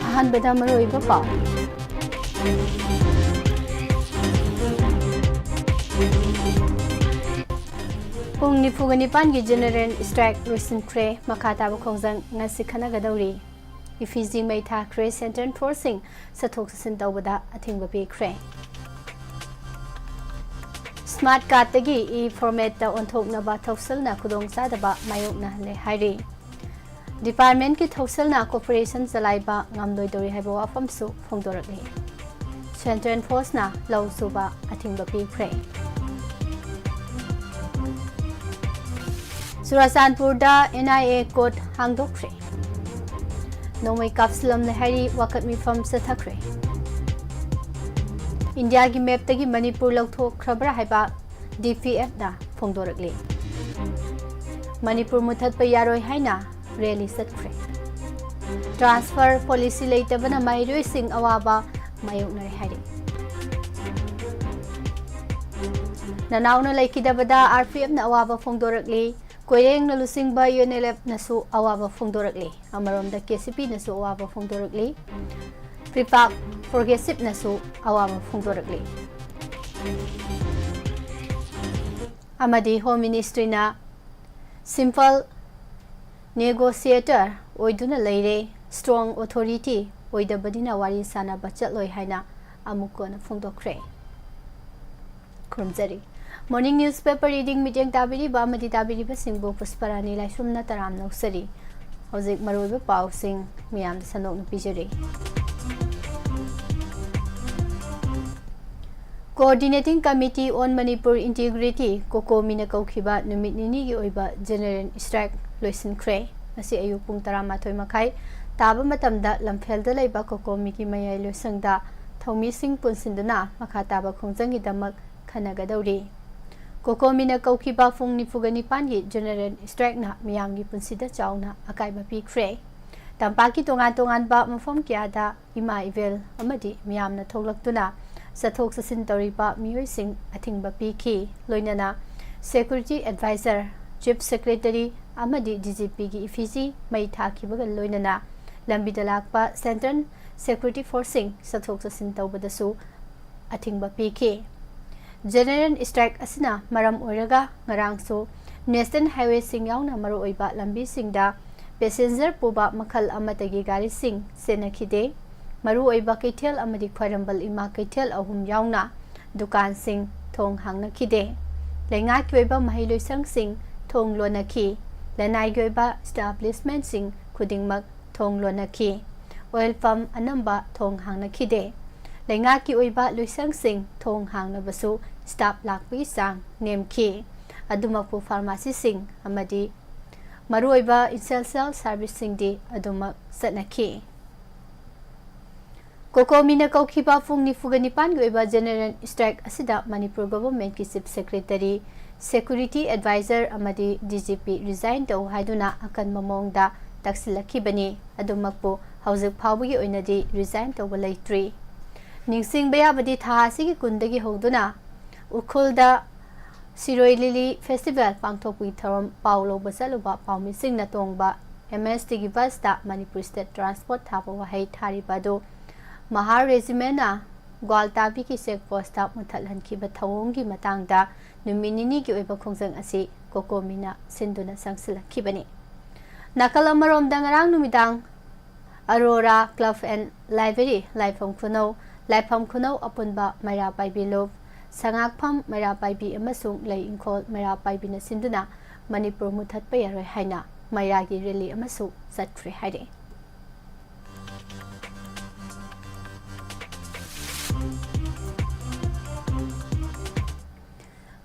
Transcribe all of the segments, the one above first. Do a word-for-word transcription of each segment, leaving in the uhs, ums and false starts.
ꯑꯍꯥꯟꯕꯗ ꯃꯔꯨꯑꯣꯏꯕ ꯄꯥꯎ꯫ ꯄꯨꯡ ꯅꯤꯐꯨꯒ ꯅꯤꯄꯥꯟꯒꯤ ꯖꯦꯅꯔꯦꯜ ꯁ꯭ꯇ꯭ꯔꯥꯏꯛ ꯂꯣꯏꯁꯤꯟꯈ꯭ꯔꯦ꯫ ꯃꯈꯥ ꯇꯥꯕ ꯈꯣꯡꯖꯪ ꯉꯁꯤ ꯈꯟꯅꯒꯗꯧꯔꯤ꯫ ꯏꯐꯤꯖꯤ ꯃꯩ ꯊꯥꯈ꯭ꯔꯦ꯫ ꯁꯦꯟꯇ꯭ꯔꯦꯜ ꯐꯣꯔꯁꯁꯤꯡ ꯆꯠꯊꯣꯛ ꯆꯠꯁꯤꯟ ꯇꯧꯕꯗ ꯑꯊꯤꯡꯕ ꯄꯤꯈ꯭ꯔꯦ꯫ ꯁ꯭ꯃꯥꯔꯠ ꯀꯥꯔꯗꯇꯒꯤ ꯏ ꯐꯣꯔꯃꯦꯠꯇ ꯑꯣꯟꯊꯣꯛꯅꯕ ꯊꯧꯁꯤꯜꯅ ꯈꯨꯗꯣꯡꯆꯥꯗꯕ ꯃꯥꯌꯣꯛꯅꯍꯜꯂꯦ ꯍꯥꯏꯔꯤ꯫ ꯗꯤꯄꯥꯔꯠꯃꯦꯟꯠꯀꯤ ꯊꯧꯁꯤꯜꯅ ꯀꯣꯔꯄꯣꯔꯦꯁꯟ ꯆꯂꯥꯏꯕ ꯉꯝꯂꯣꯏꯗꯧꯔꯤ ꯍꯥꯏꯕ ꯋꯥꯐꯝꯁꯨ ꯐꯣꯡꯗꯣꯔꯛꯂꯤ꯫ ꯁꯦꯟꯇ꯭ꯔꯦꯜ ꯐꯣꯔꯁꯅ ꯂꯧ ꯁꯨꯕ ꯑꯊꯤꯡꯕ ꯄꯤꯈ꯭ꯔꯦ꯫ ꯆꯨꯔꯥꯆꯥꯟꯄꯨꯔꯗ ꯑꯦꯟ ꯑꯥꯏ ꯑꯦ ꯀꯣꯔꯠ ꯍꯥꯡꯗꯣꯛꯈ꯭ꯔꯦ꯫ ꯅꯣꯡꯃꯩ ꯀꯥꯞꯁꯤꯜꯂꯝꯂꯦ ꯍꯥꯏꯔꯤ ꯋꯥꯀꯠ ꯃꯤꯐꯝ ꯆꯠꯊꯈ꯭ꯔꯦ꯫ ꯏꯟꯗꯤꯌꯥꯒꯤ ꯃꯦꯞꯇꯒꯤ ꯃꯅꯤꯄꯨꯔ ꯂꯧꯊꯣꯛꯈ꯭ꯔꯕ꯭ꯔꯥ ꯍꯥꯏꯕ ꯗꯤ ꯄꯤ ꯑꯦꯐꯅ ꯐꯣꯡꯗꯣꯔꯛꯂꯤ꯫ ꯃꯅꯤꯄꯨꯔ ꯃꯨꯊꯠꯄ ꯌꯥꯔꯣꯏ ꯍꯥꯏꯅ ꯔꯦꯂꯤ ꯆꯠꯈ꯭ꯔꯦ꯫ ꯇ꯭ꯔꯥꯟꯁꯐꯔ ꯄꯣꯂꯤꯁꯤ ꯂꯩꯇꯕꯅ ꯃꯍꯩꯔꯣꯏꯁꯤꯡ ꯑꯋꯥꯕ ꯃꯥꯌꯣꯛꯅꯔꯦ ꯍꯥꯏꯔꯤ꯫ ꯅꯅꯥꯎꯅ ꯂꯩꯈꯤꯗꯕꯗ ꯑꯥꯔ ꯄꯤ ꯑꯦꯐꯅ ꯑꯋꯥꯕ ꯐꯣꯡꯗꯣꯔꯛꯂꯤ꯫ ꯀꯣꯏꯔꯦꯡꯅ ꯂꯨꯆꯤꯡꯕ ꯌꯨ ꯑꯦꯟ ꯑꯦꯜ ꯑꯦꯐꯅꯁꯨ ꯑꯋꯥꯕ ꯐꯣꯡꯗꯣꯔꯛꯂꯤ꯫ ꯑꯃꯔꯣꯝꯗ ꯀꯦ ꯁꯤ ꯄꯤꯅꯁꯨ ꯑꯋꯥꯕ ꯐꯣꯡꯗꯣꯔꯛꯂꯤ꯫ ꯄ꯭ꯔꯤꯄꯥꯛ ꯄ꯭ꯔꯣꯒ꯭ꯔꯦꯁꯤꯞꯅꯁꯨ ꯑꯋꯥꯕ ꯐꯣꯡꯗꯣꯔꯛꯂꯤ꯫ ꯑꯃꯗꯤ ꯍꯣꯝ ꯃꯤꯅꯤꯁꯇ꯭ꯔꯤꯅ ꯁꯤꯝꯄꯜ ꯅꯦꯒꯣꯁꯤꯌꯦꯇꯔ ꯑꯣꯏꯗꯨꯅ ꯂꯩꯔꯦ, ꯁ꯭ꯇ꯭ꯔꯣꯡ ꯑꯣꯊꯣꯔꯤꯇꯤ ꯑꯣꯏꯗꯕꯅꯤꯅ ꯋꯥꯔꯤ ꯁꯥꯅꯕ ꯆꯠꯂꯣꯏ ꯍꯥꯏꯅ ꯑꯃꯨꯛ ꯀꯣꯟꯅ ꯐꯣꯡꯗꯣꯛꯈ꯭ꯔꯦ꯫ ꯈꯨꯔꯨꯝꯖꯔꯤ꯫ ꯃꯣꯔꯅꯤꯡ ꯅ꯭ꯌꯨꯁꯄꯦꯄꯔ ꯔꯤꯗꯤꯡ ꯃꯤꯠꯌꯦꯡ ꯇꯥꯕꯤꯔꯤꯕ ꯑꯃꯗꯤ ꯇꯥꯕꯤꯔꯤꯕꯁꯤꯡꯕꯨ ꯄꯨꯁꯄꯔꯥꯅꯤ ꯂꯥꯏꯁ꯭ꯔꯝꯅ ꯇꯔꯥꯝꯅ ꯑꯣꯛꯆꯔꯤ꯫ ꯍꯧꯖꯤꯛ ꯃꯔꯨꯑꯣꯏꯕ ꯄꯥꯎꯁꯤꯡ ꯃꯤꯌꯥꯝꯗ ꯁꯟꯗꯣꯛꯅ ꯄꯤꯖꯔꯤ꯫ Coordinating Committee on Manipur Integrity, ꯀꯣꯀꯣꯃꯤꯅ ꯀꯧꯈꯤꯕ ꯅꯨꯃꯤꯠ ꯅꯤꯅꯤꯒꯤ ꯑꯣꯏꯕ ꯖꯦꯅꯔꯦꯜ ꯁ꯭ꯇ꯭ꯔꯥꯏꯛ ꯂꯣꯏꯁꯤꯟꯈ꯭ꯔꯦ꯫ ꯉꯁꯤ ꯑꯌꯨꯛ ꯄꯨꯡ ꯇꯔꯥꯃꯥꯊꯣꯏ ꯃꯈꯥꯏ ꯇꯥꯕ ꯃꯇꯝꯗ ꯂꯝꯐꯦꯜꯗ ꯂꯩꯕ ꯀꯣꯀꯣꯃꯤꯒꯤ ꯃꯌꯥꯏ ꯂꯣꯏꯁꯪꯗ ꯊꯧꯃꯤꯁꯤꯡ ꯄꯨꯟꯁꯤꯟꯗꯨꯅ ꯃꯈꯥ ꯇꯥꯕ ꯈꯣꯡꯖꯪꯒꯤꯗꯃꯛ ꯈꯟꯅꯒꯗꯧꯔꯤ꯫ ꯀꯣꯀꯣꯃꯤꯅ ꯀꯧꯈꯤꯕ ꯄꯨꯡ ꯅꯤꯐꯨꯒ ꯅꯤꯄꯥꯟꯒꯤ ꯖꯦꯅꯔꯦꯜ ꯁ꯭ꯇ꯭ꯔꯥꯏꯛꯅ ꯃꯤꯌꯥꯝꯒꯤ ꯄꯨꯟꯁꯤꯗ ꯆꯥꯎꯅ ꯑꯀꯥꯏꯕ ꯄꯤꯈ꯭ꯔꯦ꯫ ꯇꯝꯄꯥꯛꯀꯤ ꯇꯣꯉꯥꯟ ꯇꯣꯉꯥꯟꯕ ꯃꯐꯝ ꯀꯌꯥꯗ ꯏꯃꯥ ꯏꯕꯦꯜ ꯑꯃꯗꯤ ꯃꯤꯌꯥꯝꯅ ꯊꯣꯛꯂꯛꯇꯨꯅ ꯆꯠꯊꯣꯛ ꯆꯠꯁꯤꯟ ꯇꯧꯔꯤꯕ ꯃꯤꯑꯣꯏꯁꯤꯡ ꯑꯊꯤꯡꯕ ꯄꯤꯈꯤ꯫ ꯂꯣꯏꯅꯅ security advisor, chief secretary ꯑꯃꯗꯤ D G P ꯒꯤ effigy ꯃꯩ ꯊꯥꯈꯤꯕꯒ ꯂꯣꯏꯅꯅ ꯂꯝꯕꯤꯗ ꯂꯥꯛꯄ central security force ꯁꯤꯡ ꯆꯠꯊꯣꯛ ꯆꯠꯁꯤꯟ ꯇꯧꯕꯗꯁꯨ ꯑꯊꯤꯡꯕ ꯄꯤꯈꯤ꯫ General strike ꯑꯁꯤꯅ ꯃꯔꯝ ꯑꯣꯏꯔꯒ ꯉꯔꯥꯡꯁꯨ national highway ꯁꯤꯡ ꯌꯥꯎꯅ ꯃꯔꯨꯑꯣꯏꯕ ꯂꯝꯕꯤꯁꯤꯡꯗ passenger ꯄꯨꯕ ꯃꯈꯜ ꯑꯃꯠꯇꯒꯤ ꯒꯥꯔꯤꯁꯤꯡ ꯆꯦꯟꯅꯈꯤꯗꯦ꯫ ꯃꯔꯨꯑꯣꯏꯕ ꯀꯩꯊꯦꯜ ꯑꯃꯗꯤ ꯈ꯭ꯋꯥꯏꯔꯝꯕꯟ ꯏꯃꯥ ꯀꯩꯊꯦꯜ ꯑꯍꯨꯝ ꯌꯥꯎꯅ ꯗꯨꯀꯥꯟꯁꯤꯡ ꯊꯣꯡ ꯍꯥꯡꯅꯈꯤꯗꯦ꯫ ꯂꯩꯉꯥꯛꯀꯤ ꯑꯣꯏꯕ ꯃꯍꯩꯂꯣꯏꯁꯪꯁꯤꯡ ꯊꯣꯡ ꯂꯣꯟꯅꯈꯤ꯫ ꯂꯅꯥꯏꯒꯤ ꯑꯣꯏꯕ establishment ꯁꯤꯡ ꯈꯨꯗꯤꯡꯃꯛ ꯊꯣꯡ ꯂꯣꯟꯅꯈꯤ꯫ Oil pump ꯑꯅꯝꯕ ꯊꯣꯡ ꯍꯥꯡꯅꯈꯤꯗꯦ꯫ ꯂꯩꯉꯥꯛꯀꯤ ꯑꯣꯏꯕ ꯂꯣꯏꯁꯪꯁꯤꯡ ꯊꯣꯡ ꯍꯥꯡꯅꯕꯁꯨ staff ꯂꯥꯛꯄꯒꯤ ꯆꯥꯡ ꯅꯦꯝꯈꯤ꯫ ꯑꯗꯨꯃꯛꯄꯨ pharmacy ꯁꯤꯡ ꯑꯃꯗꯤ ꯃꯔꯨꯑꯣꯏꯕ essential service ꯁꯤꯡꯗꯤ ꯑꯗꯨꯃꯛ ꯆꯠꯅꯈꯤ꯫ COCOMI ꯅ ꯀꯧꯈꯤꯕ ꯄꯨꯡ ꯅꯤꯐꯨꯒ ꯅꯤꯄꯥꯟꯒꯤ ꯑꯣꯏꯕ general strike ꯑꯁꯤꯗ ꯃꯅꯤꯄꯨꯔ government ꯀꯤ chief secretary, security advisor ꯑꯃꯗꯤ D G P resign ꯇꯧ ꯍꯥꯏꯗꯨꯅ ꯑꯀꯟꯕ ꯃꯑꯣꯡꯗ ꯇꯛꯁꯤꯜꯂꯛꯈꯤꯕꯅꯤ꯫ ꯑꯗꯨꯃꯛꯄꯨ ꯍꯧꯖꯤꯛ ꯐꯥꯎꯕꯒꯤ ꯑꯣꯏꯅꯗꯤ resign ꯇꯧꯕ ꯂꯩꯇ꯭ꯔꯤ꯫ ꯅꯤꯡꯁꯤꯡꯕ ꯌꯥꯕꯗꯤ ꯊꯥ ꯑꯁꯤꯒꯤ ꯀꯨꯟꯗꯒꯤ ꯍꯧꯗꯨꯅ ꯎꯈ꯭ꯔꯨꯜꯗ ꯁꯤꯔꯣꯏ ꯂꯤꯂꯤ festival ꯄꯥꯡꯊꯣꯛꯄꯒꯤ ꯊꯧꯔꯝ ꯄꯥꯎ ꯂꯧꯕ ꯆꯠꯂꯨꯕ ꯄꯥꯎꯃꯤꯁꯤꯡꯅ ꯇꯣꯡꯕ M S T ꯒꯤ bus ꯇ ꯃꯅꯤꯄꯨꯔ state transport ꯊꯥꯕ ꯋꯥꯍꯩ ꯊꯥꯔꯤꯕ ꯑꯗꯨ ꯃꯍꯥꯔ regiment ꯅ ꯒ꯭ꯋꯥꯜꯇꯥꯕꯤꯒꯤ check post ꯇ ꯃꯨꯊꯠꯍꯟꯈꯤꯕ ꯊꯧꯑꯣꯡꯒꯤ ꯃꯇꯥꯡꯗ ꯅꯨꯃꯤꯠ ꯅꯤꯅꯤꯒꯤ ꯑꯣꯏꯕ ꯈꯣꯡꯖꯪ ꯑꯁꯤ COCOMI ꯅ ꯁꯤꯟꯗꯨꯅ ꯆꯪꯁꯤꯜꯂꯛꯈꯤꯕꯅꯤ꯫ ꯅꯥꯀꯜ ꯑꯃꯔꯣꯝꯗ ꯉꯔꯥꯡ ꯅꯨꯃꯤꯗꯥꯡ ꯑꯔꯣꯔꯥ Club and Library, ꯂꯥꯏꯐꯝ ꯈꯨꯅꯧ, ꯂꯥꯏꯐꯝ ꯈꯨꯅꯧ ꯑꯄꯨꯟꯕ ꯃꯩꯔꯥ ꯄꯥꯏꯕꯤ ꯂꯨꯞ, ꯁꯉꯥꯛꯐꯝ ꯃꯩꯔꯥ ꯄꯥꯏꯕꯤ ꯑꯃꯁꯨꯡ ꯂꯩ ꯏꯪꯈꯣꯜ ꯃꯩꯔꯥ ꯄꯥꯏꯕꯤꯅ ꯁꯤꯟꯗꯨꯅ ꯃꯅꯤꯄꯨꯔ ꯃꯨꯊꯠꯄ ꯌꯥꯔꯣꯏ ꯍꯥꯏꯅ ꯃꯩꯔꯥꯒꯤ rally ꯑꯃꯁꯨ ꯆꯠꯈ꯭ꯔꯦ ꯍꯥꯏꯔꯤ꯫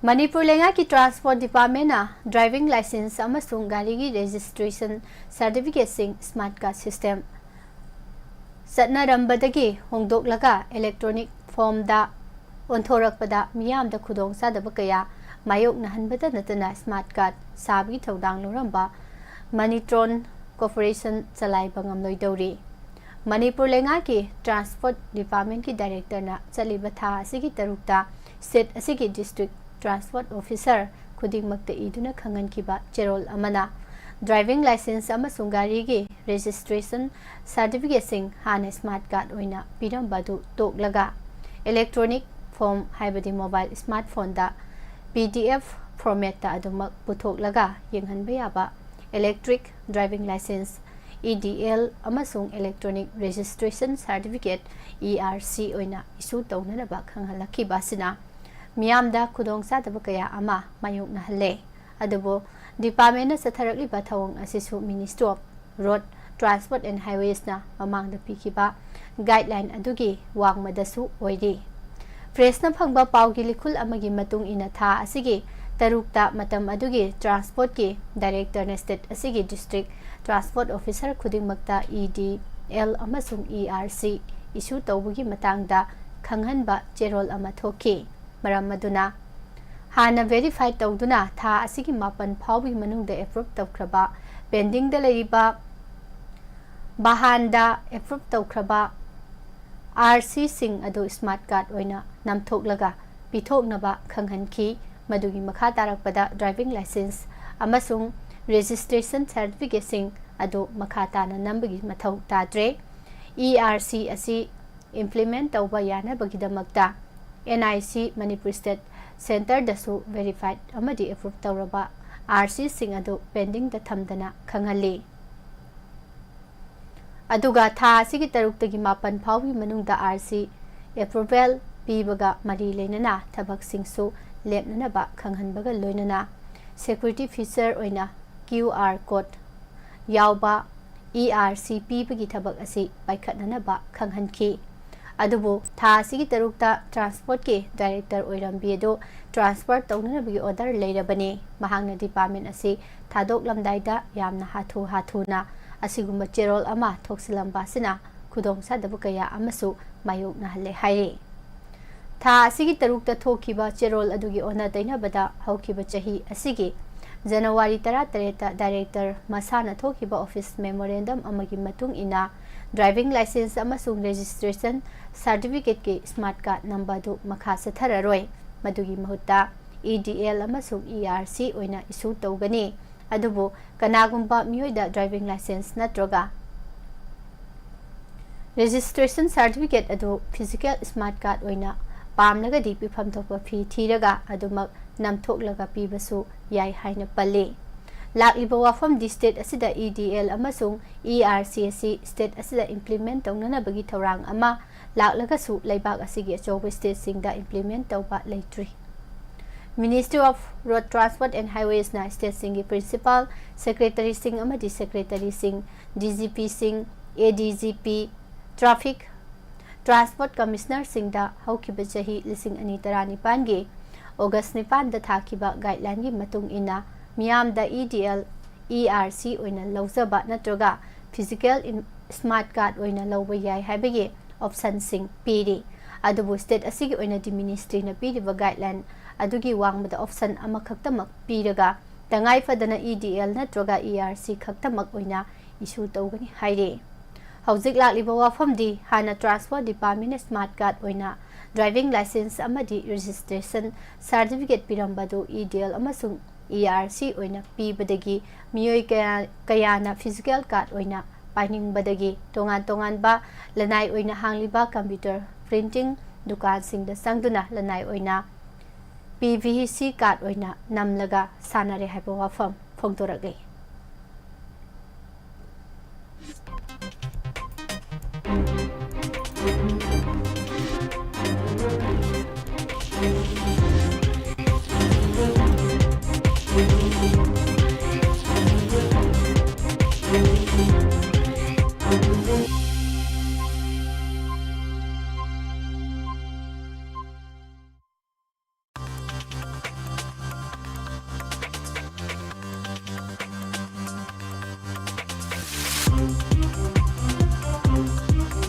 ꯃꯅꯤꯄꯨꯔ ꯂꯩꯉꯥꯛꯀꯤ transport department ꯅ driving license ꯑꯃꯁꯨꯡ ꯒꯥꯔꯤꯒꯤ registration certificate ꯁꯤꯡ smart card system ꯆꯠꯅꯔꯝꯕꯗꯒꯤ ꯍꯣꯡꯗꯣꯛꯂꯒ electronic form ꯗ ꯑꯣꯟꯊꯣꯔꯛꯄꯗ ꯃꯤꯌꯥꯝꯗ ꯈꯨꯗꯣꯡꯆꯥꯗꯕ ꯀꯌꯥ ꯃꯥꯌꯣꯛꯅꯍꯟꯕꯇ ꯅꯠꯇꯅ smart card ꯁꯥꯕꯒꯤ ꯊꯧꯗꯥꯡ ꯂꯧꯔꯝꯕ Monitron Corporation ꯆꯂꯥꯏꯕ ꯉꯝꯂꯣꯏꯗꯧꯔꯤ꯫ ꯃꯅꯤꯄꯨꯔ ꯂꯩꯉꯥꯛꯀꯤ ꯇ꯭ꯔꯥꯟꯁꯄꯣꯔꯠ ꯗꯤꯄꯥꯔꯠꯃꯦꯟꯠꯀꯤ ꯗꯥꯏꯔꯦꯛꯇꯔꯅ ꯆꯠꯂꯤꯕ ꯊꯥ ꯑꯁꯤꯒꯤ ꯇꯔꯨꯛꯇ ꯁ꯭ꯇꯦꯠ ꯑꯁꯤꯒꯤ ꯗꯤꯁꯇ꯭ꯔꯤꯛ ꯇ꯭ꯔꯥꯟꯁꯄꯣꯔꯠ ꯑꯣꯐꯤꯁꯔ ꯈꯨꯗꯤꯡꯃꯛꯇ ꯏꯗꯨꯅ ꯈꯪꯍꯟꯈꯤꯕ ꯆꯦꯔꯣꯜ ꯑꯃꯅ, ꯗ꯭ꯔꯥꯏꯚꯤꯡ ꯂꯥꯏꯁꯦꯟꯁ ꯑꯃꯁꯨꯡ ꯒꯥꯔꯤꯒꯤ ꯔꯦꯖꯤꯁꯇ꯭ꯔꯦꯁꯟ ꯁꯥꯔꯇꯤꯐꯤꯀꯦꯠꯁꯤꯡ ꯍꯥꯟꯅ ꯁ꯭ꯃꯥꯔꯠ ꯀꯥꯔꯗ ꯑꯣꯏꯅ ꯄꯤꯔꯝꯕ ꯑꯗꯨ ꯇꯣꯛꯂꯒ, ꯏꯂꯦꯛꯇ꯭ꯔꯣꯅꯤꯛ ꯐꯣꯔꯝ, ꯍꯥꯏꯕꯗꯤ ꯃꯣꯕꯥꯏꯜ ꯁ꯭ꯃꯥꯔꯠ ꯐꯣꯟꯗ ꯄꯤ ꯗꯤ ꯑꯦꯐ ꯐꯣꯔꯃꯦꯠꯇ ꯑꯗꯨꯃꯛ ꯄꯨꯊꯣꯛꯂꯒ ꯌꯦꯡꯍꯟꯕ ꯌꯥꯕ electric driving licence, E D L, ꯑꯃꯁꯨꯡ electronic registration certificate, E R C, ꯑꯣꯏꯅ ꯏꯁꯨ ꯇꯧꯅꯅꯕ ꯈꯪꯍꯜꯂꯛꯈꯤꯕ ꯑꯁꯤꯅ ꯃꯤꯌꯥꯝꯗ ꯈꯨꯗꯣꯡꯆꯥꯗꯕ ꯀꯌꯥ ꯑꯃ ꯃꯥꯌꯣꯛꯅꯍꯜꯂꯦ꯫ ꯑꯗꯨꯕꯨ ꯗꯤꯄꯥꯔꯠꯃꯦꯟꯠꯅ ꯆꯠꯊꯔꯛꯂꯤꯕ ꯊꯧꯑꯣꯡ ꯑꯁꯤꯁꯨ Ministry of Road Transport and Highwaysꯅ ꯃꯃꯥꯡꯗ ꯄꯤꯈꯤꯕ ꯒꯥꯏꯗꯂꯥꯏꯟ ꯑꯗꯨꯒꯤ ꯋꯥꯡꯃꯗꯁꯨ ꯑꯣꯏꯔꯤ꯫ ꯄ꯭ꯔꯦꯁꯅ ꯐꯪꯕ ꯄꯥꯎꯒꯤ ꯂꯤꯈꯨꯜ ꯑꯃꯒꯤ ꯃꯇꯨꯡ ꯏꯟꯅ, ꯊꯥ ꯑꯁꯤꯒꯤ ꯇꯔꯨꯛꯇ ꯃꯇꯝ ꯑꯗꯨꯒꯤ ꯇ꯭ꯔꯥꯟꯁꯄꯣꯔꯠꯀꯤ ꯗꯥꯏꯔꯦꯛꯇꯔꯅ ꯁ꯭ꯇꯦꯠ ꯑꯁꯤꯒꯤ ꯗꯤꯁꯇ꯭ꯔꯤꯛ ꯇ꯭ꯔꯥꯟꯁꯄꯣꯔꯠ ꯑꯣꯐꯤꯁꯔ ꯈꯨꯗꯤꯡꯃꯛꯇ ꯏ ꯗꯤ ꯑꯦꯜ ꯑꯃꯁꯨꯡ ꯏ ꯑꯥꯔ ꯁꯤ ꯏꯁꯨ ꯇꯧꯕꯒꯤ ꯃꯇꯥꯡꯗ ꯈꯪꯍꯟꯕ ꯆꯦꯔꯣꯜ ꯑꯃ ꯊꯣꯛꯈꯤ꯫ ꯃꯔꯝ ꯑꯗꯨꯅ, ꯍꯥꯟꯅ ꯚꯦꯔꯤꯐꯥꯏ ꯇꯧꯗꯨꯅ ꯊꯥ ꯑꯁꯤꯒꯤ ꯃꯥꯄꯟ ꯐꯥꯎꯕꯒꯤ ꯃꯅꯨꯡꯗ ꯑꯦꯄ꯭ꯔꯨꯞ ꯇꯧꯈ꯭ꯔꯕ, ꯄꯦꯟꯗꯤꯡꯗ ꯂꯩꯔꯤꯕ, ꯕꯥꯍꯥꯟꯗ ꯑꯦꯄ꯭ꯔꯨꯞ ꯇꯧꯈ꯭ꯔꯕ ꯑꯥꯔ ꯁꯤꯁꯤꯡ ꯑꯗꯨ ꯁ꯭ꯃꯥꯔꯠ ꯀꯥꯔꯗ ꯑꯣꯏꯅ ꯅꯝꯊꯣꯛꯂꯒ ꯄꯤꯊꯣꯛꯅꯕ ꯈꯪꯍꯟꯈꯤ꯫ ꯃꯗꯨꯒꯤ ꯃꯈꯥ ꯇꯥꯔꯛꯄꯗ ꯗ꯭ꯔꯥꯏꯚꯤꯡ ꯂꯥꯏꯁꯦꯟꯁ ꯑꯃꯁꯨꯡ ꯔꯦꯖꯤꯁꯇ꯭ꯔꯦꯁꯟ ꯁꯥꯔꯇꯤꯐꯤꯀꯦꯠꯁꯤꯡ ꯑꯗꯨ ꯃꯈꯥ ꯇꯥꯅ ꯅꯝꯕꯒꯤ ꯃꯊꯧ ꯇꯥꯗ꯭ꯔꯦ꯫ ꯏ ꯑꯥꯔ ꯁꯤ ꯑꯁꯤ ꯏꯝꯄ꯭ꯂꯤꯃꯦꯟꯠ ꯇꯧꯕ ꯌꯥꯅꯕꯒꯤꯗꯃꯛꯇ and I C Manipur state ꯁꯦꯟꯇꯔꯗꯁꯨ ꯚꯦꯔꯤꯐꯥꯏꯗ ꯑꯃꯗꯤ ꯑꯦꯄ꯭ꯔꯨꯞ ꯇꯧꯔꯕ ꯑꯥꯔ ꯁꯤꯁꯤꯡ ꯑꯗꯨ ꯄꯦꯟꯗꯤꯡꯗ ꯊꯝꯗꯅ ꯈꯪꯍꯜꯂꯤ꯫ ꯑꯗꯨꯒ ꯊꯥ ꯑꯁꯤꯒꯤ ꯇꯔꯨꯛꯇꯒꯤ ꯃꯥꯄꯟ ꯐꯥꯎꯕꯒꯤ ꯃꯅꯨꯡꯗ ꯑꯥꯔ ꯁꯤ ꯑꯦꯄ꯭ꯔꯨꯚꯦꯜ ꯄꯤꯕꯒ ꯃꯔꯤ ꯂꯩꯅꯅ ꯊꯕꯛꯁꯤꯡꯁꯨ ꯂꯦꯞꯅꯅꯕ ꯈꯪꯍꯟꯕꯒ ꯂꯣꯏꯅꯅ, ꯁꯦꯀ꯭ꯌꯨꯔꯤꯇꯤ ꯐꯤꯆꯔ ꯑꯣꯏꯅ ꯀ꯭ꯌꯨ ꯑꯥꯔ ꯀꯣꯗ ꯌꯥꯎꯕ ꯏ ꯑꯥꯔ ꯁꯤ ꯄꯤꯕꯒꯤ ꯊꯕꯛ ꯑꯁꯤ ꯄꯥꯏꯈꯠꯅꯅꯕ ꯈꯪꯍꯟꯈꯤ꯫ ꯑꯗꯨꯕꯨ ꯊꯥ ꯑꯁꯤꯒꯤ ꯇꯔꯨꯛꯇ ꯇ꯭ꯔꯥꯟꯁꯄꯣꯔꯠꯀꯤ ꯗꯥꯏꯔꯦꯛꯇꯔ ꯑꯣꯏꯔꯝꯕꯤ ꯑꯗꯨ ꯇ꯭ꯔꯥꯟꯁꯐꯔ ꯇꯧꯅꯅꯕꯒꯤ ꯑꯣꯔꯗꯔ ꯂꯩꯔꯕꯅꯤ꯫ ꯃꯍꯥꯛꯅ ꯗꯤꯄꯥꯔꯠꯃꯦꯟꯠ ꯑꯁꯤ ꯊꯥꯗꯣꯛꯂꯝꯗꯥꯏꯗ ꯌꯥꯝꯅ ꯍꯥꯊꯨ ꯍꯥꯊꯨꯅ ꯑꯁꯤꯒꯨꯝꯕ ꯆꯦꯔꯣꯜ ꯑꯃ ꯊꯣꯛꯁꯤꯜꯂꯝꯕ ꯑꯁꯤꯅ ꯈꯨꯗꯣꯡꯆꯥꯗꯕ ꯀꯌꯥ ꯑꯃꯁꯨ ꯃꯥꯌꯣꯛꯅꯍꯜꯂꯦ ꯍꯥꯏꯔꯤ꯫ ꯊꯥ ꯑꯁꯤꯒꯤ ꯇꯔꯨꯛꯇ ꯊꯣꯛꯈꯤꯕ ꯆꯦꯔꯣꯜ ꯑꯗꯨꯒꯤ ꯑꯣꯟꯅ ꯇꯩꯅꯕꯗ, ꯍꯧꯈꯤꯕ ꯆꯍꯤ ꯑꯁꯤꯒꯤ ꯖꯅꯋꯥꯔꯤ ꯇꯔꯥꯇꯔꯦꯠꯇ ꯗꯥꯏꯔꯦꯛꯇꯔ ꯃꯁꯥꯅ ꯊꯣꯛꯈꯤꯕ ꯑꯣꯐꯤꯁ ꯃꯦꯃꯣꯔꯦꯟꯗꯝ ꯑꯃꯒꯤ ꯃꯇꯨꯡ ꯏꯟꯅ, driving license ꯑꯃꯁꯨꯡ registration certificate ꯀꯤ smart card ꯅꯝꯕ ꯑꯗꯨ ꯃꯈꯥ ꯆꯠꯊꯔꯔꯣꯏ꯫ ꯃꯗꯨꯒꯤ ꯃꯍꯨꯠꯇ E D L ꯑꯃꯁꯨꯡ E R C ꯑꯣꯏꯅ issue ꯇꯧꯒꯅꯤ꯫ ꯑꯗꯨꯕꯨ ꯀꯅꯥꯒꯨꯝꯕ ꯃꯤꯑꯣꯏꯗ driving license ꯅꯠꯇ꯭ꯔꯒ registration certificate ꯑꯗꯨ physical smart card ꯑꯣꯏꯅ ꯄꯥꯝꯂꯒꯗꯤ ꯄꯤꯐꯝ ꯊꯣꯛꯄ fee ꯊꯤꯔꯒ ꯑꯗꯨꯃꯛ ꯅꯝꯊꯣꯛꯂꯒ ꯄꯤꯕꯁꯨ ꯌꯥꯏ ꯍꯥꯏꯅ ꯄꯜꯂꯤ꯫ ꯂꯥꯛꯂꯤꯕ ꯋꯥꯐꯝꯗꯤ state ꯑꯁꯤꯗ E D L ꯑꯃꯁꯨꯡ E R C ꯑꯁꯤ state ꯑꯁꯤꯗ implement ꯇꯧꯅꯅꯕꯒꯤ ꯊꯧꯔꯥꯡ ꯑꯃ ꯂꯥꯛꯂꯒꯁꯨ ꯂꯩꯕꯥꯛ ꯑꯁꯤꯒꯤ ꯑꯆꯧꯕ state ꯁꯤꯡꯗ implement ꯇꯧꯕ ꯂꯩꯇ꯭ꯔꯤ꯫ Ministry of Road Transport and Highways ꯅ state ꯁꯤꯡꯒꯤ principal secretary ꯁꯤꯡ ꯑꯃꯗꯤ secretary ꯁꯤꯡ, D G P ꯁꯤꯡ, A D G P, traffic, transport commissioner ꯁꯤꯡꯗ ꯍꯧꯈꯤꯕ ꯆꯍꯤ ꯂꯤꯁꯤꯡ ꯑꯅꯤ ꯇꯔꯥꯅꯤꯄꯥꯟꯒꯤ August ꯅꯤꯄꯥꯟꯗ ꯊꯥꯈꯤꯕ guideline ꯒꯤ ꯃꯇꯨꯡ ꯏꯟꯅ ꯃꯤꯌꯥꯝꯗ E D L, E R C ꯑꯣꯏꯅ ꯂꯧꯖꯕ ꯅꯠꯇ꯭ꯔꯒ physical in-, smart card ꯑꯣꯏꯅ ꯂꯧꯕ ꯌꯥꯏ ꯍꯥꯏꯕꯒꯤ option ꯁꯤꯡ ꯄꯤꯔꯤ꯫ ꯑꯗꯨꯕꯨ state ꯑꯁꯤꯒꯤ ꯑꯣꯏꯅꯗꯤ ministry ꯅ ꯄꯤꯔꯤꯕ guideline ꯑꯗꯨꯒꯤ ꯋꯥꯡꯃꯗ option ꯑꯃꯈꯛꯇꯃꯛ ꯄꯤꯔꯒ ꯇꯉꯥꯏ ꯐꯗꯅ E D L ꯅꯠꯇ꯭ꯔꯒ E R C ꯈꯛꯇꯃꯛ ꯑꯣꯏꯅ issue ꯇꯧꯒꯅꯤ ꯍꯥꯏꯔꯤ꯫ ꯍꯧꯖꯤꯛ ꯂꯥꯛꯂꯤꯕ ꯋꯥꯐꯝꯗꯤ ꯍꯥꯟꯅ transport department ꯅ smart card ꯑꯣꯏꯅ driving license ꯑꯃꯗꯤ registration certificate ꯄꯤꯔꯝꯕꯗꯨ E D L ꯑꯃꯁꯨꯡ E R C ꯑꯣꯏꯅ ꯄꯤꯕꯗꯒꯤ ꯃꯤꯑꯣꯏ ꯀꯌꯥ, ꯀꯌꯥꯅ physical card ꯑꯣꯏꯅ ꯄꯥꯏꯅꯤꯡꯕꯗꯒꯤ ꯇꯣꯉꯥꯟ ꯇꯣꯉꯥꯟꯕ ꯂꯅꯥꯏ ꯑꯣꯏꯅ ꯍꯥꯡꯂꯤꯕ computer printing ꯗꯨꯀꯥꯟꯁꯤꯡꯗ ꯆꯪꯗꯨꯅ ꯂꯅꯥꯏ ꯑꯣꯏꯅ P V C card ꯑꯣꯏꯅ ꯅꯝꯂꯒ ꯁꯥꯟꯅꯔꯦ ꯍꯥꯏꯕ ꯋꯥꯐꯝ ꯐꯣꯡꯗꯣꯔꯛꯂꯤ꯫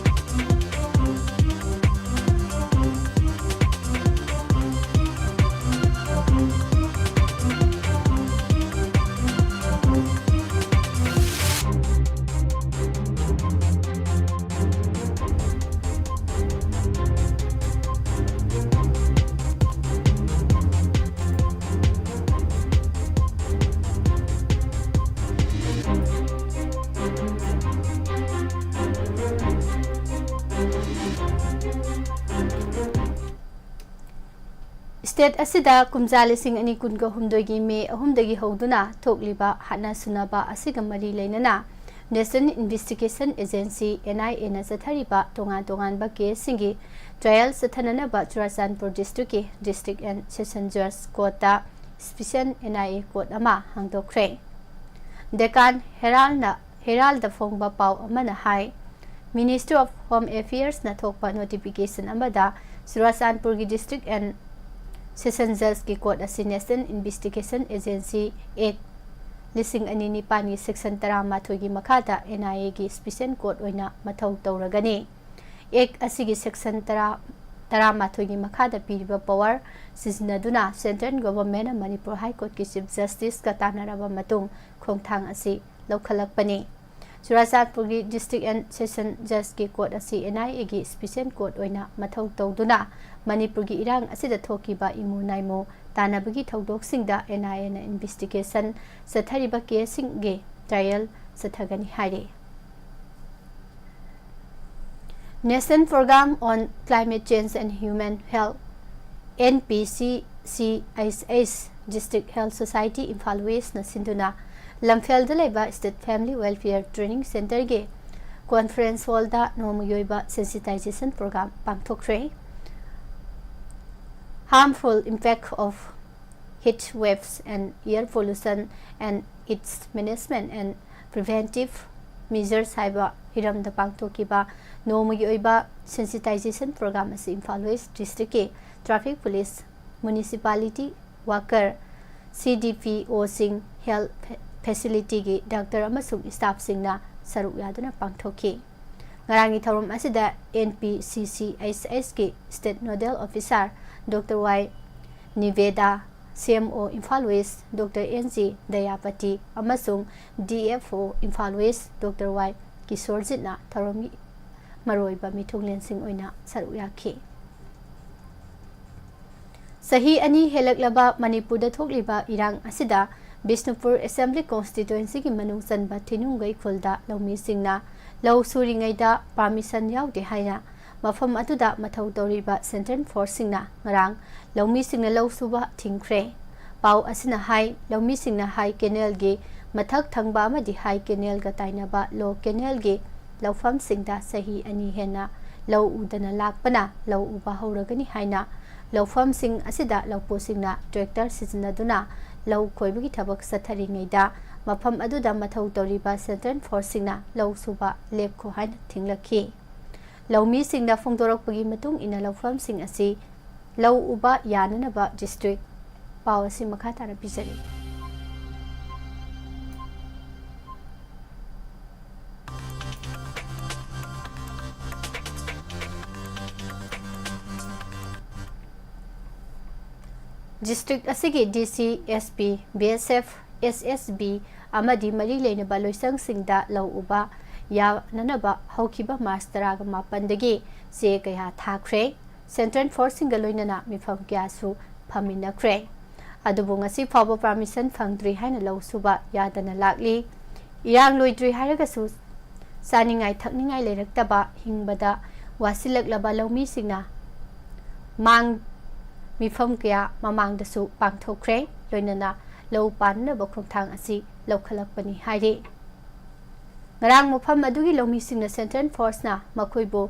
ꯁ꯭ꯇꯦꯠ ꯑꯁꯤꯗ ꯀꯨꯝꯖꯥ ꯂꯤꯁꯤꯡ ꯑꯅꯤ ꯀꯨꯟꯒ ꯍꯨꯝꯗꯣꯏꯒꯤ ꯃꯦ ꯑꯍꯨꯝꯗꯒꯤ ꯍꯧꯗꯨꯅ ꯊꯣꯛꯂꯤꯕ ꯍꯥꯠꯅ ꯁꯨꯅꯕ ꯑꯁꯤꯒ ꯃꯔꯤ ꯂꯩꯅꯅ National Investigation Agency, N I A, ꯅ ꯆꯠꯊꯔꯤꯕ ꯇꯣꯉꯥꯟ ꯇꯣꯉꯥꯟꯕ ꯀꯦꯁꯁꯤꯡꯒꯤ ꯇ꯭ꯔꯥꯌꯦꯜ ꯆꯠꯊꯅꯅꯕ ꯆꯨꯔꯥꯆꯥꯟꯄꯨꯔ ꯗꯤꯁꯇ꯭ꯔꯤꯛꯀꯤ ꯗꯤꯁꯇ꯭ꯔꯤꯛ ꯑꯦꯟ ꯁꯦꯁꯟ ꯖꯖ ꯀꯣꯔꯠꯇ special N I A court ꯑꯃ ꯍꯥꯡꯗꯣꯛꯈ꯭ꯔꯦ꯫ ꯗꯦꯀꯥꯟ ꯍꯦꯔꯥꯜꯅ, ꯍꯦꯔꯥꯜꯗ ꯐꯣꯡꯕ ꯄꯥꯎ ꯑꯃꯅ ꯍꯥꯏ, Ministry of Home Affairs ꯅ ꯊꯣꯛꯄ ꯅꯣꯇꯤꯐꯤꯀꯦꯁꯟ ꯑꯃꯗ ꯆꯨꯔꯥꯆꯥꯟꯄꯨꯔꯒꯤ ꯗꯤꯁꯇ꯭ꯔꯤꯛ ꯑꯦꯟ ꯁꯦꯁꯟ ꯖꯖꯀꯤ ꯀꯣꯔꯠ ꯑꯁꯤ National Investigation Agency Act ꯂꯤꯁꯤꯡ ꯑꯅꯤ ꯅꯤꯄꯥꯟꯒꯤ ꯁꯦꯛꯁꯟ ꯇꯔꯥꯃꯥꯊꯣꯏꯒꯤ ꯃꯈꯥꯗ N I A ꯒꯤ ꯁ꯭ꯄꯤꯁꯦꯜ ꯀꯣꯔꯠ ꯑꯣꯏꯅ ꯃꯊꯧ ꯇꯧꯔꯒꯅꯤ꯫ ꯑꯦꯛ ꯑꯁꯤꯒꯤ ꯁꯦꯛꯁꯟ ꯇꯔꯥ, ꯇꯔꯥꯃꯥꯊꯣꯏꯒꯤ ꯃꯈꯥꯗ ꯄꯤꯔꯤꯕ ꯄꯋꯥꯔ ꯁꯤꯖꯤꯟꯅꯗꯨꯅ ꯁꯦꯟꯇ꯭ꯔꯦꯜ ꯒꯣꯚꯔꯟꯃꯦꯟꯠꯅ ꯃꯅꯤꯄꯨꯔ ꯍꯥꯏ ꯀꯣꯔꯠꯀꯤ ꯆꯤꯐ ꯖꯁꯇꯤꯁꯀ ꯇꯥꯟꯅꯔꯕ ꯃꯇꯨꯡ ꯈꯣꯡꯊꯥꯡ ꯑꯁꯤ ꯂꯧꯈꯠꯂꯛꯄꯅꯤ꯫ ꯆꯨꯔꯥꯆꯥꯟꯄꯨꯔꯒꯤ ꯗꯤꯁꯇ꯭ꯔꯤꯛ ꯑꯦꯟ ꯁꯦꯁꯟ ꯖꯖꯀꯤ ꯀꯣꯔꯠ ꯑꯁꯤ N I A ꯒꯤ ꯁ꯭ꯄꯤꯁꯦꯜ ꯀꯣꯔꯠ ꯑꯣꯏꯅ ꯃꯊꯧ ꯇꯧꯗꯨꯅ ꯃꯅꯤꯄꯨꯔꯒꯤ ꯏꯔꯥꯡ ꯑꯁꯤꯗ ꯊꯣꯛꯈꯤꯕ ꯏꯃꯨ ꯅꯥꯏꯃꯨ ꯇꯥꯟꯅꯕꯒꯤ ꯊꯧꯗꯣꯛꯁꯤꯡꯗ N I A ꯅ ꯏꯟꯚꯦꯁꯇꯤꯒꯦꯁꯟ ꯆꯠꯊꯔꯤꯕ ꯀꯦꯁꯁꯤꯡꯒꯤ ꯇ꯭ꯔꯥꯌꯦꯜ ꯆꯠꯊꯒꯅꯤ ꯍꯥꯏꯔꯤ꯫ National Program on Climate Change and Human Health, N P C C H H, District Health Society Imphal West ꯅ ꯁꯤꯟꯗꯨꯅ ꯂꯝꯐꯦꯜꯗ ꯂꯩꯕ State Family Welfare Training Centre ꯒꯤ conference hall ꯗ ꯅꯣꯡꯃꯒꯤ ꯑꯣꯏꯕ sensitization program ꯄꯥꯡꯊꯣꯛꯈ꯭ꯔꯦ꯫ Harmful impact of heat waves and air pollution and its management and preventive measures ꯍꯥꯏꯕ ꯍꯤꯔꯝꯗ ꯄꯥꯡꯊꯣꯛꯈꯤꯕ ꯅꯣꯡꯃꯒꯤ ꯑꯣꯏꯕ sensitization program ꯑꯁꯤ ꯏꯝꯐꯥꯜ ꯋꯦꯁ ꯗꯤꯁꯇ꯭ꯔꯤꯛꯀꯤ traffic police, municipality worker, C D P O ꯁꯤꯡ, health facility ꯒꯤ ꯗꯥꯛꯇꯔ ꯑꯃꯁꯨꯡ staff ꯁꯤꯡꯅ ꯁꯔꯨꯛ ꯌꯥꯗꯨꯅ ꯄꯥꯡꯊꯣꯛꯈꯤ꯫ ꯉꯔꯥꯡꯒꯤ ꯊꯧꯔꯝ ꯑꯁꯤꯗ N P C C H H ꯀꯤ State Nodal Officer Doctor Y Niveda, C M O Imphal west Doctor N G Dayapati ꯑꯃꯁꯨꯡ D F O Imphal west Doctor Y ꯀꯤꯁꯣꯔꯖꯤꯠꯅ ꯊꯧꯔꯝꯒꯤ ꯃꯔꯨꯑꯣꯏꯕ ꯃꯤꯊꯨꯡꯂꯦꯟꯁꯤꯡ ꯑꯣꯏꯅ ꯁꯔꯨꯛ ꯌꯥꯈꯤ꯫ ꯆꯍꯤ ꯑꯅꯤ ꯍꯦꯜꯂꯛꯂꯕ ꯃꯅꯤꯄꯨꯔꯗ ꯊꯣꯛꯂꯤꯕ ꯏꯔꯥꯡ ꯑꯁꯤꯗ ꯕꯤꯁꯅꯨꯄꯨꯔ Assembly Constituency ꯒꯤ ꯃꯅꯨꯡ ꯆꯟꯕ ꯊꯤꯅꯨꯡꯒꯩ ꯈꯨꯜꯗ ꯂꯧꯃꯤꯁꯤꯡꯅ ꯂꯧ ꯁꯨꯔꯤꯉꯩꯗ permission ꯌꯥꯎꯗꯦ ꯍꯥꯏꯅ ꯃꯐꯝ ꯑꯗꯨꯗ ꯃꯊꯧ ꯇꯧꯔꯤꯕ ꯁꯦꯟꯇ꯭ꯔꯦꯜ ꯐꯣꯔꯁꯁꯤꯡꯅ ꯉꯔꯥꯡ ꯂꯧꯃꯤꯁꯤꯡꯅ ꯂꯧ ꯁꯨꯕ ꯊꯤꯡꯈ꯭ꯔꯦ꯫ ꯄꯥꯎ ꯑꯁꯤꯅ ꯍꯥꯏ, ꯂꯧꯃꯤꯁꯤꯡꯅ ꯍꯥꯏ ꯀꯦꯅꯦꯜꯒꯤ ꯃꯊꯛ ꯊꯪꯕ ꯑꯃꯗꯤ ꯍꯥꯏ ꯀꯦꯅꯦꯜꯒ ꯇꯥꯏꯅꯕ ꯂꯣ ꯀꯦꯅꯦꯜꯒꯤ ꯂꯧꯐꯝꯁꯤꯡꯗ ꯆꯍꯤ ꯑꯅꯤ ꯍꯦꯟꯅ ꯂꯧ ꯎꯗꯅ ꯂꯥꯛꯄꯅ ꯂꯧ ꯎꯕ ꯍꯧꯔꯒꯅꯤ ꯍꯥꯏꯅ ꯂꯧꯐꯝꯁꯤꯡ ꯑꯁꯤꯗ ꯂꯧꯄꯨꯁꯤꯡꯅ ꯇ꯭ꯔꯦꯛꯇꯔ ꯁꯤꯖꯤꯟꯅꯗꯨꯅ ꯂꯧ ꯈꯣꯏꯕꯒꯤ ꯊꯕꯛ ꯆꯠꯊꯔꯤꯉꯩꯗ ꯃꯐꯝ ꯑꯗꯨꯗ ꯃꯊꯧ ꯇꯧꯔꯤꯕ ꯁꯦꯟꯇ꯭ꯔꯦꯜ ꯐꯣꯔꯁꯁꯤꯡꯅ ꯂꯧ ꯁꯨꯕ ꯂꯦꯞꯈꯣ ꯍꯥꯏꯅ ꯊꯤꯡꯂꯛꯈꯤ꯫ ꯂꯧꯃꯤꯁꯤꯡꯅ ꯐꯣꯡꯗꯣꯔꯛꯄꯒꯤ ꯃꯇꯨꯡ ꯏꯟꯅ ꯂꯧꯐꯝꯁꯤꯡ ꯑꯁꯤ ꯂꯧ ꯎꯕ ꯌꯥꯅꯅꯕ ꯗꯤꯁꯇ꯭ꯔꯤꯛ ꯄꯥꯎ ꯑꯁꯤ ꯃꯈꯥ ꯇꯥꯅ ꯄꯤꯖꯔꯤ꯫ ꯗꯤꯁꯇ꯭ꯔꯤꯛ ꯑꯁꯤꯒꯤ ꯗꯤ ꯁꯤ, ꯑꯦꯁ ꯄꯤ, ꯕꯤ ꯑꯦꯁ ꯑꯦꯐ, ꯑꯦꯁ ꯑꯦꯁ ꯕꯤ ꯑꯃꯗꯤ ꯃꯔꯤ ꯂꯩꯅꯕ ꯂꯣꯏꯁꯪꯁꯤꯡꯗ ꯂꯧ ꯎꯕ ꯌꯥꯅꯅꯕ ꯍꯧꯈꯤꯕ ꯃꯥꯔꯆ ꯇꯔꯥꯒ ꯃꯥꯄꯟꯗꯒꯤ ꯆꯦ ꯀꯌꯥ ꯊꯥꯈ꯭ꯔꯦ꯫ ꯁꯦꯟꯇ꯭ꯔꯦꯜ ꯐꯣꯔꯁꯁꯤꯡꯒ ꯂꯣꯏꯅꯅ ꯃꯤꯐꯝ ꯀꯌꯥꯁꯨ ꯐꯝꯃꯤꯟꯅꯈ꯭ꯔꯦ꯫ ꯑꯗꯨꯕꯨ ꯉꯁꯤ ꯐꯥꯎꯕ ꯄꯥꯔꯃꯤꯁꯟ ꯐꯪꯗ꯭ꯔꯤ ꯍꯥꯏꯅ ꯂꯧ ꯁꯨꯕ ꯌꯥꯗꯅ ꯂꯥꯛꯂꯤ꯫ ꯏꯔꯥꯡ ꯂꯣꯏꯗ꯭ꯔꯤ ꯍꯥꯏꯔꯒꯁꯨ ꯆꯥꯅꯤꯡꯉꯥꯏ ꯊꯛꯅꯤꯡꯉꯥꯏ ꯂꯩꯔꯛꯇꯕ, ꯍꯤꯡꯕꯗ ꯋꯥꯁꯤꯜꯂꯛꯂꯕ ꯂꯧꯃꯤꯁꯤꯡꯅ ꯃꯥꯡ ꯃꯤꯐꯝ ꯀꯌꯥ ꯃꯃꯥꯡꯗꯁꯨ ꯄꯥꯡꯊꯣꯛꯈ꯭ꯔꯦ꯫ ꯂꯣꯏꯅꯅ ꯂꯧ ꯄꯥꯟꯅꯅꯕ ꯈꯣꯡꯊꯥꯡ ꯑꯁꯤ ꯂꯧꯈꯠꯂꯛꯄꯅꯤ ꯍꯥꯏꯔꯤ꯫ ꯉꯔꯥꯡ ꯃꯐꯝ ꯑꯗꯨꯒꯤ ꯂꯧꯃꯤꯁꯤꯡꯅ ꯁꯦꯟꯇ꯭ꯔꯦꯜ ꯐꯣꯔꯁꯅ ꯃꯈꯣꯏꯕꯨ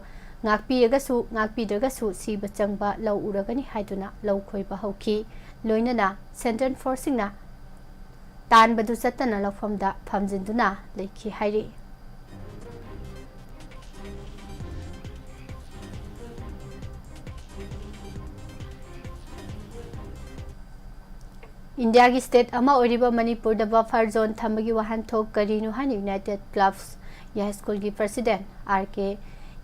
ꯉꯥꯛꯄꯤꯔꯒꯁꯨ ꯉꯥꯛꯄꯤꯗ꯭ꯔꯒꯁꯨ ꯁꯤꯕ ꯆꯪꯕ ꯂꯧ ꯎꯔꯒꯅꯤ ꯍꯥꯏꯗꯨꯅ ꯂꯧ ꯈꯣꯏꯕ ꯍꯧꯈꯤ꯫ ꯂꯣꯏꯅꯅ ꯁꯦꯟꯇ꯭ꯔꯦꯜ ꯐꯣꯔꯁꯁꯤꯡꯅ ꯇꯥꯟꯕꯗꯨ ꯆꯠꯇꯅ ꯂꯧꯐꯝꯗ ꯐꯝꯖꯤꯟꯗꯨꯅ ꯂꯩꯈꯤ ꯍꯥꯏꯔꯤ꯫ ꯏꯟꯗꯤꯌꯥꯒꯤ ꯁ꯭ꯇꯦꯠ ꯑꯃ ꯑꯣꯏꯔꯤꯕ ꯃꯅꯤꯄꯨꯔꯗ ꯕꯐꯔ ꯖꯣꯟ ꯊꯝꯕꯒꯤ ꯋꯥꯍꯟꯊꯣꯛ ꯀꯔꯤꯅꯣ ꯍꯥꯏꯅ ꯌꯨꯅꯥꯏꯇꯦꯗ ꯀ꯭ꯂꯕꯁ ꯌꯥꯏꯁ꯭ꯀꯨꯜꯒꯤ ꯄ꯭ꯔꯁꯤꯗꯦꯟꯠ ꯑꯥꯔ ꯀꯦ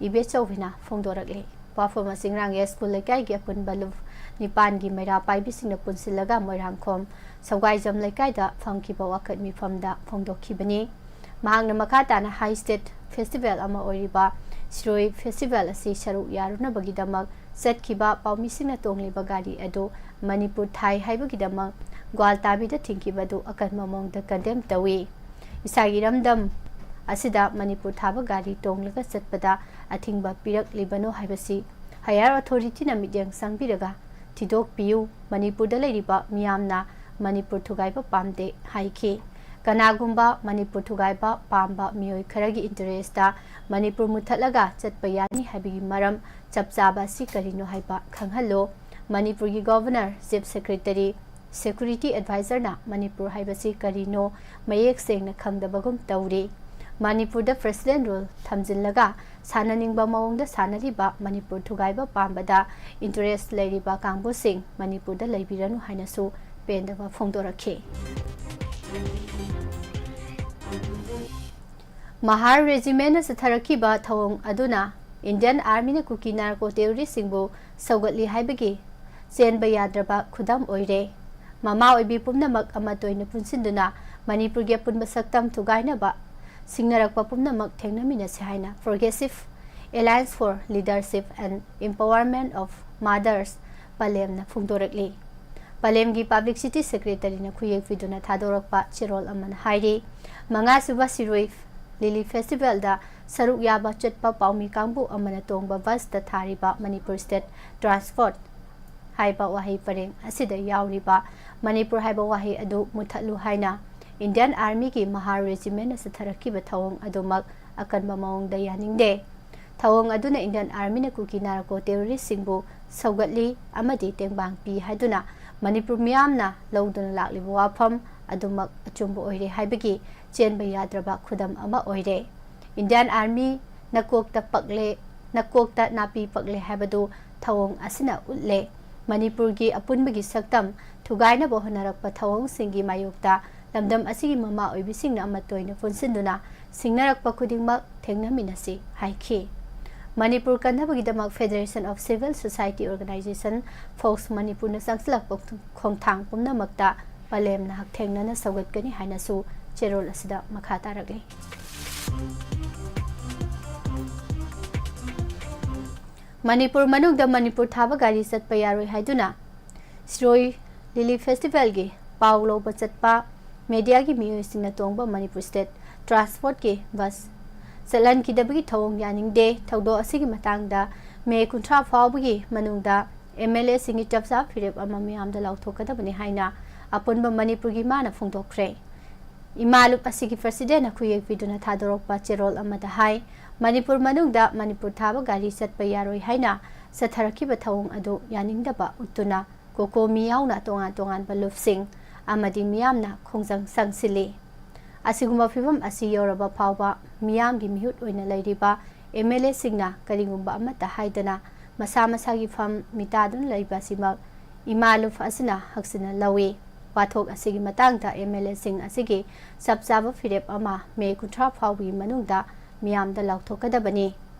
ꯏꯕꯦꯆꯧꯕꯤꯅ ꯐꯣꯡꯗꯣꯔꯛꯂꯤ꯫ ꯋꯥꯐꯝ ꯑꯁꯤ ꯉꯔꯥꯡ ꯌꯥꯏꯁ꯭ꯀꯨꯜ ꯂꯩꯀꯥꯏꯒꯤ ꯑꯄꯨꯟꯕ ꯂꯨꯞ ꯅꯤꯄꯥꯟꯒꯤ ꯃꯩꯔꯥ ꯄꯥꯏꯕꯤꯁꯤꯡꯅ ꯄꯨꯟꯁꯤꯜꯂꯒ ꯃꯣꯏꯔꯥꯡꯈꯣꯝ ꯁꯧꯒꯥꯏꯖꯝ ꯂꯩꯀꯥꯏꯗ ꯐꯝꯈꯤꯕ ꯋꯥꯀꯠ ꯃꯤꯐꯝꯗ ꯐꯣꯡꯗꯣꯛꯈꯤꯕꯅꯤ꯫ ꯃꯍꯥꯛꯅ ꯃꯈꯥ ꯇꯥꯅ ꯍꯥꯏ ꯁ꯭ꯇꯦꯠ ꯐꯦꯁꯇꯤꯚꯦꯜ ꯑꯃ ꯑꯣꯏꯔꯤꯕ ꯁꯤꯔꯣꯏ ꯐꯦꯁꯇꯤꯚꯦꯜ ꯑꯁꯤ ꯁꯔꯨꯛ ꯌꯥꯔꯨꯅꯕꯒꯤꯗꯃꯛ ꯆꯠꯈꯤꯕ ꯄꯥꯎꯃꯤꯁꯤꯡꯅ ꯇꯣꯡꯂꯤꯕ ꯒꯥꯔꯤ ꯑꯗꯨ ꯃꯅꯤꯄꯨꯔ ꯊꯥꯏ ꯍꯥꯏꯕꯒꯤꯗꯃꯛ ꯒ꯭ꯋꯥꯜꯇꯥꯕꯤꯗ ꯊꯤꯡꯈꯤꯕ ꯑꯗꯨ ꯑꯀꯟꯕ ꯃꯑꯣꯡꯗ ꯀꯟꯗꯦꯝ ꯇꯧꯏ꯫ ꯏꯁꯥꯒꯤ ꯏꯔꯝꯗꯝ ꯑꯁꯤꯗ ꯃꯅꯤꯄꯨꯔ ꯊꯥꯕ ꯒꯥꯔꯤ ꯇꯣꯡꯂꯒ ꯆꯠꯄꯗ ꯑꯊꯤꯡꯕ ꯄꯤꯔꯛꯂꯤꯕꯅꯣ ꯍꯥꯏꯕꯁꯤ higher authority ꯅ ꯃꯤꯠꯌꯦꯡ ꯆꯪꯕꯤꯔꯒ ꯊꯤꯗꯣꯛꯄꯤꯌꯨ꯫ ꯃꯅꯤꯄꯨꯔꯗ ꯂꯩꯔꯤꯕ ꯃꯤꯌꯥꯝꯅ ꯃꯅꯤꯄꯨꯔ ꯊꯨꯒꯥꯏꯕ ꯄꯥꯝꯗꯦ ꯍꯥꯏꯈꯤ꯫ ꯀꯅꯥꯒꯨꯝꯕ ꯃꯅꯤꯄꯨꯔ ꯊꯨꯒꯥꯏꯕ ꯄꯥꯝꯕ ꯃꯤꯑꯣꯏ ꯈꯔꯒꯤ interest ꯇ ꯃꯅꯤꯄꯨꯔ ꯃꯨꯠꯊꯠꯂꯒ ꯆꯠꯄ ꯌꯥꯅꯤ ꯍꯥꯏꯕꯒꯤ ꯃꯔꯝ ꯆꯞ ꯆꯥꯕ ꯑꯁꯤ ꯀꯔꯤꯅꯣ ꯍꯥꯏꯕ ꯈꯪꯍꯜꯂꯨ꯫ ꯃꯅꯤꯄꯨꯔꯒꯤ Governor, Chief Secretary, Security Advisor ꯅ ꯃꯅꯤꯄꯨꯔ ꯍꯥꯏꯕꯁꯤ ꯀꯔꯤꯅꯣ ꯃꯌꯦꯛ ꯁꯦꯡꯅ ꯈꯪꯗꯕꯒꯨꯝ ꯇꯧꯔꯤ꯫ ꯃꯅꯤꯄꯨꯔꯗ President Rule ꯊꯝꯖꯤꯜꯂꯒ ꯁꯥꯟꯅꯅꯤꯡꯕ ꯃꯑꯣꯡꯗ ꯁꯥꯟꯅꯔꯤꯕ ꯃꯅꯤꯄꯨꯔ ꯊꯨꯒꯥꯏꯕ ꯄꯥꯝꯕꯗ interest ꯂꯩꯔꯤꯕ ꯀꯥꯡꯕꯨꯁꯤꯡ ꯃꯅꯤꯄꯨꯔꯗ ꯂꯩꯕꯤꯔꯅꯨ ꯍꯥꯏꯅꯁꯨ ꯄꯦꯟꯗꯕ ꯐꯣꯡꯗꯣꯔꯛꯈꯤ꯫ ꯃꯍꯥꯔ Regiment ꯅ ꯆꯠꯊꯔꯛꯈꯤꯕ ꯊꯧꯑꯣꯡ ꯑꯗꯨꯅ Indian Army ꯅ ꯀꯨꯀꯤ narco terrorist ꯁꯤꯡꯕꯨ ꯁꯧꯒꯠꯂꯤ ꯍꯥꯏꯕꯒꯤ ꯆꯦꯟꯕ ꯌꯥꯗ꯭ꯔꯕ ꯈꯨꯗꯝ ꯑꯣꯏꯔꯦ꯫ ꯃꯃꯥ ꯑꯣꯏꯕꯤ ꯄꯨꯝꯅꯃꯛ ꯑꯃꯠꯇ ꯑꯣꯏꯅ ꯄꯨꯟꯁꯤꯟꯗꯨꯅ ꯃꯅꯤꯄꯨꯔꯒꯤ ꯑꯄꯨꯟꯕ ꯁꯛꯇꯝ ꯊꯨꯒꯥꯏꯅꯕ ꯁꯤꯡꯅꯔꯛꯄ ꯄꯨꯝꯅꯃꯛ ꯊꯦꯡꯅꯃꯤꯟꯅꯁꯤ ꯍꯥꯏꯅ Progressive Alliance for Leadership and Empowerment of Mothers, ꯄꯂꯦꯝꯅ ꯐꯣꯡꯗꯣꯔꯛꯂꯤ꯫ ꯄꯂꯦꯝꯒꯤ Publicity Secretary ꯅ ꯈꯨꯌꯦꯛ ꯄꯤꯗꯨꯅ ꯊꯥꯗꯣꯔꯛꯄ ꯆꯦꯔꯣꯜ ꯑꯃꯅ ꯍꯥꯏꯔꯤ, ꯃꯉꯥꯁꯨꯕ ꯁꯤꯔꯣꯏ Lily Festival ꯗ ꯁꯔꯨꯛ ꯌꯥꯕ ꯆꯠꯄ ꯄꯥꯎꯃꯤ ꯀꯥꯡꯕꯨ ꯑꯃꯅ ꯇꯣꯡꯕ bus ꯇ ꯊꯥꯔꯤꯕ Manipur State Transport ꯍꯥꯏꯕ ꯋꯥꯍꯩ ꯄꯔꯦꯡ ꯑꯁꯤꯗ ꯌꯥꯎꯔꯤꯕ ꯃꯅꯤꯄꯨꯔ ꯍꯥꯏꯕ ꯋꯥꯍꯩ ꯑꯗꯨ ꯃꯨꯠꯊꯠꯂꯨ ꯍꯥꯏꯅ Indian Army ꯒꯤ Mahar Regiment ꯅ ꯆꯠꯊꯔꯛꯈꯤꯕ ꯊꯧꯑꯣꯡ ꯑꯗꯨꯃꯛ ꯑꯀꯟꯕ ꯃꯑꯣꯡꯗ ꯌꯥꯅꯤꯡꯗꯦ꯫ ꯊꯧꯑꯣꯡ ꯑꯗꯨꯅ Indian Army ꯅ ꯀꯨꯀꯤ narco terrorist ꯁꯤꯡꯕꯨ ꯁꯧꯒꯠꯂꯤ ꯑꯃꯗꯤ ꯇꯦꯡꯕꯥꯡ ꯄꯤ ꯍꯥꯏꯗꯨꯅ ꯃꯅꯤꯄꯨꯔ ꯃꯤꯌꯥꯝꯅ ꯂꯧꯗꯨꯅ ꯂꯥꯛꯂꯤꯕ ꯋꯥꯐꯝ ꯑꯗꯨꯃꯛ ꯑꯆꯨꯝꯕ ꯑꯣꯏꯔꯦ ꯍꯥꯏꯕꯒꯤ ꯆꯦꯟꯕ ꯌꯥꯗ꯭ꯔꯕ ꯈꯨꯗꯝ ꯑꯃ ꯑꯣꯏꯔꯦ꯫ Indian Army ꯅꯀꯣꯛꯇ ꯄꯛꯂꯦ, ꯅꯀꯣꯛꯇ ꯅꯥꯄꯤ ꯄꯛꯂꯦ ꯍꯥꯏꯕꯗꯨ ꯊꯧꯑꯣꯡ ꯑꯁꯤꯅ ꯎꯠꯂꯦ꯫ ꯃꯅꯤꯄꯨꯔꯒꯤ ꯑꯄꯨꯟꯕꯒꯤ ꯁꯛꯇꯝ ꯊꯨꯒꯥꯏꯅꯕ ꯍꯣꯠꯅꯔꯛꯄ ꯊꯧꯑꯣꯡꯁꯤꯡꯒꯤ ꯃꯥꯌꯣꯛꯇ ꯂꯝꯗꯝ ꯑꯁꯤꯒꯤ ꯃꯃꯥ ꯑꯣꯏꯕꯤꯁꯤꯡꯅ ꯑꯃꯠꯇ ꯑꯣꯏꯅ ꯄꯨꯟꯁꯤꯟꯗꯨꯅ ꯁꯤꯡꯅꯔꯛꯄ ꯈꯨꯗꯤꯡꯃꯛ ꯊꯦꯡꯅꯃꯤꯟꯅꯁꯤ ꯍꯥꯏꯈꯤ꯫ ꯃꯅꯤꯄꯨꯔ ꯀꯟꯅꯕꯒꯤꯗꯃꯛ Federation of Civil Society Organization, ꯐꯣꯛꯁ, ꯃꯅꯤꯄꯨꯔꯅ ꯆꯪꯁꯤꯜꯂꯛꯄ ꯈꯣꯡꯊꯥꯡ ꯄꯨꯝꯅꯃꯛꯇ ꯄꯂꯦꯝꯅ ꯍꯛꯊꯦꯡꯅꯅ ꯁꯧꯒꯠꯀꯅꯤ ꯍꯥꯏꯅꯁꯨ ꯆꯦꯔꯣꯜ ꯑꯁꯤꯗ ꯃꯈꯥ ꯇꯥꯔꯛꯂꯤ꯫ ꯃꯅꯤꯄꯨꯔ ꯃꯅꯨꯡꯗ ꯃꯅꯤꯄꯨꯔ ꯊꯥꯕ ꯒꯥꯔꯤ ꯆꯠꯄ ꯌꯥꯔꯣꯏ ꯍꯥꯏꯗꯨꯅ ꯁꯤꯔꯣꯏ Lily Festival ꯒꯤ ꯄꯥꯎ ꯂꯧꯕ ꯆꯠꯄ media ꯒꯤ ꯃꯤꯑꯣꯏꯁꯤꯡꯅ ꯇꯣꯡꯕ Manipur State Transport ꯀꯤ bus ꯆꯠꯍꯟꯈꯤꯗꯕꯒꯤ ꯊꯧꯑꯣꯡ ꯌꯥꯅꯤꯡꯗꯦ꯫ ꯊꯧꯗꯣꯛ ꯑꯁꯤꯒꯤ ꯃꯇꯥꯡꯗ ꯃꯦ ꯀꯨꯟꯊ꯭ꯔꯥ ꯐꯥꯎꯕꯒꯤ ꯃꯅꯨꯡꯗ ꯑꯦꯝ ꯑꯦꯜ ꯑꯦꯁꯤꯡꯒꯤ ꯆꯞ ꯆꯥꯕ ꯐꯤꯔꯦꯞ ꯑꯃ ꯃꯤꯌꯥꯝꯗ ꯂꯥꯎꯊꯣꯛꯀꯗꯕꯅꯤ ꯍꯥꯏꯅ ꯑꯄꯨꯟꯕ ꯃꯅꯤꯄꯨꯔꯒꯤ ꯃꯥꯅ ꯐꯣꯡꯗꯣꯛꯈ꯭ꯔꯦ꯫ ꯏꯃꯥ ꯂꯨꯞ ꯑꯁꯤꯒꯤ ꯄ꯭ꯔꯁꯤꯗꯦꯟꯅ ꯈꯨꯌꯦꯛ ꯄꯤꯗꯨꯅ ꯊꯥꯗꯣꯔꯛꯄ ꯆꯦꯔꯣꯜ ꯑꯃꯗ ꯍꯥꯏ, ꯃꯅꯤꯄꯨꯔ ꯃꯅꯨꯡꯗ ꯃꯅꯤꯄꯨꯔ ꯊꯥꯕ ꯒꯥꯔꯤ ꯆꯠꯄ ꯌꯥꯔꯣꯏ ꯍꯥꯏꯅ ꯆꯠꯊꯔꯛꯈꯤꯕ ꯊꯧꯑꯣꯡ ꯑꯗꯨ ꯌꯥꯅꯤꯡꯗꯕ ꯎꯠꯇꯨꯅ ꯀꯣꯀꯣꯃꯤ ꯌꯥꯎꯅ ꯇꯣꯉꯥꯟ ꯇꯣꯉꯥꯟꯕ ꯂꯨꯞꯁꯤꯡ ꯑꯃꯗꯤ ꯃꯤꯌꯥꯝꯅ ꯈꯣꯡꯖꯪ ꯆꯪꯁꯤꯜꯂꯤ꯫ ꯑꯁꯤꯒꯨꯝꯕ ꯐꯤꯚꯝ ꯑꯁꯤ ꯌꯧꯔꯕ ꯐꯥꯎꯕ ꯃꯤꯌꯥꯝꯒꯤ ꯃꯤꯍꯨꯠ ꯑꯣꯏꯅ ꯂꯩꯔꯤꯕ ꯑꯦꯝ ꯑꯦꯜ ꯑꯦꯁꯤꯡꯅ ꯀꯔꯤꯒꯨꯝꯕ ꯑꯃꯠꯇ ꯍꯥꯏꯗꯅ ꯃꯁꯥ ꯃꯁꯥꯒꯤ ꯐꯝ ꯃꯤꯇꯥꯗꯨꯅ ꯂꯩꯕ ꯑꯁꯤꯃꯛ ꯏꯃꯥ ꯂꯨꯞ ꯑꯁꯤꯅ ꯍꯛꯆꯤꯟꯅ ꯂꯧꯏ꯫ ꯋꯥꯊꯣꯛ ꯑꯁꯤꯒꯤ ꯃꯇꯥꯡꯗ ꯑꯦꯝ ꯑꯦꯜ ꯑꯦꯁꯤꯡ ꯑꯁꯤꯒꯤ ꯆꯞ ꯆꯥꯕ ꯐꯤꯔꯦꯞ ꯑꯃ ꯃꯦ ꯀꯨꯟꯊ꯭ꯔꯥ ꯐꯥꯎꯕꯒꯤ ꯃꯅꯨꯡꯗ ꯃꯤꯌꯥꯝꯗ ꯂꯥꯎꯊꯣꯛꯀꯗꯕꯅꯤ꯫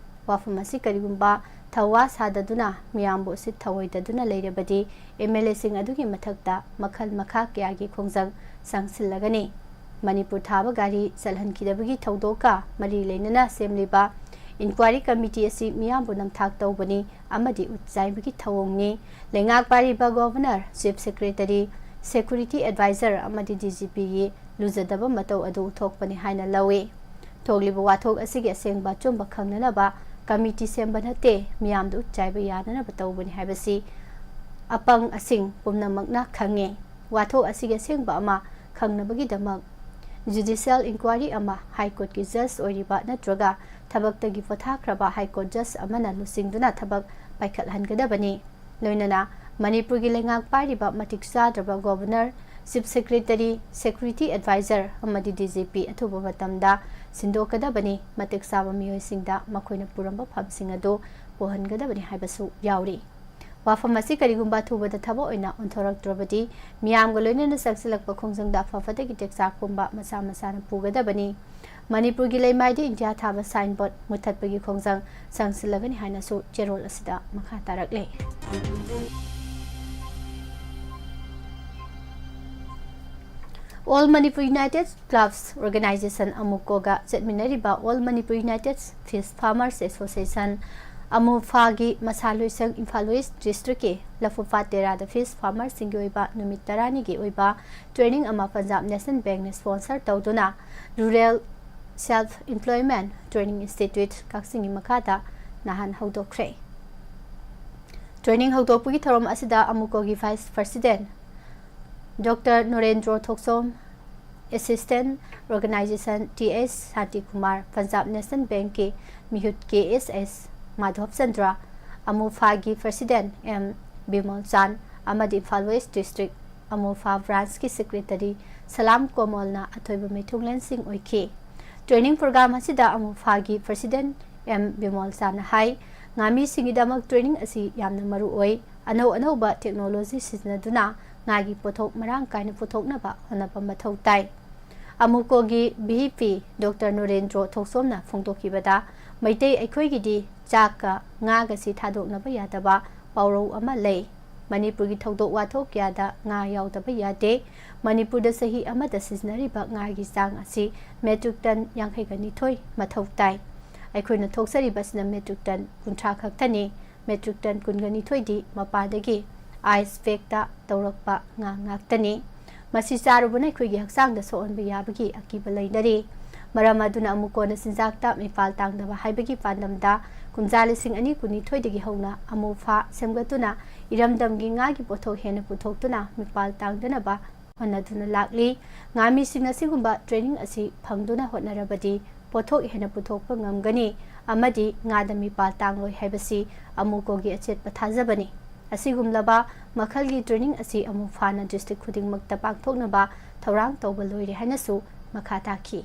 ꯋꯥꯐꯝ ꯑꯁꯤ ꯀꯔꯤꯒꯨꯝꯕ ꯊꯧꯋꯥ ꯁꯥꯗꯗꯨꯅ ꯃꯤꯌꯥꯝꯕꯨ ꯎꯁꯤꯠ ꯊꯑꯣꯏꯗꯗꯨꯅ ꯂꯩꯔꯕꯗꯤ ꯑꯦꯝ ꯑꯦꯜ ꯑꯦꯁꯤꯡ ꯑꯗꯨꯒꯤ ꯃꯊꯛꯇ ꯃꯈꯜ ꯃꯈꯥ ꯀꯌꯥꯒꯤ ꯈꯣꯡꯖꯪ ꯆꯪꯁꯤꯜꯂꯒꯅꯤ꯫ ꯃꯅꯤꯄꯨꯔ ꯊꯥꯕ ꯒꯥꯔꯤ ꯆꯠꯍꯟꯈꯤꯗꯕꯒꯤ ꯊꯧꯗꯣꯛꯀ ꯃꯔꯤ ꯂꯩꯅꯅ ꯁꯦꯝꯂꯤꯕ ꯏꯟꯀ꯭ꯋꯥꯔꯤ ꯀꯃꯤꯇꯤ ꯑꯁꯤ ꯃꯤꯌꯥꯝꯕꯨ ꯅꯝꯊꯥꯛ ꯇꯧꯕꯅꯤ ꯑꯃꯗꯤ ꯎꯠꯆꯥꯏꯕꯒꯤ ꯊꯧꯑꯣꯡꯅꯤ꯫ ꯂꯩꯉꯥꯛ ꯄꯥꯏꯔꯤꯕ governor, chief secretary, security adviser ꯑꯃꯗꯤ ꯗꯤ ꯖꯤ ꯄꯤꯒꯤ ꯂꯨꯖꯗꯕ ꯃꯇꯧ ꯑꯗꯨ ꯎꯠꯊꯣꯛꯄꯅꯤ ꯍꯥꯏꯅ ꯂꯧꯏ꯫ ꯊꯣꯛꯂꯤꯕ ꯋꯥꯊꯣꯛ ꯑꯁꯤꯒꯤ ꯑꯁꯦꯡꯕ ꯑꯆꯨꯝꯕ ꯈꯪꯅꯅꯕ ꯀꯃꯤꯇꯤ ꯁꯦꯝꯕ ꯅꯠꯇꯦ, ꯃꯤꯌꯥꯝꯗ ꯎꯠꯆꯥꯏꯕ ꯌꯥꯅꯅꯕ ꯇꯧꯕꯅꯤ ꯍꯥꯏꯕꯁꯤ ꯑꯄꯪ ꯑꯁꯤꯡ ꯄꯨꯝꯅꯃꯛꯅ ꯈꯪꯉꯤ꯫ ꯋꯥꯊꯣꯛ ꯑꯁꯤꯒꯤ ꯑꯁꯦꯡꯕ ꯑꯃ ꯈꯪꯅꯕꯒꯤꯗꯃꯛ ꯖꯨꯗꯤꯁꯤꯌꯦꯜ ꯏꯟꯀ꯭ꯋꯥꯔꯤ ꯑꯃ ꯍꯥꯏ ꯀꯣꯔꯠꯀꯤ ꯖꯖ ꯑꯣꯏꯔꯤꯕ ꯅꯠꯇ꯭ꯔꯒ ꯊꯕꯛꯇꯒꯤ ꯄꯣꯊꯥꯈ꯭ꯔꯕ ꯍꯥꯏ ꯀꯣꯔꯠ ꯖꯖ ꯑꯃꯅ ꯂꯨꯆꯤꯡꯗꯨꯅ ꯊꯕꯛ ꯄꯥꯏꯈꯠꯍꯟꯒꯗꯕꯅꯤ꯫ ꯂꯣꯏꯅꯅ ꯃꯅꯤꯄꯨꯔꯒꯤ ꯂꯩꯉꯥꯛ ꯄꯥꯏꯔꯤꯕ ꯃꯇꯤꯛ ꯆꯥꯗ꯭ꯔꯕ governor, chief secretary, security adviser ꯑꯃꯗꯤ ꯗꯤ ꯖꯤ ꯄꯤ ꯑꯊꯨꯕ ꯃꯇꯝꯗ ꯁꯤꯟꯗꯣꯛꯀꯗꯕꯅꯤ꯫ ꯃꯇꯤꯛ ꯆꯥꯕ ꯃꯤꯑꯣꯏꯁꯤꯡꯗ ꯃꯈꯣꯏꯅ ꯄꯨꯔꯝꯕ ꯐꯝꯁꯤꯡ ꯑꯗꯨ ꯄꯨꯍꯟꯒꯗꯕꯅꯤ ꯍꯥꯏꯕꯁꯨ ꯌꯥꯎꯔꯤ꯫ ꯋꯥꯐꯝ ꯑꯁꯤ ꯀꯔꯤꯒꯨꯝꯕ ꯑꯊꯨꯕꯗ ꯊꯕꯛ ꯑꯣꯏꯅ ꯑꯣꯟꯊꯣꯔꯛꯇ꯭ꯔꯕꯗꯤ ꯃꯤꯌꯥꯝꯒ ꯂꯣꯏꯅꯅ ꯆꯪꯁꯤꯜꯂꯛꯄ ꯈꯣꯡꯖꯪꯗ ꯑꯐ ꯐꯠꯇꯒꯤ ꯇꯦꯛꯆꯥꯛ ꯄꯨꯝꯕ ꯃꯁꯥ ꯃꯁꯥꯅ ꯄꯨꯒꯗꯕꯅꯤ꯫ ꯃꯅꯤꯄꯨꯔꯒꯤ ꯂꯩꯃꯥꯏꯗ ꯏꯟꯗꯤꯌꯥ ꯊꯥꯕ ꯁꯥꯏꯟ ꯕꯣꯔꯗ ꯃꯨꯠꯊꯠꯄꯒꯤ ꯈꯣꯡꯖꯪ ꯆꯪꯁꯤꯜꯂꯒꯅꯤ ꯍꯥꯏꯅꯁꯨ ꯆꯦꯔꯣꯜ ꯑꯁꯤꯗ ꯃꯈꯥ ꯇꯥꯔꯛꯂꯤ꯫ All Manipur United Clubs Organization, ꯑꯃꯨꯀꯣꯒ ꯆꯠꯃꯤꯟꯅꯔꯤꯕ All Manipur United Fish Farmers Association, ꯑꯃꯨꯐꯥꯒꯤ ꯃꯁꯥ ꯂꯣꯏꯁꯪ ꯏꯝꯐꯥꯜ ꯋꯦꯁ ꯗꯤꯁꯇ꯭ꯔꯤꯛꯀꯤ ꯂꯐꯨꯄꯥꯠ ꯇꯦꯔꯥꯗ ꯐꯤꯁ ꯐꯥꯔꯃꯔꯁꯤꯡꯒꯤ ꯑꯣꯏꯕ ꯅꯨꯃꯤꯠ ꯇꯔꯥꯅꯤꯒꯤ ꯑꯣꯏꯕ ꯇ꯭ꯔꯦꯅꯤꯡ ꯑꯃ ꯄꯟꯖꯥꯕ ꯅꯦꯁꯅꯦꯜ ꯕꯦꯡꯛꯅ ꯁ꯭ꯄꯣꯟꯁꯔ ꯇꯧꯗꯨꯅ rural Self Employment Training Institute ꯀꯛꯆꯤꯡꯒꯤ ꯃꯈꯥꯗ ꯅꯍꯥꯟ ꯍꯧꯗꯣꯛꯈ꯭ꯔꯦ꯫ Training ꯍꯧꯗꯣꯛꯄꯒꯤ ꯊꯧꯔꯝ ꯑꯁꯤꯗ ꯑꯃꯨꯀꯣꯒꯤ Vice President Doctor ꯅꯣꯔꯦꯟꯗ꯭ꯔꯣ ꯊꯣꯛꯆꯣꯝ, Assistant Organization T S Shantikumar, Punjab National Bank ꯀꯤ ꯃꯤꯍꯨꯠ K S S Madhab Chandra, ꯑꯃꯨꯐꯥꯒꯤ President M Bimol ꯆꯥꯟ ꯑꯃꯗꯤ ꯏꯝꯐꯥꯜ West District ꯑꯃꯨꯐꯥ Branch ꯀꯤ Secretary ꯁꯂꯥꯝ ꯀꯣꯃꯣꯜꯅ ꯑꯊꯣꯏꯕ ꯃꯤꯊꯨꯡꯂꯦꯟꯁꯤꯡ ꯑꯣꯏꯈꯤ꯫ Training program ꯑꯁꯤꯗ ꯑꯃꯨꯐꯥꯒꯤ President M ꯕꯤꯃꯣꯜ ꯆꯥꯟꯅ ꯍꯥꯏ, ꯉꯥꯃꯤꯁꯤꯡꯒꯤꯗꯃꯛ training ꯑꯁꯤ ꯌꯥꯝꯅ ꯃꯔꯨ ꯑꯣꯏ꯫ ꯑꯅꯧ ꯑꯅꯧꯕ technology ꯁꯤꯖꯤꯟꯅꯗꯨꯅ ꯉꯥꯒꯤ ꯄꯣꯠꯊꯣꯛ ꯃꯔꯥꯡ ꯀꯥꯏꯅ ꯄꯨꯊꯣꯛꯅꯕ ꯍꯣꯠꯅꯕ ꯃꯊꯧ ꯇꯥꯏ꯫ ꯑꯃꯨꯀꯣꯒꯤ V P Doctor ꯅꯣꯔꯦꯟꯗ꯭ꯔꯣ ꯊꯣꯛꯆꯣꯝꯅ ꯐꯣꯡꯗꯣꯛꯈꯤꯕꯗ, ꯃꯩꯇꯩ ꯑꯩꯈꯣꯏꯒꯤꯗꯤ ꯆꯥꯛꯀ ꯉꯥꯒꯁꯤ ꯊꯥꯗꯣꯛꯅꯕ ꯌꯥꯗꯕ ꯄꯥꯎꯔꯧ ꯑꯃ ꯂꯩ꯫ ꯃꯅꯤꯄꯨꯔꯒꯤ ꯊꯧꯗꯣꯛ ꯋꯥꯊꯣꯛ ꯀꯌꯥꯗ ꯉꯥ ꯌꯥꯎꯗꯕ ꯌꯥꯗꯦ꯫ ꯃꯅꯤꯄꯨꯔꯗ ꯆꯍꯤ ꯑꯃꯗ ꯁꯤꯖꯤꯟꯅꯔꯤꯕ ꯉꯥꯒꯤ ꯆꯥꯡ ꯑꯁꯤ metric ton ꯌꯥꯡꯈꯩꯒ ꯅꯤꯊꯣꯏ ꯃꯊꯧ ꯇꯥꯏ꯫ ꯑꯩꯈꯣꯏꯅ ꯊꯣꯛꯆꯔꯤꯕꯁꯤꯅ metric ton ꯀꯨꯟꯊ꯭ꯔꯥ ꯈꯛꯇꯅꯤ꯫ Metric ton ꯀꯨꯟꯒ ꯅꯤꯊꯣꯏꯗꯤ ꯃꯄꯥꯟꯗꯒꯤ ice pack ꯇ ꯇꯧꯔꯛꯄ ꯉꯥ ꯉꯥꯛꯇꯅꯤ꯫ ꯃꯁꯤ ꯆꯥꯔꯨꯕꯅ ꯑꯩꯈꯣꯏꯒꯤ ꯍꯛꯆꯥꯡꯗ ꯁꯣꯛꯍꯟꯕ ꯌꯥꯕꯒꯤ ꯑꯀꯤꯕ ꯂꯩꯅꯔꯤ꯫ ꯃꯔꯝ ꯑꯗꯨꯅ ꯑꯃꯨꯀꯣꯟꯅ ꯆꯤꯟꯖꯥꯛꯇ ꯃꯤꯄꯥꯜ ꯇꯥꯡꯗꯕ ꯍꯥꯏꯕꯒꯤ ꯄꯥꯟꯗꯝꯗ ꯀꯨꯝꯖꯥ ꯂꯤꯁꯤꯡ ꯑꯅꯤ ꯀꯨꯟꯅꯤꯊꯣꯏꯗꯒꯤ ꯍꯧꯅ ꯑꯃꯨꯐꯥ ꯁꯦꯝꯒꯠꯇꯨꯅ ꯏꯔꯝꯗꯝꯒꯤ ꯉꯥꯒꯤ ꯄꯣꯠꯊꯣꯛ ꯍꯦꯟꯅ ꯄꯨꯊꯣꯛꯇꯨꯅ ꯃꯤꯄꯥꯜ ꯇꯥꯡꯗꯅꯕ ꯍꯣꯠꯅꯗꯨꯅ ꯂꯥꯛꯂꯤ꯫ ꯉꯥꯃꯤꯁꯤꯡꯅ ꯁꯤꯒꯨꯝꯕ training ꯑꯁꯤ ꯐꯪꯗꯨꯅ ꯍꯣꯠꯅꯔꯕꯗꯤ ꯄꯣꯠꯊꯣꯛ ꯍꯦꯟꯅ ꯄꯨꯊꯣꯛꯄ ꯉꯝꯒꯅꯤ ꯑꯃꯗꯤ ꯉꯥꯗ ꯃꯤꯄꯥꯜ ꯇꯥꯡꯂꯣꯏ ꯍꯥꯏꯕꯁꯤ ꯑꯃꯨꯀꯣꯒꯤ ꯑꯆꯦꯠꯄ ꯊꯥꯖꯕꯅꯤ꯫ ꯑꯁꯤꯒꯨꯝꯂꯕ ꯃꯈꯜꯒꯤ training ꯑꯁꯤ ꯑꯃꯨꯐꯥꯅ district ꯈꯨꯗꯤꯡꯃꯛꯇ ꯄꯥꯡꯊꯣꯛꯅꯕ ꯊꯧꯔꯥꯡ ꯇꯧꯕ ꯂꯣꯏꯔꯦ ꯍꯥꯏꯅꯁꯨ ꯃꯈꯥ ꯇꯥꯈꯤ꯫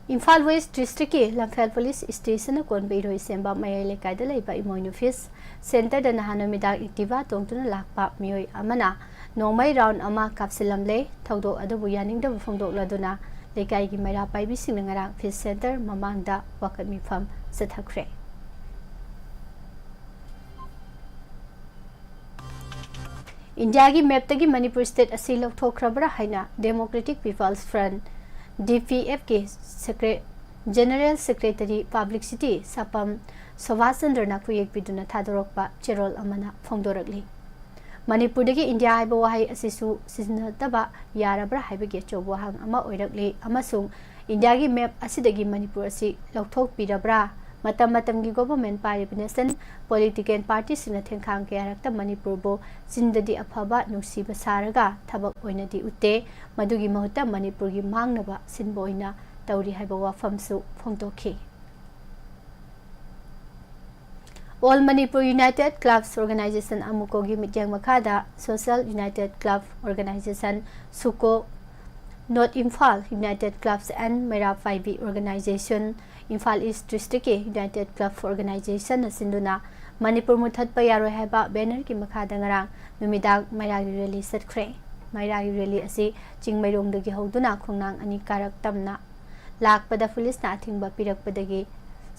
ꯏꯝꯐꯥꯜ West District ꯀꯤ ꯂꯝꯐꯦꯜ Police Station ꯅ ꯀꯣꯟꯕ ꯏꯔꯣꯏꯁꯦꯝꯕ ꯃꯌꯥꯏ ꯂꯩꯀꯥꯏꯗ ꯂꯩꯕ ꯏꯃꯣꯏꯅꯨ Fish Centre ꯗ ꯅꯍꯥꯟ ꯅꯨꯃꯤꯗꯥꯡ Activa ꯇꯣꯡꯗꯨꯅ ꯂꯥꯛꯄ ꯃꯤꯑꯣꯏ ꯑꯃꯅ ꯅꯣꯡꯃꯩ round ꯑꯃ ꯀꯥꯞꯁꯤꯜꯂꯝꯂꯦ꯫ ꯊꯧꯗꯣꯛ ꯑꯗꯨꯕꯨ ꯌꯥꯅꯤꯡꯗꯕ ꯐꯣꯡꯗꯣꯛꯂꯗꯨꯅ ꯂꯩꯀꯥꯏꯒꯤ ꯃꯩꯔꯥ ꯄꯥꯏꯕꯤꯁꯤꯡꯅ ꯉꯔꯥꯡ Fish Centre ꯃꯃꯥꯡꯗ ꯋꯥꯀꯠ ꯃꯤꯐꯝ ꯆꯠꯊꯈ꯭ꯔꯦ꯫ ꯏꯟꯗꯤꯌꯥꯒꯤ map ꯇꯒꯤ ꯃꯅꯤꯄꯨꯔ state ꯑꯁꯤ ꯂꯧꯊꯣꯛꯈ꯭ꯔꯕ꯭ꯔꯥ ꯍꯥꯏꯅ Democratic People's Front, D P F ꯀꯤ secre-, General Secretary Publicity ꯁꯥꯄꯝ Subhas ꯆꯟꯗ꯭ꯔꯅ ꯈꯨꯌꯦꯛ ꯄꯤꯗꯨꯅ ꯊꯥꯗꯣꯔꯛꯄ ꯆꯦꯔꯣꯜ ꯑꯃꯅ ꯐꯣꯡꯗꯣꯔꯛꯂꯤ꯫ ꯃꯅꯤꯄꯨꯔꯗꯒꯤ ꯏꯟꯗꯤꯌꯥ ꯍꯥꯏꯕ ꯋꯥꯍꯩ ꯑꯁꯤꯁꯨ ꯁꯤꯖꯤꯟꯅꯗꯕ ꯌꯥꯔꯕ꯭ꯔꯥ ꯍꯥꯏꯕꯒꯤ ꯑꯆꯧꯕ ꯋꯥꯍꯪ ꯑꯃ ꯑꯣꯏꯔꯛꯂꯤ ꯑꯃꯁꯨꯡ ꯏꯟꯗꯤꯌꯥꯒꯤ ꯃꯦꯞ ꯑꯁꯤꯗꯒꯤ ꯃꯅꯤꯄꯨꯔ ꯑꯁꯤ ꯂꯧꯊꯣꯛꯄꯤꯔꯕ꯭ꯔꯥ? ꯃꯇꯝ ꯃꯇꯝꯒꯤ ꯒꯣꯚꯔꯟꯃꯦꯟꯠ ꯄꯥꯏꯔꯤꯕ ꯅꯦꯁꯅꯦꯜ ꯄꯣꯂꯤꯇꯤꯀꯦꯜ ꯄꯥꯔꯇꯤꯁꯤꯡꯅ ꯊꯦꯡꯈꯥꯡ ꯀꯌꯥꯔꯛꯇ ꯃꯅꯤꯄꯨꯔꯕꯨ ꯆꯤꯟꯗꯗꯤ ꯑꯐꯕ ꯅꯨꯡꯁꯤꯕ ꯁꯥꯔꯒ ꯊꯕꯛ ꯑꯣꯏꯅꯗꯤ ꯎꯠꯇꯦ꯫ ꯃꯗꯨꯒꯤ ꯃꯍꯨꯠꯇ ꯃꯅꯤꯄꯨꯔꯒꯤ ꯃꯥꯡꯅꯕ ꯁꯤꯟꯕ ꯑꯣꯏꯅ ꯇꯧꯔꯤ ꯍꯥꯏꯕ ꯋꯥꯐꯝꯁꯨ ꯐꯣꯡꯗꯣꯛꯈꯤ꯫ All Manipur United Clubs Organization, ꯑꯃꯨꯀꯣꯒꯤ ꯃꯤꯠꯌꯦꯡ ꯃꯈꯥꯗ Social United Club Organization, ꯁꯨꯀꯣ, North Imphal United Clubs and ꯃꯩꯔꯥ ꯄꯥꯏꯕꯤ Organization, Imphal ꯏꯁ ꯗꯤꯁꯇ꯭ꯔꯤꯛꯀꯤ United Club Organizationꯅ ꯁꯤꯟꯗꯨꯅ ꯃꯅꯤꯄꯨꯔ ꯃꯨꯊꯠꯄ ꯌꯥꯔꯣꯏ ꯍꯥꯏꯕ ꯕꯦꯅꯔꯒꯤ ꯃꯈꯥꯗ ꯉꯔꯥꯡ ꯅꯨꯃꯤꯗꯥꯡ ꯃꯩꯔꯥꯒꯤ ꯔꯦꯂꯤ ꯆꯠꯈ꯭ꯔꯦ꯫ ꯃꯩꯔꯥꯒꯤ ꯔꯦꯂꯤ ꯑꯁꯤ ꯆꯤꯡꯃꯩꯔꯣꯡꯗꯒꯤ ꯍꯧꯗꯨꯅ ꯈꯣꯡꯅꯥꯡ ꯑꯅꯤ ꯀꯥꯔꯛ ꯇꯝꯅ ꯂꯥꯛꯄꯗ ꯄꯨꯂꯤꯁꯅ ꯑꯊꯤꯡꯕ ꯄꯤꯔꯛꯄꯗꯒꯤ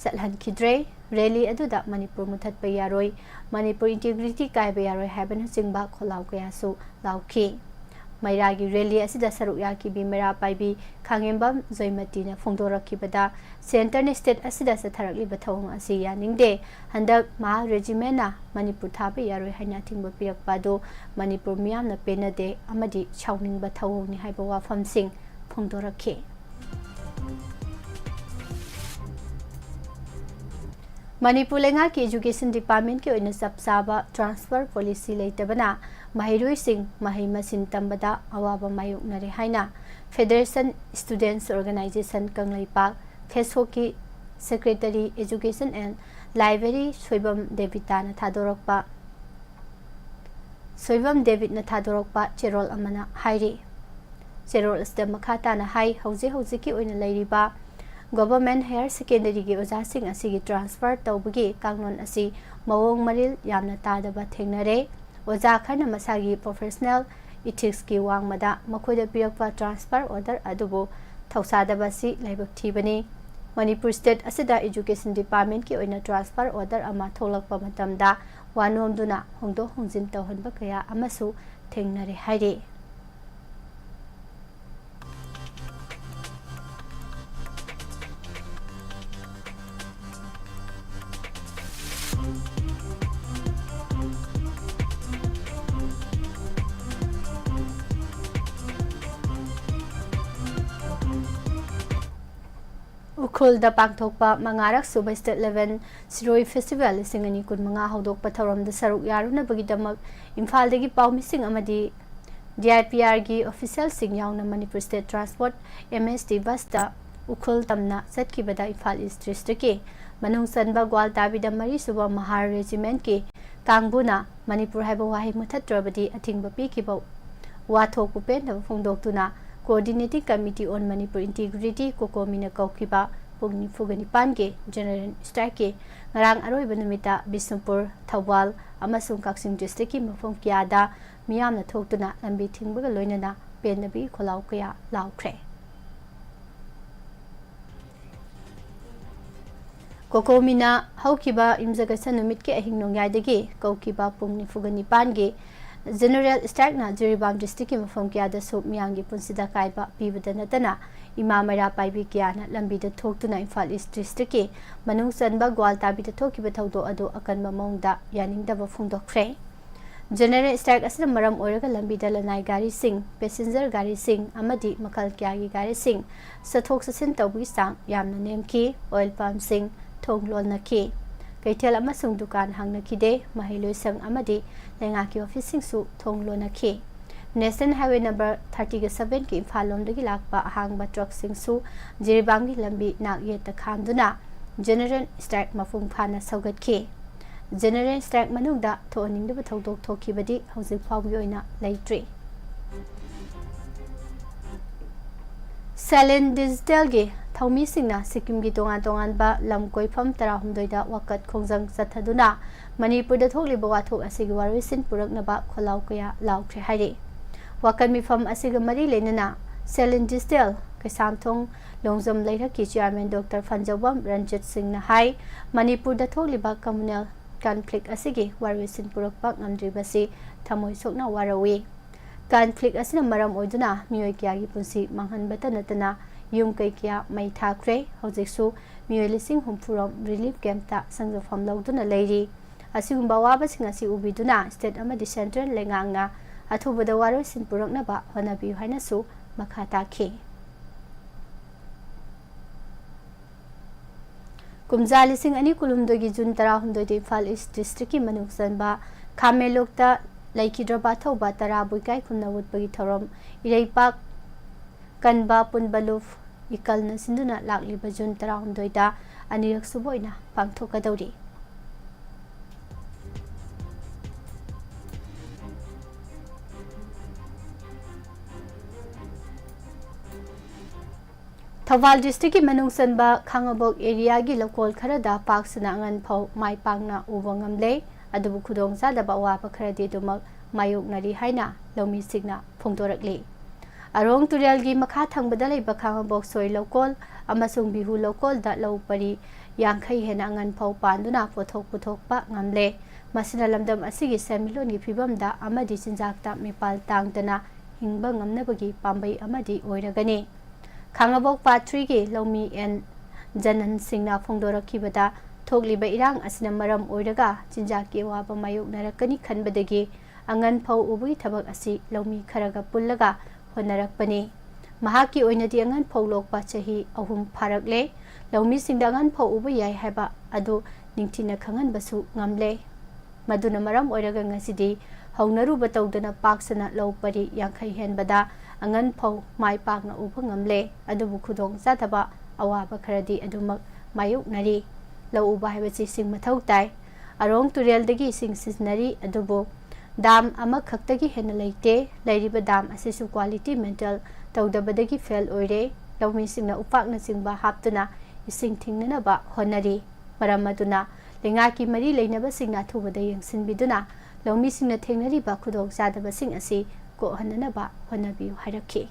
ꯆꯠꯍꯟꯈꯤꯗ꯭ꯔꯦ꯫ ꯔꯦꯂꯤ ꯑꯗꯨꯗ ꯃꯅꯤꯄꯨꯔ ꯃꯨꯊꯠꯄ ꯌꯥꯔꯣꯏ, ꯃꯅꯤꯄꯨꯔ ꯏꯟꯇꯤꯒ꯭ꯔꯤꯇꯤ ꯀꯥꯏꯕ ꯌꯥꯔꯣꯏ ꯍꯥꯏꯕꯅꯆꯤꯡꯕ ꯈꯣꯜꯂꯥꯎ ꯀꯌꯥꯁꯨ ꯂꯥꯎꯈꯤ꯫ ꯃꯩꯔꯥꯒꯤ ꯔꯦꯂꯤ ꯑꯁꯤꯗ ꯁꯔꯨꯛ ꯌꯥꯈꯤꯕꯤ ꯃꯩꯔꯥ ꯄꯥꯏꯕꯤ ꯈꯥꯉꯦꯝꯕꯝ ꯖꯣꯏꯃꯇꯤꯅ ꯐꯣꯡꯗꯣꯔꯛꯈꯤꯕꯗ, ꯁꯦꯟꯇꯔꯅ ꯁ꯭ꯇꯦꯠ ꯑꯁꯤꯗ ꯆꯠꯊꯔꯛꯂꯤꯕ ꯊꯧꯑꯣꯡ ꯑꯁꯤ ꯌꯥꯅꯤꯡꯗꯦ꯫ ꯍꯟꯗꯛ ꯃꯍꯥ ꯔꯦꯖꯤꯃꯦꯟꯅ ꯃꯅꯤꯄꯨꯔ ꯊꯥꯕ ꯌꯥꯔꯣꯏ ꯍꯥꯏꯅ ꯑꯊꯤꯡꯕ ꯄꯤꯔꯛꯄ ꯑꯗꯨ ꯃꯅꯤꯄꯨꯔ ꯃꯤꯌꯥꯝꯅ ꯄꯦꯟꯅꯗꯦ ꯑꯃꯗꯤ ꯁꯥꯎꯅꯤꯡꯕ ꯊꯧꯑꯣꯡꯅꯤ ꯍꯥꯏꯕ ꯋꯥꯐꯝꯁꯤꯡ ꯐꯣꯡꯗꯣꯔꯛꯈꯤ꯫ ꯃꯅꯤꯄꯨꯔ ꯂꯩꯉꯥꯛꯀꯤ Education Departmentꯀꯤ ꯑꯣꯏꯅ ꯆꯞ ꯆꯥꯕ transfer policy ꯂꯩꯇꯕꯅ ꯃꯍꯩꯔꯣꯏꯁꯤꯡ ꯃꯍꯩ ꯃꯁꯤꯡ ꯇꯝꯕꯗ ꯑꯋꯥꯕ ꯃꯥꯌꯣꯛꯅꯔꯦ ꯍꯥꯏꯅ Federation Students Organization Kangleipak, ꯐꯦꯁꯣꯛꯀꯤ Secretary Education and Library Soibam ꯗꯦꯕꯤꯇꯥꯅ ꯊꯥꯗꯣꯔꯛꯄ Soibam ꯗꯦꯕꯤꯠꯅ ꯊꯥꯗꯣꯔꯛꯄ ꯆꯦꯔꯣꯜ ꯑꯃꯅ ꯍꯥꯏꯔꯤ꯫ ꯆꯦꯔꯣꯜ ꯑꯁꯤꯗ ꯃꯈꯥ ꯇꯥꯅ ꯍꯥꯏ, ꯍꯧꯖꯤꯛ ꯍꯧꯖꯤꯛꯀꯤ ꯑꯣꯏꯅ ꯂꯩꯔꯤꯕ Government Higher Secondaryꯒꯤ ꯑꯣꯖꯥꯁꯤꯡ ꯑꯁꯤꯒꯤ transfer ꯇꯧꯕꯒꯤ ꯀꯥꯡꯂꯣꯟ ꯑꯁꯤ ꯃꯑꯣꯡ ꯃꯔꯤꯜ ꯌꯥꯝꯅ ꯇꯥꯗꯕ ꯊꯦꯡꯅꯔꯦ꯫ ꯑꯣꯖꯥ ꯈꯔꯅ ꯃꯁꯥꯒꯤ professional ethicsꯀꯤ ꯋꯥꯡꯃꯗ ꯃꯈꯣꯏꯗ ꯄꯤꯔꯛꯄ transfer order ꯑꯗꯨꯕꯨ ꯊꯧꯁꯥꯗꯕ ꯑꯁꯤ ꯂꯥꯏꯕꯛ ꯊꯤꯕꯅꯤ꯫ ꯃꯅꯤꯄꯨꯔ state ꯑꯁꯤꯗ Education Departmentꯀꯤ ꯑꯣꯏꯅ transfer order ꯑꯃ ꯊꯣꯛꯂꯛꯄ ꯃꯇꯝꯗ ꯋꯥ ꯅꯣꯝꯗꯨꯅ ꯍꯣꯡꯗꯣꯛ ꯍꯣꯡꯖꯤꯟ ꯇꯧꯍꯟꯕ ꯀꯌꯥ ꯑꯃꯁꯨ ꯊꯦꯡꯅꯔꯦ ꯍꯥꯏꯔꯤ꯫ ꯎꯈ꯭ꯔꯨꯜꯗ ꯄꯥꯡꯊꯣꯛꯄ ꯃꯉꯥꯔꯛ ꯁꯨꯕ State Level ꯁꯤꯔꯣꯏ Festival ꯂꯤꯁꯤꯡ ꯑꯅꯤ ꯀꯨꯟꯃꯉꯥ ꯍꯧꯗꯣꯛꯄ ꯊꯧꯔꯝꯗ ꯁꯔꯨꯛ ꯌꯥꯔꯨꯅꯕꯒꯤꯗꯃꯛ ꯏꯝꯐꯥꯜꯗꯒꯤ ꯄꯥꯎꯃꯤꯁꯤꯡ ꯑꯃꯗꯤ D I P R ꯒꯤ officialꯁꯤꯡ ꯌꯥꯎꯅ Manipur State Transport, M S T, busꯇ Ukhrul ꯇꯝꯅ ꯆꯠꯈꯤꯕꯗ ꯏꯝꯐꯥꯜ East Districtꯀꯤ ꯃꯅꯨꯡ ꯆꯟꯕ ꯒ꯭ꯋꯥꯜꯇꯥꯕꯤꯗ ꯃꯔꯤ ꯁꯨꯕ Mahar Regimentꯀꯤ ꯀꯥꯡꯕꯨꯅ ꯃꯅꯤꯄꯨꯔ ꯍꯥꯏꯕ ꯋꯥꯍꯩ ꯃꯨꯊꯠꯇ꯭ꯔꯕꯗꯤ ꯑꯊꯤꯡꯕ ꯄꯤꯈꯤꯕ ꯋꯥꯊꯣꯛꯄꯨ ꯄꯦꯟꯗꯕ ꯐꯣꯡꯗꯣꯛꯇꯨꯅ Coordinating Committee on Manipur Integrity, COCOMIꯅ ꯀꯧꯈꯤꯕ ꯄꯨꯡ ꯅꯤꯐꯨꯒ ꯅꯤꯄꯥꯟꯒꯤ General Strikeꯀꯤ ꯉꯔꯥꯡ ꯑꯔꯣꯏꯕ ꯅꯨꯃꯤꯠꯇ ꯕꯤꯁꯅꯨꯄꯨꯔ, ꯊꯧꯕꯥꯜ ꯑꯃꯁꯨꯡ ꯀꯛꯆꯤꯡ districtꯀꯤ ꯃꯐꯝ ꯀꯌꯥꯗ ꯃꯤꯌꯥꯝꯅ ꯊꯣꯛꯇꯨꯅ ꯂꯝꯕꯤ ꯊꯤꯡꯕꯒ ꯂꯣꯏꯅꯅ ꯄꯦꯟꯗꯕꯒꯤ ꯈꯣꯜꯂꯥꯎ ꯀꯌꯥ ꯂꯥꯎꯈ꯭ꯔꯦ꯫ COCOMIꯅ ꯍꯧꯈꯤꯕ ꯌꯨꯝꯁꯀꯩꯁ ꯅꯨꯃꯤꯠꯀꯤ ꯑꯍꯤꯡ ꯅꯣꯡꯌꯥꯏꯗꯒꯤ ꯀꯧꯈꯤꯕ ꯄꯨꯡ ꯅꯤꯐꯨꯒ ꯅꯤꯄꯥꯟꯒꯤ General Strikeꯅ ꯖꯤꯔꯤꯕꯥꯝ districtꯀꯤ ꯃꯐꯝ ꯀꯌꯥꯗꯁꯨ ꯃꯤꯌꯥꯝꯒꯤ ꯄꯨꯟꯁꯤꯗ ꯑꯀꯥꯏꯕ ꯄꯤꯕꯗ ꯅꯠꯇꯅ ꯏꯃꯥ ꯃꯩꯔꯥ ꯄꯥꯏꯕꯤ ꯀꯌꯥꯅ ꯂꯝꯕꯤꯗ ꯊꯣꯛꯇꯨꯅ ꯏꯝꯐꯥꯜ East Districtꯀꯤ ꯃꯅꯨꯡ ꯆꯟꯕ ꯒ꯭ꯋꯥꯜꯇꯥꯕꯤꯗ ꯊꯣꯛꯈꯤꯕ ꯊꯧꯗꯣꯛ ꯑꯗꯨ ꯑꯀꯟꯕ ꯃꯑꯣꯡꯗ ꯌꯥꯅꯤꯡꯗꯕ ꯐꯣꯡꯗꯣꯛꯈ꯭ꯔꯦ꯫ General Strike ꯑꯁꯤꯅ ꯃꯔꯝ ꯑꯣꯏꯔꯒ ꯂꯝꯕꯤꯗ ꯂꯅꯥꯏ ꯒꯥꯔꯤꯁꯤꯡ, passenger ꯒꯥꯔꯤꯁꯤꯡ ꯑꯃꯗꯤ ꯃꯈꯜ ꯀꯌꯥꯒꯤ ꯒꯥꯔꯤꯁꯤꯡ ꯆꯠꯊꯣꯛ ꯆꯠꯁꯤꯟ ꯇꯧꯕꯒꯤ ꯆꯥꯡ ꯌꯥꯝꯅ ꯅꯦꯝꯈꯤ꯫ Oil pumpꯁꯤꯡ ꯊꯣꯡ ꯂꯣꯟꯅꯈꯤ꯫ ꯀꯩꯊꯦꯜ ꯑꯃꯁꯨꯡ ꯗꯨꯀꯥꯟ ꯍꯥꯡꯅꯈꯤꯗꯦ꯫ ꯃꯍꯩꯂꯣꯏꯁꯪ ꯑꯃꯗꯤ ꯂꯩꯉꯥꯛꯀꯤ officeꯁꯤꯡꯁꯨ ꯊꯣꯡ ꯂꯣꯟꯅꯈꯤ꯫ National Highway number thirtyꯒ sevenꯒꯤ ꯏꯝꯐꯥꯜ ꯂꯣꯝꯗꯒꯤ ꯂꯥꯛꯄ ꯑꯍꯥꯡꯕ truckꯁꯤꯡꯁꯨ ꯖꯤꯔꯤꯕꯥꯝꯒꯤ ꯂꯝꯕꯤ ꯅꯥꯛ ꯌꯦꯠꯇ ꯈꯥꯝꯗꯨꯅ General Strike ꯃꯄꯨꯡ ꯐꯥꯅ ꯁꯧꯒꯠꯈꯤ꯫ General Strike ꯃꯅꯨꯡꯗ ꯊꯣꯛꯍꯟꯅꯤꯡꯗꯕ ꯊꯧꯗꯣꯛ ꯊꯣꯛꯈꯤꯕꯗꯤ ꯍꯧꯖꯤꯛ ꯐꯥꯎꯒꯤ ꯑꯣꯏꯅ ꯂꯩꯇ꯭ꯔꯤ꯫ Salon Digitalꯒꯤ ꯊꯧꯃꯤꯁꯤꯡꯅ ꯁꯤꯛꯀꯤꯝꯒꯤ ꯇꯣꯉꯥꯟ ꯇꯣꯉꯥꯟꯕ ꯂꯝ ꯀꯣꯏꯐꯝ ꯇꯔꯥꯍꯨꯝꯗꯣꯏꯗ ꯋꯥꯀꯠ ꯈꯣꯡꯖꯪ ꯆꯠꯊꯗꯨꯅ ꯃꯅꯤꯄꯨꯔꯗ ꯊꯣꯛꯂꯤꯕ ꯋꯥꯊꯣꯛ ꯑꯁꯤꯒꯤ ꯋꯥꯔꯣꯏꯁꯤꯟ ꯄꯨꯔꯛꯅꯕ ꯈꯣꯜꯂꯥꯎ ꯀꯌꯥ ꯂꯥꯎꯈ꯭ꯔꯦ ꯍꯥꯏꯔꯤ꯫ ꯋꯥꯀꯠ ꯃꯤꯐꯝ ꯑꯁꯤꯒ ꯃꯔꯤ ꯂꯩꯅꯅ Salon Digital Keishamthong Longjam ꯂꯩꯔꯛꯀꯤ chairman Doctor ꯐꯟꯖꯧꯕꯝ Ranjit ꯁꯤꯡꯅ ꯍꯥꯏ, ꯃꯅꯤꯄꯨꯔꯗ ꯊꯣꯛꯂꯤꯕ communal conflict ꯑꯁꯤꯒꯤ ꯋꯥꯔꯣꯏꯁꯤꯟ ꯄꯨꯔꯛꯄ ꯉꯝꯗ꯭ꯔꯤꯕꯁꯤ ꯊꯃꯣꯏ ꯁꯣꯛꯅ ꯋꯥꯔꯧꯏ꯫ Conflict ꯑꯁꯤꯅ ꯃꯔꯝ ꯑꯣꯏꯗꯨꯅ ꯃꯤꯑꯣꯏ ꯀꯌꯥꯒꯤ ꯄꯨꯟꯁꯤ ꯃꯥꯡꯍꯟꯕꯇ ꯅꯠꯇꯅ ꯌꯨꯝ ꯀꯩ ꯀꯌꯥ ꯃꯩ ꯊꯥꯈ꯭ꯔꯦ꯫ ꯍꯧꯖꯤꯛꯁꯨ ꯃꯤꯑꯣꯏ ꯂꯤꯁꯤꯡ ꯍꯨꯝꯐꯨ ꯔꯣꯝ relief campꯇ ꯁꯪꯖꯐꯝ ꯂꯧꯗꯨꯅ ꯂꯩꯔꯤ꯫ ꯑꯁꯤꯒꯨꯝꯕ ꯑꯋꯥꯕꯁꯤꯡ ꯑꯁꯤ ꯎꯕꯤꯗꯨꯅ state ꯑꯃꯗꯤ central ꯂꯩꯉꯥꯛꯅ ꯑꯊꯨꯕꯗ ꯋꯥꯔꯣꯏꯁꯤꯟ ꯄꯨꯔꯛꯅꯕ ꯍꯣꯠꯅꯕꯤꯌꯨ ꯍꯥꯏꯅꯁꯨ ꯃꯈꯥ ꯇꯥꯈꯤ꯫ ꯀꯨꯝꯖꯥ ꯂꯤꯁꯤꯡ ꯑꯅꯤ ꯀꯨꯟꯍꯨꯝꯗꯣꯏꯒꯤ ꯖꯨꯟ ꯇꯔꯥꯍꯨꯝꯗꯣꯏꯗ ꯏꯝꯐꯥꯜ ꯏꯁ ꯗꯤꯁꯇ꯭ꯔꯤꯛꯀꯤ ꯃꯅꯨꯡ ꯆꯟꯕ ꯈꯥꯃꯦꯟꯂꯣꯛꯇ ꯂꯩꯈꯤꯗ꯭ꯔꯕ ꯑꯊꯧꯕ ꯇꯔꯥꯕꯨ ꯏꯀꯥꯏ ꯈꯨꯝꯅ ꯎꯠꯄꯒꯤ ꯊꯧꯔꯝ ꯏꯔꯩꯄꯥꯛ ꯀꯟꯕ ꯄꯨꯟꯕ ꯂꯨꯞ ꯏꯀꯜꯅ ꯁꯤꯟꯗꯨꯅ ꯂꯥꯛꯂꯤꯕ ꯖꯨꯟ ꯇꯔꯥꯍꯨꯝꯗꯣꯏꯗ ꯑꯅꯤꯔꯛ ꯁꯨꯕ ꯑꯣꯏꯅ ꯄꯥꯡꯊꯣꯛꯀꯗꯧꯔꯤ꯫ ꯊꯧꯕꯥꯜ ꯗꯤꯁꯇ꯭ꯔꯤꯛꯀꯤ ꯃꯅꯨꯡ ꯆꯟꯕ ꯈꯥꯉꯕꯣꯛ ꯑꯦꯔꯤꯌꯥꯒꯤ ꯂꯧꯀꯣꯜ ꯈꯔꯗ ꯄꯥꯛ ꯁꯟꯅ ꯑꯉꯟ ꯐꯧ ꯃꯥꯏ ꯄꯥꯛꯅ ꯎꯕ ꯉꯝꯂꯦ꯫ ꯑꯗꯨꯕꯨ ꯈꯨꯗꯣꯡꯆꯥꯗꯕ ꯑꯋꯥꯕ ꯈꯔꯗꯤ ꯑꯗꯨꯃꯛ ꯃꯥꯌꯣꯛꯅꯔꯤ ꯍꯥꯏꯅ ꯂꯧꯃꯤꯁꯤꯡꯅ ꯐꯣꯡꯗꯣꯔꯛꯂꯤ꯫ ꯑꯔꯣꯡ ꯇꯨꯔꯦꯜꯒꯤ ꯃꯈꯥ ꯊꯪꯕꯗ ꯂꯩꯕ ꯈꯥꯉꯕꯣꯛ ꯁꯣꯏ ꯂꯧꯀꯣꯜ ꯑꯃꯁꯨꯡ ꯕꯤꯍꯨ ꯂꯧꯀꯣꯜꯗ ꯂꯧ ꯄꯔꯤ ꯌꯥꯡꯈꯩ ꯍꯦꯟꯅ ꯑꯉꯟ ꯐꯧ ꯄꯥꯟꯗꯨꯅ ꯄꯣꯠꯊꯣꯛ ꯄꯨꯊꯣꯛꯄ ꯉꯝꯂꯦ꯫ ꯃꯁꯤꯅ ꯂꯝꯗꯝ ꯑꯁꯤꯒꯤ ꯁꯦꯟꯃꯤꯠꯂꯣꯟꯒꯤ ꯐꯤꯕꯝꯗ ꯑꯃꯗꯤ ꯆꯤꯟꯖꯥꯛꯇ ꯃꯤꯄꯥꯜ ꯇꯥꯡꯗꯅ ꯍꯤꯡꯕ ꯉꯝꯅꯕꯒꯤ ꯄꯥꯝꯕꯩ ꯑꯃꯗꯤ ꯑꯣꯏꯔꯒꯅꯤ꯫ ꯈꯥꯉꯕꯣꯛ ꯄꯥꯠ ꯊ꯭ꯔꯤꯒꯤ ꯂꯧꯃꯤ ꯑꯦꯟ ꯖꯅꯟ ꯁꯤꯡꯅ ꯐꯣꯡꯗꯣꯔꯛꯈꯤꯕꯗ, ꯊꯣꯛꯂꯤꯕ ꯏꯔꯥꯡ ꯑꯁꯤꯅ ꯃꯔꯝ ꯑꯣꯏꯔꯒ ꯆꯤꯟꯖꯥꯛꯀꯤ ꯑꯋꯥꯕ ꯃꯥꯌꯣꯛꯅꯔꯛꯀꯅꯤ ꯈꯟꯕꯗꯒꯤ ꯑꯉꯟ ꯐꯧ ꯎꯕꯒꯤ ꯊꯕꯛ ꯑꯁꯤ ꯂꯧꯃꯤ ꯈꯔꯒ ꯄꯨꯜꯂꯒ ꯍꯣꯠꯅꯔꯛꯄꯅꯤ꯫ ꯃꯍꯥꯛꯀꯤ ꯑꯣꯏꯅꯗꯤ ꯑꯉꯟ ꯐꯧ ꯂꯣꯛꯄ ꯆꯍꯤ ꯑꯍꯨꯝ ꯐꯥꯔꯛꯂꯦ꯫ ꯂꯧꯃꯤꯁꯤꯡꯗ ꯑꯉꯟ ꯐꯧ ꯎꯕ ꯌꯥꯏ ꯍꯥꯏꯕ ꯑꯗꯨ ꯅꯤꯡꯊꯤꯅ ꯈꯪꯍꯟꯕꯁꯨ ꯉꯝꯂꯦ꯫ ꯃꯗꯨꯅ ꯃꯔꯝ ꯑꯣꯏꯔꯒ ꯉꯁꯤꯗꯤ ꯍꯧꯅꯔꯨꯕ ꯇꯧꯗꯅ ꯄꯥꯛ ꯁꯟꯅ ꯂꯧ ꯄꯔꯤ ꯌꯥꯡꯈꯩ ꯍꯦꯟꯕꯗ ꯑꯉꯟ ꯐꯧ ꯃꯥꯏ ꯄꯥꯛꯅ ꯎꯕ ꯉꯝꯂꯦ꯫ ꯑꯗꯨꯕꯨ ꯈꯨꯗꯣꯡꯆꯥꯗꯕ ꯑꯋꯥꯕ ꯈꯔꯗꯤ ꯑꯗꯨꯃꯛ ꯃꯥꯌꯣꯛꯅꯔꯤ꯫ ꯂꯧ ꯎꯕ ꯍꯥꯏꯕꯁꯤ ꯏꯁꯤꯡ ꯃꯊꯧ ꯇꯥꯏ꯫ ꯑꯔꯣꯡ ꯇꯨꯔꯦꯜꯗꯒꯤ ꯏꯁꯤꯡ ꯁꯤꯖꯤꯟꯅꯔꯤ, ꯑꯗꯨꯕꯨ ꯗꯥꯝ ꯑꯃꯈꯛꯇꯒꯤ ꯍꯦꯟꯅ ꯂꯩꯇꯦ꯫ ꯂꯩꯔꯤꯕ ꯗꯥꯝ ꯑꯁꯤꯁꯨ ꯀ꯭ꯋꯥꯂꯤꯇꯤ ꯃꯦꯟꯇꯦꯟ ꯇꯧꯗꯕꯗꯒꯤ ꯐꯦꯜ ꯑꯣꯏꯔꯦ꯫ ꯂꯧꯃꯤꯁꯤꯡꯅ ꯎꯄꯥꯛꯅꯆꯤꯡꯕ ꯍꯥꯞꯇꯨꯅ ꯏꯁꯤꯡ ꯊꯤꯡꯅꯅꯕ ꯍꯣꯠꯅꯔꯤ꯫ ꯃꯔꯝ ꯑꯗꯨꯅ ꯂꯩꯉꯥꯛꯀꯤ ꯃꯔꯤ ꯂꯩꯅꯕꯁꯤꯡꯅ ꯑꯊꯨꯕꯗ ꯌꯦꯡꯁꯤꯟꯕꯤꯗꯨꯅ ꯂꯧꯃꯤꯁꯤꯡꯅ ꯊꯦꯡꯅꯔꯤꯕ ꯈꯨꯗꯣꯡꯆꯥꯗꯕꯁꯤꯡ ꯑꯁꯤ ꯀꯣꯛꯍꯟꯅꯅꯕ ꯍꯣꯠꯅꯕꯤꯌꯨ ꯍꯥꯏꯔꯛꯈꯤ꯫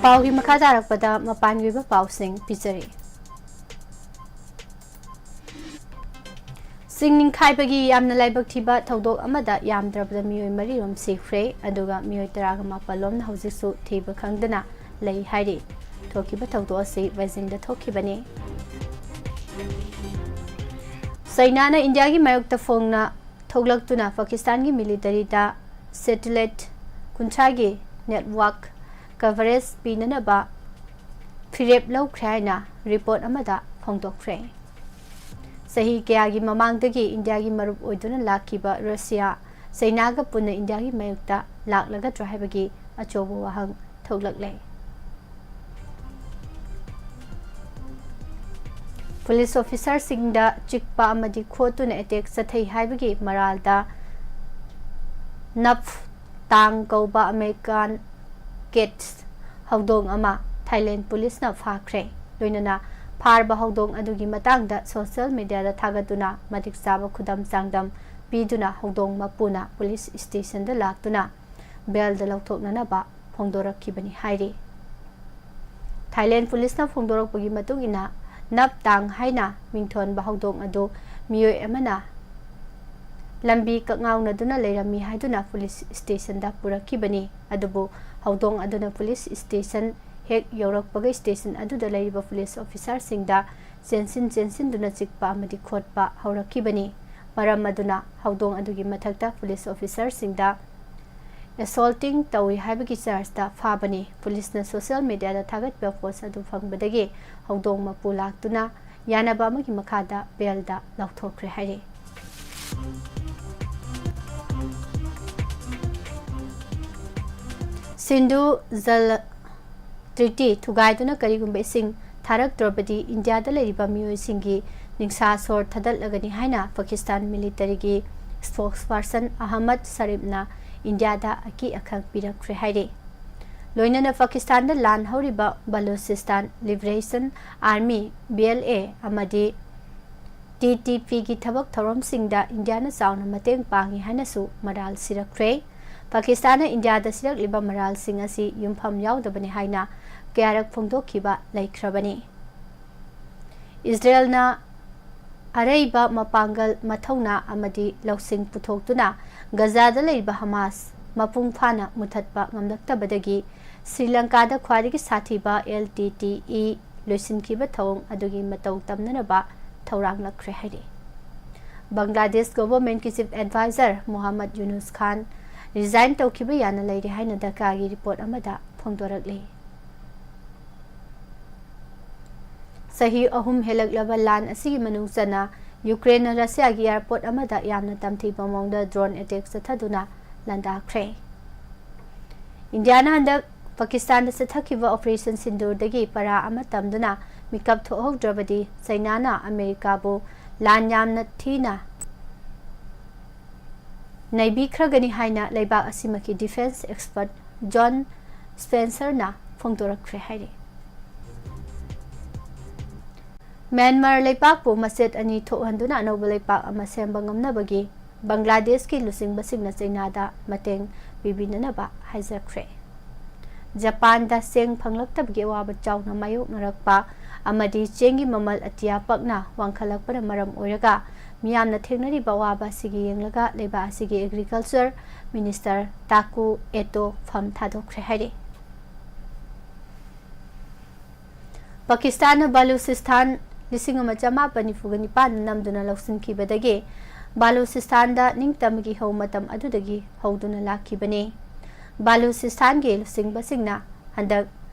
ꯄꯥꯎꯒꯤ ꯃꯈꯥ ꯇꯥꯔꯛꯄꯗ ꯃꯄꯥꯟꯒꯤ ꯑꯣꯏꯕ ꯄꯥꯎꯁꯤꯡ ꯄꯤꯖꯔꯤ꯫ ꯆꯤꯡ ꯅꯤꯡꯈꯥꯏꯕꯒꯤ ꯌꯥꯝꯅ ꯂꯥꯏꯕꯛ ꯊꯤꯕ ꯊꯧꯗꯣꯛ ꯑꯃꯗ ꯌꯥꯝꯗ꯭ꯔꯕꯗ ꯃꯤꯑꯣꯏ ꯃꯔꯤ ꯔꯣꯝ ꯁꯤꯈ꯭ꯔꯦ, ꯑꯗꯨꯒ ꯃꯤꯑꯣꯏ ꯇꯔꯥꯒ ꯃꯥꯄꯜ ꯂꯣꯝꯅ ꯍꯧꯖꯤꯛꯁꯨ ꯊꯤꯕ ꯈꯪꯗꯅ ꯂꯩ ꯍꯥꯏꯔꯤ꯫ ꯊꯣꯛꯈꯤꯕ ꯊꯧꯗꯣꯛ ꯑꯁꯤ ꯕꯩꯖꯤꯡꯗ ꯊꯣꯛꯈꯤꯕꯅꯤ꯫ ꯆꯩꯅꯥꯅ ꯏꯟꯗꯤꯌꯥꯒꯤ ꯃꯥꯌꯣꯛꯇ ꯐꯣꯡꯅ ꯊꯣꯛꯂꯛꯇꯨꯅ ꯄꯥꯀꯤꯁꯇꯥꯟꯒꯤ ꯃꯤꯂꯤꯇꯔꯤꯗ ꯁꯦꯇꯤꯂꯥꯏꯠ ꯀꯨꯟꯊ꯭ꯔꯥꯒꯤ ꯅꯦꯠꯋꯥꯛ ꯀꯚꯔꯦꯖ ꯄꯤꯅꯅꯕ ꯐꯤꯔꯦꯞ ꯂꯧꯈ꯭ꯔꯦ ꯍꯥꯏꯅ ꯔꯤꯄꯣꯔꯠ ꯑꯃꯗ ꯐꯣꯡꯗꯣꯛꯈ꯭ꯔꯦ꯫ ꯆꯍꯤ ꯀꯌꯥꯒꯤ ꯃꯃꯥꯡꯗꯒꯤ ꯏꯟꯗꯤꯌꯥꯒꯤ ꯃꯔꯨꯞ ꯑꯣꯏꯗꯨꯅ ꯂꯥꯛꯈꯤꯕ ꯔꯁꯤꯌꯥ, ꯆꯩꯅꯥꯒ ꯄꯨꯟꯅ ꯏꯟꯗꯤꯌꯥꯒꯤ ꯃꯥꯌꯣꯛꯇ ꯂꯥꯛꯂꯒꯗ꯭ꯔꯥ ꯍꯥꯏꯕꯒꯤ ꯑꯆꯧꯕ ꯋꯥꯍꯪ ꯊꯣꯛꯂꯛꯂꯦ꯫ ꯄꯨꯂꯤꯁ ꯑꯣꯐꯤꯁꯥꯔꯁꯤꯡꯗ ꯆꯤꯛꯄ ꯑꯃꯗꯤ ꯈꯣꯠꯇꯨꯅ ꯑꯦꯇꯦꯛ ꯆꯠꯊꯩ ꯍꯥꯏꯕꯒꯤ ꯃꯔꯥꯜꯗ ꯅꯞ ꯇꯥꯡ ꯀꯧꯕ ꯑꯃꯦꯔꯤꯀꯥꯟ ꯀꯦꯠꯁ ꯍꯧꯗꯣꯡ ꯑꯃ ꯊꯥꯏꯂꯦꯟ ꯄꯨꯂꯤꯁꯅ ꯐꯥꯈ꯭ꯔꯦ꯫ ꯂꯣꯏꯅꯅ ꯐꯥꯔꯕ ꯍꯧꯗꯣꯡ ꯑꯗꯨꯒꯤ ꯃꯇꯥꯡꯗ ꯁꯣꯁꯤꯌꯦꯜ ꯃꯤꯗꯤꯌꯥꯗ ꯊꯥꯒꯠꯇꯨꯅ ꯃꯇꯤꯛ ꯆꯥꯕ ꯈꯨꯗꯝ ꯆꯥꯡꯗꯝ ꯄꯤꯗꯨꯅ ꯍꯧꯗꯣꯡ ꯃꯄꯨꯅ ꯄꯨꯂꯤꯁ ꯁ꯭ꯇꯦꯁꯟꯗ ꯂꯥꯛꯇꯨꯅ ꯕꯦꯜꯗ ꯂꯧꯊꯣꯛꯅꯅꯕ ꯐꯣꯡꯗꯣꯔꯛꯈꯤꯕꯅꯤ ꯍꯥꯏꯔꯤ꯫ ꯊꯥꯏꯂꯦꯟ ꯄꯨꯂꯤꯁꯅ ꯐꯣꯡꯗꯣꯔꯛꯄꯒꯤ ꯃꯇꯨꯡ ꯏꯟꯅ, ꯅꯞ ꯇꯥꯡ ꯍꯥꯏꯅ ꯃꯤꯡꯊꯣꯟꯕ ꯍꯧꯗꯣꯡ ꯑꯗꯨ ꯃꯤꯑꯣꯏ ꯑꯃꯅ ꯂꯝꯕꯤ ꯀꯛꯉꯥꯎꯅꯗꯨꯅ ꯂꯩꯔꯝꯃꯤ ꯍꯥꯏꯗꯨꯅ ꯄꯨꯂꯤꯁ ꯁ꯭ꯇꯦꯁꯟꯗ ꯄꯨꯔꯛꯈꯤꯕꯅꯤ꯫ ꯑꯗꯨꯕꯨ ꯍꯧꯗꯣꯡ ꯑꯗꯨꯅ ꯄꯨꯂꯤꯁ ꯁ꯭ꯇꯦꯁꯟ ꯍꯦꯛ ꯌꯧꯔꯛꯄꯒ ꯁ꯭ꯇꯦꯁꯟ ꯑꯗꯨꯗ ꯂꯩꯔꯤꯕ ꯄꯨꯂꯤꯁ ꯑꯣꯐꯤꯁꯥꯔꯁꯤꯡꯗ ꯆꯦꯟꯁꯤꯟ ꯆꯦꯟꯁꯤꯟꯗꯨꯅ ꯆꯤꯛꯄ ꯑꯃꯗꯤ ꯈꯣꯠꯄ ꯍꯧꯔꯛꯈꯤꯕꯅꯤ꯫ ꯃꯔꯝ ꯑꯗꯨꯅ ꯍꯧꯗꯣꯡ ꯑꯗꯨꯒꯤ ꯃꯊꯛꯇ ꯄꯨꯂꯤꯁ ꯑꯣꯐꯤꯁꯥꯔꯁꯤꯡꯗ ꯑꯦꯁꯣꯜꯇꯤꯡ ꯇꯧꯏ ꯍꯥꯏꯕꯒꯤ ꯆꯥꯔꯖꯇ ꯐꯥꯕꯅꯤ꯫ ꯄꯨꯂꯤꯁꯅ ꯁꯣꯁꯤꯌꯦꯜ ꯃꯤꯗꯤꯌꯥꯗ ꯊꯥꯒꯠꯄ ꯄꯣꯁ ꯑꯗꯨ ꯐꯪꯕꯗꯒꯤ ꯍꯧꯗꯣꯡ ꯃꯄꯨ ꯂꯥꯛꯇꯨꯅ ꯌꯥꯅꯕ ꯑꯃꯒꯤ ꯃꯈꯥꯗ ꯕꯦꯜꯗ ꯂꯧꯊꯣꯛꯈ꯭ꯔꯦ ꯍꯥꯏꯔꯤ꯫ ꯁꯤꯟꯙꯨ ꯖꯜ ꯇ꯭ꯔꯤꯇꯤ ꯊꯨꯒꯥꯏꯗꯨꯅ ꯀꯔꯤꯒꯨꯝꯕ ꯏꯁꯤꯡ ꯊꯥꯔꯛꯇ꯭ꯔꯕꯗꯤ ꯏꯟꯗꯤꯌꯥꯗ ꯂꯩꯔꯤꯕ ꯃꯤꯑꯣꯏꯁꯤꯡꯒꯤ ꯅꯤꯡꯁꯥ ꯁꯣꯔ ꯊꯥꯗꯠꯂꯒꯅꯤ ꯍꯥꯏꯅ ꯄꯥꯀꯤꯁꯇꯥꯟ ꯃꯤꯂꯤꯇꯔꯤꯒꯤ ꯁ꯭ꯄꯣꯛꯁ ꯄꯥꯔꯁꯟ ꯑꯍꯃꯗ ꯁꯔꯤꯞꯅ ꯏꯟꯗꯤꯌꯥꯗ ꯑꯀꯤ ꯑꯈꯪ ꯄꯤꯔꯛꯈ꯭ꯔꯦ ꯍꯥꯏꯔꯤ꯫ ꯂꯣꯏꯅꯅ ꯄꯥꯀꯤꯁꯇꯥꯟꯗ ꯂꯥꯟ ꯍꯧꯔꯤꯕ Balochistan liberation army, B L A, ꯑꯃꯗꯤ ꯇꯤ ꯇꯤ ꯄꯤꯒꯤ ꯊꯕꯛ ꯊꯧꯔꯝꯁꯤꯡꯗ ꯏꯟꯗꯤꯌꯥꯅ ꯆꯥꯎꯅ ꯃꯇꯦꯡ ꯄꯥꯡꯏ ꯍꯥꯏꯅꯁꯨ ꯃꯔꯥꯜ ꯁꯤꯔꯛꯈ꯭ꯔꯦ꯫ ꯄꯥꯀꯤꯁꯇꯥꯟꯅ ꯏꯟꯗꯤꯌꯥꯗ ꯁꯤꯔꯛꯂꯤꯕ ꯃꯔꯥꯜꯁꯤꯡ ꯑꯁꯤ ꯌꯨꯝꯐꯝ ꯌꯥꯎꯗꯕꯅꯤ ꯍꯥꯏꯅ ꯀꯌꯥꯔꯛ ꯐꯣꯡꯗꯣꯛꯈꯤꯕ ꯂꯩꯈ꯭ꯔꯕꯅꯤ꯫ ꯏꯁꯔꯦꯜꯅ ꯑꯔꯩꯕ ꯃꯄꯥꯡꯒꯜ, ꯃꯊꯧꯅꯥ ꯑꯃꯗꯤ ꯂꯧꯁꯤꯡ ꯄꯨꯊꯣꯛꯇꯨꯅ ꯒꯖꯥꯗ ꯂꯩꯔꯤꯕ ꯍꯃꯥꯁ ꯃꯄꯨꯡ ꯐꯥꯅ ꯃꯨꯊꯠꯄ ꯉꯝꯂꯛꯇꯕꯗꯒꯤ ꯁ꯭ꯔꯤ ꯂꯪꯀꯥꯗ ꯈ꯭ꯋꯥꯏꯗꯒꯤ ꯁꯥꯊꯤꯕ L T T E ꯂꯣꯏꯁꯤꯟꯈꯤꯕ ꯊꯧꯑꯣꯡ ꯑꯗꯨꯒꯤ ꯃꯇꯧ ꯇꯝꯅꯅꯕ ꯊꯧꯔꯥꯡꯂꯛꯈ꯭ꯔꯦ ꯍꯥꯏꯔꯤ꯫ ꯕꯪꯒ꯭ꯂꯥꯗꯦꯁ ꯒꯣꯚꯔꯟꯃꯦꯟꯠꯀꯤ ꯆꯤꯐ ꯑꯦꯗꯚꯥꯏꯖꯔ ꯃꯣꯍꯝꯃꯗ ꯌꯨꯅꯨꯁ ꯈꯥꯟ ꯔꯤꯖꯥꯏꯟ ꯇꯧꯈꯤꯕ ꯌꯥꯅ ꯂꯩꯔꯦ ꯍꯥꯏꯅ ꯙꯀꯥꯒꯤ ꯔꯤꯄꯣꯔꯠ ꯑꯃꯗ ꯐꯣꯡꯗꯣꯔꯛꯂꯤ꯫ ꯆꯍꯤ ꯑꯍꯨꯝ ꯍꯦꯜꯂꯛꯂꯕ ꯂꯥꯟ ꯑꯁꯤꯒꯤ ꯃꯅꯨꯡ ꯆꯟꯅ ꯌꯨꯀ꯭ꯔꯦꯟꯅ ꯔꯁꯤꯌꯥꯒꯤ ꯑꯦꯌꯔꯄꯣꯔꯠ ꯑꯃꯗ ꯌꯥꯝꯅ ꯇꯝꯊꯤꯕ ꯃꯑꯣꯡꯗ ꯗ꯭ꯔꯣꯟ ꯑꯦꯇꯦꯛ ꯆꯠꯊꯗꯨꯅ ꯂꯥꯟꯗꯥꯈ꯭ꯔꯦ꯫ ꯏꯟꯗꯤꯌꯥꯅ ꯍꯟꯗꯛ ꯄꯥꯀꯤꯁꯇꯥꯟꯗ ꯆꯠꯊꯈꯤꯕ ꯑꯣꯄꯔꯦꯁꯟ ꯁꯤꯟꯗꯨꯔꯗꯒꯤ ꯄꯔꯥ ꯑꯃ ꯇꯝꯗꯨꯅ ꯃꯤꯀꯞ ꯊꯣꯛꯍꯧꯗ꯭ꯔꯕꯗꯤ ꯆꯩꯅꯥꯅ ꯑꯃꯦꯔꯤꯀꯥꯕꯨ ꯂꯥꯟ ꯌꯥꯝꯅ ꯊꯤꯅ ꯅꯩꯕꯤꯈ꯭ꯔꯒꯅꯤ ꯍꯥꯏꯅ ꯂꯩꯕꯥꯛ ꯑꯁꯤꯃꯛꯀꯤ ꯗꯤꯐꯦꯟꯁ ꯑꯦꯛꯁꯄꯔꯠ ꯖꯣꯟ ꯁ꯭ꯄꯦꯟꯁꯔꯅ ꯐꯣꯡꯗꯣꯔꯛꯈ꯭ꯔꯦ ꯍꯥꯏꯔꯤ꯫ ꯃ꯭ꯌꯥꯟꯃꯥꯔ ꯂꯩꯄꯥꯛꯄꯨ ꯃꯆꯦꯠ ꯑꯅꯤ ꯊꯣꯛꯍꯟꯗꯨꯅ ꯑꯅꯧꯕ ꯂꯩꯄꯥꯛ ꯑꯃ ꯁꯦꯝꯕ ꯉꯝꯅꯕꯒꯤ ꯕꯪꯒ꯭ꯂꯥꯗꯦꯁꯀꯤ ꯂꯨꯆꯤꯡꯕꯁꯤꯡꯅ ꯆꯩꯅꯥꯗ ꯃꯇꯦꯡ ꯄꯤꯕꯤꯅꯅꯕ ꯍꯥꯏꯖꯈ꯭ꯔꯦ꯫ ꯖꯄꯥꯟꯗ ꯆꯦꯡ ꯐꯪꯂꯛꯇꯕꯒꯤ ꯑꯋꯥꯕ ꯆꯥꯎꯅ ꯃꯥꯌꯣꯛꯅꯔꯛꯄ ꯑꯃꯗꯤ ꯆꯦꯡꯒꯤ ꯃꯃꯜ ꯑꯇꯤꯌꯥ ꯄꯛꯅ ꯋꯥꯡꯈꯠꯂꯛꯄꯅ ꯃꯔꯝ ꯑꯣꯏꯔꯒ ꯃꯤꯌꯥꯝꯅ ꯊꯦꯡꯅꯔꯤꯕ ꯑꯋꯥꯕ ꯑꯁꯤꯒꯤ ꯌꯦꯡꯂꯒ ꯂꯩꯕꯥꯛ ꯑꯁꯤꯒꯤ ꯑꯦꯒ꯭ꯔꯤꯀꯜꯆꯔ ꯃꯤꯅꯤꯁꯇꯔ ꯇꯥꯀꯨ ꯑꯦꯇꯣ ꯐꯝ ꯊꯥꯗꯣꯛꯈ꯭ꯔꯦ ꯍꯥꯏꯔꯤ꯫ ꯄꯥꯀꯤꯁꯇꯥꯟꯅ ꯕꯂꯨꯆꯤꯁꯇꯥꯟ ꯂꯤꯁꯤꯡ ꯑꯃ ꯆꯃꯥꯄꯟ ꯅꯤꯐꯨꯒ ꯅꯤꯄꯥꯟꯗ ꯅꯝꯗꯨꯅ ꯂꯧꯁꯤꯟꯈꯤꯕꯗꯒꯤ ꯕꯂꯨꯆꯤꯁꯇꯥꯟꯗ ꯅꯤꯡꯇꯝꯕꯒꯤ ꯍꯧ ꯃꯇꯝ ꯑꯗꯨꯗꯒꯤ ꯍꯧꯗꯨꯅ ꯂꯥꯛꯈꯤꯕꯅꯤ꯫ ꯕꯂꯨꯆꯤꯁꯇꯥꯟꯒꯤ ꯂꯨꯆꯤꯡꯕꯁꯤꯡꯅ ꯍꯟꯗꯛ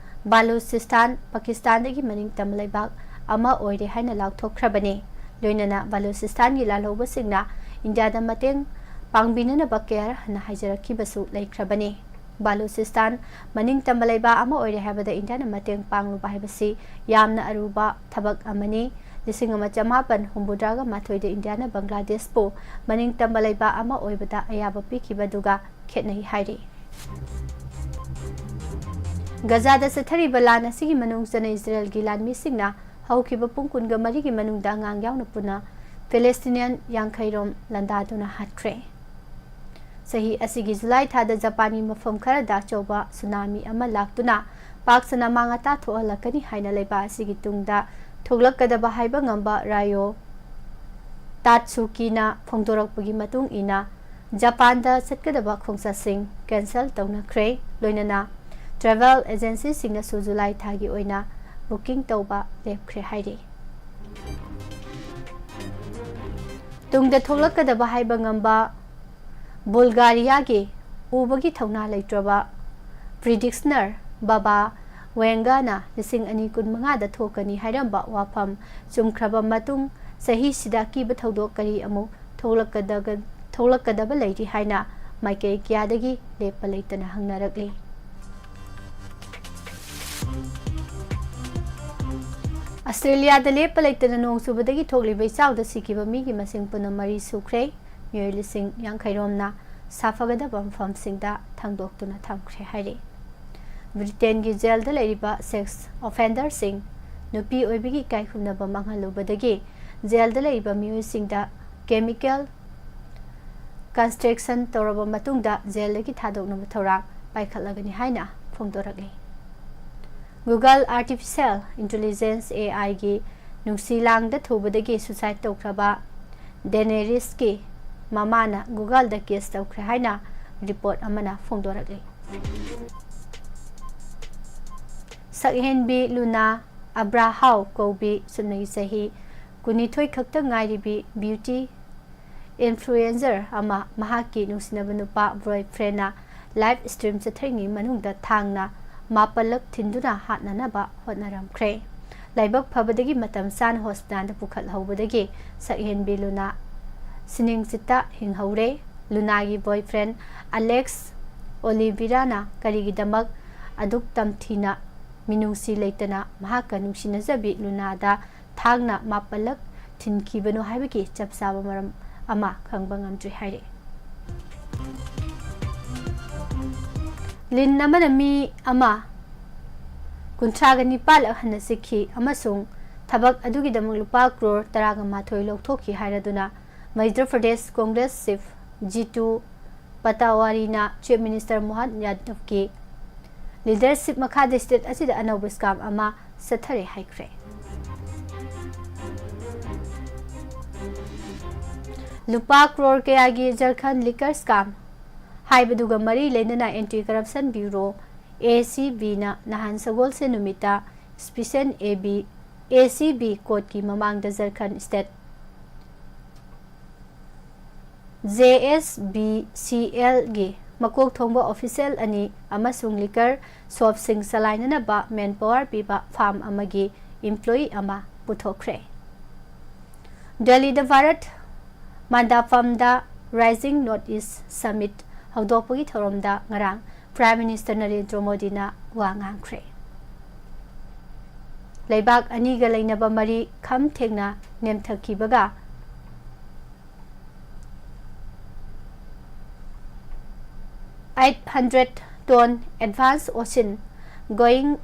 ꯕꯂꯨꯆꯤꯁꯇꯥꯟ ꯄꯥꯀꯤꯁꯇꯥꯟꯗꯒꯤ ꯃꯅꯤꯡꯇꯝꯕ ꯂꯩꯕꯥꯛ ꯑꯃ ꯑꯣꯏꯔꯦ ꯍꯥꯏꯅ ꯂꯥꯎꯊꯣꯛꯈ꯭ꯔꯕꯅꯤ꯫ ꯂꯣꯏꯅꯅ ꯕꯂꯨꯆꯤꯁꯇꯥꯟꯒꯤ ꯂꯥꯜꯍꯧꯕꯁꯤꯡꯅ ꯏꯟꯗꯤꯌꯥꯗ ꯃꯇꯦꯡ ꯄꯥꯡꯕꯤꯅꯅꯕ ꯀꯌꯥꯔ ꯍꯟꯅ ꯍꯥꯏꯖꯔꯛꯈꯤꯕꯁꯨ ꯂꯩꯈ꯭ꯔꯕꯅꯤ꯫ ꯕꯂꯨꯆꯤꯁꯇꯥꯟ ꯃꯅꯤꯡꯇꯝꯕ ꯂꯩꯕꯥꯛ ꯑꯃ ꯑꯣꯏꯔꯦ ꯍꯥꯏꯕꯗ ꯏꯟꯗꯤꯌꯥꯅ ꯃꯇꯦꯡ ꯄꯥꯡꯂꯨꯕ ꯍꯥꯏꯕꯁꯤ ꯌꯥꯝꯅ ꯑꯔꯨꯕ ꯊꯕꯛ ꯑꯃꯅꯤ꯫ ꯂꯤꯁꯤꯡ ꯑꯃ ꯆꯃꯥꯄꯟ ꯍꯨꯝꯐꯨꯇꯔꯥꯒ ꯃꯥꯊꯣꯏꯗ ꯏꯟꯗꯤꯌꯥꯅ ꯕꯪꯒ꯭ꯂꯥꯗꯦꯁꯄꯨ ꯃꯅꯤꯡꯇꯝꯕ ꯂꯩꯕꯥꯛ ꯑꯃ ꯑꯣꯏꯕꯗ ꯑꯌꯥꯕ ꯄꯤꯈꯤꯕꯗꯨꯒ ꯈꯦꯠꯅꯩ ꯍꯥꯏꯔꯤ꯫ ꯒꯖꯥꯗ ꯆꯠꯊꯔꯤꯕ ꯂꯥꯟ ꯑꯁꯤꯒꯤ ꯃꯅꯨꯡ ꯆꯟꯅ ꯏꯖꯔꯦꯜꯒꯤ ꯂꯥꯟꯃꯤꯁꯤꯡꯅ ꯍꯧꯈꯤꯕ ꯄꯨꯡ ꯀꯨꯟꯒ ꯃꯔꯤꯒꯤ ꯃꯅꯨꯡꯗ ꯑꯉꯥꯡ ꯌꯥꯎꯅ ꯄꯨꯟꯅ ꯐꯤꯂꯤꯁꯇꯤꯅꯤꯌꯟ ꯌꯥꯡꯈꯩ ꯔꯣꯝ ꯂꯥꯟꯗꯥꯗꯨꯅ ꯍꯥꯠꯈ꯭ꯔꯦ꯫ ꯆꯍꯤ ꯑꯁꯤꯒꯤ ꯖꯨꯂꯥꯏ ꯊꯥꯗ ꯖꯄꯥꯟꯒꯤ ꯃꯐꯝ ꯈꯔꯗ ꯑꯆꯧꯕ ꯁꯨꯅꯥꯃꯤ ꯑꯃ ꯂꯥꯛꯇꯨꯅ ꯄꯥꯛ ꯁꯟꯅ ꯃꯥꯡ ꯑꯇꯥ ꯊꯣꯛꯍꯜꯂꯛꯀꯅꯤ ꯍꯥꯏꯅ ꯂꯩꯕꯥꯛ ꯑꯁꯤꯒꯤ ꯇꯨꯡꯗ ꯊꯣꯛꯂꯛꯀꯗꯕ ꯍꯥꯏꯕ ꯉꯝꯕ ꯔꯥꯏꯑꯣ ꯇꯥꯠꯁꯨꯀꯤꯅ ꯐꯣꯡꯗꯣꯔꯛꯄꯒꯤ ꯃꯇꯨꯡ ꯏꯟꯅ, ꯖꯄꯥꯟꯗ ꯆꯠꯀꯗꯕ ꯈꯣꯡꯆꯠꯁꯤꯡ ꯀꯦꯟꯁꯦꯜ ꯇꯧꯅꯈ꯭ꯔꯦ, ꯂꯣꯏꯅꯅ ꯇ꯭ꯔꯥꯚꯦꯜ ꯑꯦꯖꯦꯟꯁꯤꯁꯤꯡꯅꯁꯨ ꯖꯨꯂꯥꯏ ꯊꯥꯒꯤ ꯑꯣꯏꯅ ꯕꯨꯀꯤꯡ ꯇꯧꯕ ꯂꯦꯞꯈ꯭ꯔꯦ ꯍꯥꯏꯔꯤ꯫ ꯇꯨꯡꯗ ꯊꯣꯛꯂꯛꯀꯗꯕ ꯍꯥꯏꯕ ꯉꯝꯕ ꯕꯨꯜꯒꯥꯔꯤꯌꯥꯒꯤ ꯎꯕꯒꯤ ꯊꯧꯅꯥ ꯂꯩꯇ꯭ꯔꯕ ꯄ꯭ꯔꯤꯗꯤꯛꯁꯅꯔ ꯕꯥꯕꯥ ꯋꯦꯡꯒꯥꯅ ꯂꯤꯁꯤꯡ ꯑꯅꯤ ꯀꯨꯟꯃꯉꯥꯗ ꯊꯣꯛꯀꯅꯤ ꯍꯥꯏꯔꯝꯕ ꯋꯥꯐꯝ ꯆꯨꯝꯈ꯭ꯔꯕ ꯃꯇꯨꯡ, ꯆꯍꯤꯁꯤꯗ ꯑꯀꯤꯕ ꯊꯧꯗꯣꯛ ꯀꯔꯤ ꯑꯃꯨꯛ ꯊꯣꯛꯂꯛꯀꯗꯒ-, ꯊꯣꯛꯂꯛꯀꯗꯕ ꯂꯩꯔꯤ ꯍꯥꯏꯅ ꯃꯥꯏꯀꯩ ꯀꯌꯥꯗꯒꯤ ꯂꯦꯞꯄ ꯂꯩꯇꯅ ꯍꯪꯅꯔꯛꯂꯤ꯫ ꯑꯁꯇ꯭ꯔꯦꯂꯤꯌꯥꯗ ꯂꯦꯞꯄ ꯂꯩꯇꯅ ꯅꯣꯡ ꯆꯨꯕꯗꯒꯤ ꯊꯣꯛꯂꯤꯕ ꯏꯆꯥꯎꯗ ꯁꯤꯈꯤꯕ ꯃꯤꯒꯤ ꯃꯁꯤꯡ ꯄꯨꯟꯅ ꯃꯔꯤ ꯁꯨꯈ꯭ꯔꯦ꯫ ꯃꯤꯑꯣꯏ ꯂꯤꯁꯤꯡ ꯌꯥꯡꯈꯩ ꯔꯣꯝꯅ ꯁꯥꯐꯒꯗꯕ ꯃꯐꯝꯁꯤꯡꯗ ꯊꯥꯡꯗꯣꯛꯇꯨꯅ ꯊꯝꯈ꯭ꯔꯦ ꯍꯥꯏꯔꯤ꯫ ꯕ꯭ꯔꯤꯇꯦꯟꯒꯤ ꯖꯦꯜꯗ ꯂꯩꯔꯤꯕ ꯁꯦꯛꯁ ꯑꯣꯐꯦꯟꯗꯔꯁꯤꯡ ꯅꯨꯄꯤ ꯑꯣꯏꯕꯒꯤ ꯏꯀꯥꯏꯈꯨꯝꯅꯕ ꯃꯥꯡꯍꯜꯂꯨꯕꯗꯒꯤ ꯖꯦꯜꯗ ꯂꯩꯔꯤꯕ ꯃꯤꯑꯣꯏꯁꯤꯡꯗ ꯀꯦꯃꯤꯀꯦꯜ ꯀꯟꯁꯇ꯭ꯔꯛꯁꯟ ꯇꯧꯔꯕ ꯃꯇꯨꯡꯗ ꯖꯦꯜꯗꯒꯤ ꯊꯥꯗꯣꯛꯅꯕ ꯊꯧꯔꯥꯡ ꯄꯥꯏꯈꯠꯂꯒꯅꯤ ꯍꯥꯏꯅ ꯐꯣꯡꯗꯣꯔꯛꯂꯤ꯫ Google Artificial Intelligence, A I ꯒꯤ ꯅꯨꯡꯁꯤ ꯂꯥꯡꯗ ꯊꯨꯕꯗꯒꯤ suicide ꯇꯧꯈ꯭ꯔꯕ ꯗꯦꯅꯦꯔꯤꯁꯀꯤ ꯃꯃꯥꯅ Google ꯗ case ꯇꯧꯈ꯭ꯔꯦ ꯍꯥꯏꯅ report ꯑꯃꯅ ꯐꯣꯡꯗꯣꯔꯛꯂꯤ꯫ ꯁꯛꯍꯦꯟꯕꯤ ꯂꯨꯅꯥ ꯑꯕ꯭ꯔꯥꯍꯥꯎ ꯀꯧꯕꯤ ꯁꯨꯞꯅꯒꯤ ꯆꯍꯤ ꯀꯨꯟꯅꯤꯊꯣꯏ ꯈꯛꯇ ꯉꯥꯏꯔꯤꯕꯤ beauty influencer ꯑꯃ ꯃꯍꯥꯛꯀꯤ ꯅꯨꯡꯁꯤꯅꯕ ꯅꯨꯄꯥ boyfriend ꯅ live stream ꯆꯠꯊꯔꯤꯉꯩ ꯃꯅꯨꯡꯗ ꯊꯥꯡꯅ ꯃꯥꯄꯜꯂꯛ ꯊꯤꯟꯗꯨꯅ ꯍꯥꯠꯅꯅꯕ ꯍꯣꯠꯅꯔꯝꯈ꯭ꯔꯦ꯫ ꯂꯥꯏꯕꯛ ꯐꯕꯗꯒꯤ ꯃꯇꯝ ꯆꯥꯅ hospital ꯗ ꯄꯨꯈꯠꯍꯧꯕꯗꯒꯤ ꯁꯛꯍꯦꯟꯕꯤ ꯂꯨꯅꯥ ꯁꯤꯅꯤꯡꯆꯤꯠꯇ ꯍꯤꯡꯍꯧꯔꯦ꯫ ꯂꯨꯅꯥꯒꯤ boyfriend Alex Oliveira ꯅ ꯀꯔꯤꯒꯤꯗꯃꯛ ꯑꯗꯨꯛ ꯇꯝꯊꯤꯅ ꯃꯤꯅꯨꯡꯁꯤ ꯂꯩꯇꯅ ꯃꯍꯥꯛꯀ ꯅꯨꯡꯁꯤꯅꯖꯕꯤ ꯂꯨꯅꯥꯗ ꯊꯥꯡꯅ ꯃꯥꯄꯜꯂꯛ ꯊꯤꯟꯈꯤꯕꯅꯣ ꯍꯥꯏꯕꯒꯤ ꯆꯞ ꯆꯥꯕ ꯃꯔꯝ ꯑꯃ ꯈꯪꯕ ꯉꯝꯗ꯭ꯔꯤ ꯍꯥꯏꯔꯤ꯫ ꯂꯤꯟ ꯑꯃꯅ ꯃꯤ ꯑꯃ ꯀꯨꯟꯊ꯭ꯔꯥꯒ ꯅꯤꯄꯥꯜ ꯂꯛ ꯍꯟꯅ ꯆꯤꯛꯈꯤ ꯑꯃꯁꯨꯡ ꯊꯕꯛ ꯑꯗꯨꯒꯤꯗꯃꯛ ꯂꯨꯄꯥ ꯀ꯭ꯔꯣꯔ ꯇꯔꯥꯒ ꯃꯥꯊꯣꯏ ꯂꯧꯊꯣꯛꯈꯤ ꯍꯥꯏꯔꯗꯨꯅ ꯃꯩꯙ꯭ꯔ Pradesh Congress chief Jitu ꯄꯇꯋꯥꯔꯤꯅ Chief Minister Mohan ꯌꯥꯗꯕꯀꯤ leadership ꯃꯈꯥꯗ state ꯑꯁꯤꯗ ꯑꯅꯧꯕ scam ꯑꯃ ꯆꯠꯊꯔꯦ ꯍꯥꯏꯈ꯭ꯔꯦ꯫ ꯂꯨꯄꯥ ꯀ꯭ꯔꯣꯔ ꯀꯌꯥꯒꯤ ꯖꯔꯈꯟ liquor scam ꯍꯥꯏꯕꯗꯨꯒ ꯃꯔꯤ ꯂꯩꯅꯅ Anti Corruption Bureau, A C B ꯅ ꯅꯍꯥꯟ ꯁꯒꯣꯜꯁꯦꯟ ꯅꯨꯃꯤꯠꯇ special A B, A C B court ꯀꯤ ꯃꯃꯥꯡꯗ ꯖꯔꯈꯟ state J S B C L ꯒꯤ ꯃꯀꯣꯛ ꯊꯣꯡꯕ official ꯑꯅꯤ ꯑꯃꯁꯨꯡ liquor shop ꯁꯤꯡ ꯆꯂꯥꯏꯅꯅꯕ manpower ꯄꯤꯕ firm ꯑꯃꯒꯤ employee ꯑꯃ ꯄꯨꯊꯣꯛꯈ꯭ꯔꯦ꯫ ꯗꯦꯜꯂꯤꯗ Bharat ꯃꯟꯗꯥꯄꯝꯗ Rising North East Summit ꯍꯧꯗꯣꯛꯄꯒꯤ ꯊꯧꯔꯝꯗ ꯉꯔꯥꯡ Prime Minister ꯅꯔꯦꯟꯗ꯭ꯔ ꯃꯣꯗꯤꯅ ꯋꯥ ꯉꯥꯡꯈ꯭ꯔꯦ꯫ ꯂꯩꯕꯥꯛ ꯑꯅꯤꯒ ꯂꯩꯅꯕ ꯃꯔꯤ ꯈꯝ ꯊꯦꯡꯅ ꯅꯦꯝꯊꯈꯤꯕꯒ eight hundred ton advanced ocean going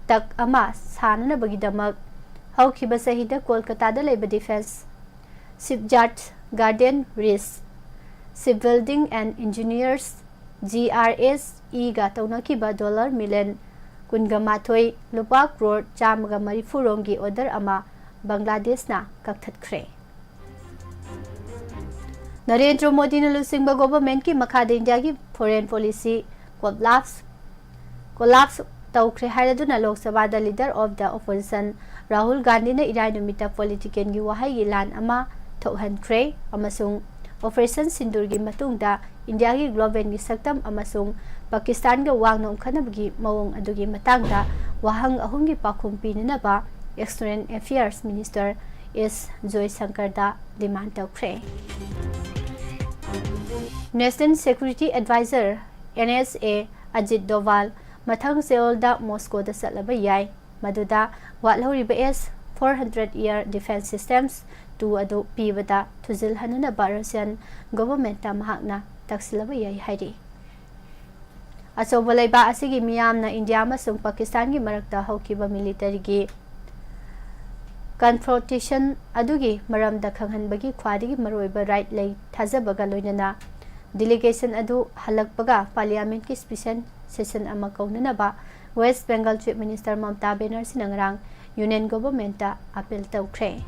tug ꯑꯃ ꯁꯥꯅꯅꯕꯒꯤꯗꯃꯛ ꯍꯧꯈꯤꯕ ꯆꯍꯤꯗ ꯀꯣꯜꯀꯇꯥꯗ ꯂꯩꯕ Defence Shipyard Garden Reach Shipbuilding and Engineers, G R S E ꯒ ꯇꯧꯅꯈꯤꯕ dollar million ꯀꯨꯟꯒ ꯃꯥꯊꯣꯏ, ꯂꯨꯄꯥ ꯀ꯭ꯔꯣꯔ ꯆꯥꯝꯃꯒ ꯃꯔꯤꯐꯨ ꯔꯣꯝꯒꯤ order ꯑꯃ ꯕꯪꯒ꯭ꯂꯥꯗꯦꯁꯅ ꯀꯛꯊꯠꯈ꯭ꯔꯦ꯫ ꯅꯔꯦꯟꯗ꯭ꯔ ꯃꯣꯗꯤꯅ ꯂꯨꯆꯤꯡꯕ government ꯀꯤ ꯃꯈꯥꯗ ꯏꯟꯗꯤꯌꯥꯒꯤ foreign policy collapse, collapse ꯇꯧꯈ꯭ꯔꯦ ꯍꯥꯏꯔꯗꯨꯅ ꯂꯣꯛ ꯁꯚꯥꯗ Leader of the Opposition Rahul ꯒꯥꯟꯙꯤꯅ ꯏꯔꯥꯏ ꯅꯨꯃꯤꯠꯇ political ꯒꯤ ꯋꯥꯍꯩꯒꯤ ꯂꯥꯟ ꯑꯃ ꯊꯣꯛꯍꯟꯈ꯭ꯔꯦ ꯑꯃꯁꯨꯡ Operation ꯁꯤꯟꯗꯨꯔꯒꯤ ꯃꯇꯨꯡꯗ ꯏꯟꯗꯤꯌꯥꯒꯤ global ꯒꯤ ꯁꯛꯇꯝ ꯑꯃꯁꯨꯡ ꯄꯥꯀꯤꯁꯇꯥꯟꯒ ꯋꯥ ꯅꯣꯝꯈꯠꯅꯕꯒꯤ ꯃꯑꯣꯡ ꯑꯗꯨꯒꯤ ꯃꯇꯥꯡꯗ ꯋꯥꯍꯪ ꯑꯍꯨꯝꯒꯤ ꯄꯥꯎꯈꯨꯝ ꯄꯤꯅꯅꯕ External Affairs Minister S ꯖꯣꯏꯁꯪꯀꯔꯗ demand ꯇꯧꯈ꯭ꯔꯦ꯫ National Security Advisor, N S A, Ajit ꯗꯣꯚꯥꯜ ꯃꯊꯪ ꯆꯌꯣꯜꯗ ꯃꯣꯁꯀꯣꯗ ꯆꯠꯂꯕ ꯌꯥꯏ, ꯃꯗꯨꯗ ꯋꯥꯠꯍꯧꯔꯤꯕ S four hundred air defence systems two ꯑꯗꯨ ꯄꯤꯕꯗ ꯊꯨꯖꯤꯜꯍꯟꯅꯅꯕ Russian government ꯇ ꯃꯍꯥꯛꯅ ꯇꯛꯁꯤꯜꯂꯕ ꯌꯥꯏ ꯍꯥꯏꯔꯤ꯫ ꯑꯆꯧꯕ ꯂꯩꯕꯥꯛ ꯑꯁꯤꯒꯤ ꯃꯤꯌꯥꯝꯅ ꯏꯟꯗꯤꯌꯥ ꯑꯃꯁꯨꯡ ꯄꯥꯀꯤꯁꯇꯥꯟꯒꯤ ꯃꯔꯛꯇ ꯍꯧꯈꯤꯕ military ꯒꯤ confrontation ꯑꯗꯨꯒꯤ ꯃꯔꯝꯗ ꯈꯪꯍꯟꯕꯒꯤ ꯈ꯭ꯋꯥꯏꯗꯒꯤ ꯃꯔꯨꯑꯣꯏꯕ right ꯂꯩ, ꯊꯥꯖꯕꯒ ꯂꯣꯏꯅꯅ Delegation ꯑꯗꯨ ꯍꯜꯂꯛꯄꯒ Parliament ꯀꯤ special session ꯑꯃ ꯀꯧꯅꯅꯕ West Bengal Chief Minister ꯃꯃꯇꯥ ꯕꯦꯅꯔꯖꯤꯅ ꯉꯔꯥꯡ Union Government ꯇ appeal ꯇꯧꯈ꯭ꯔꯦ꯫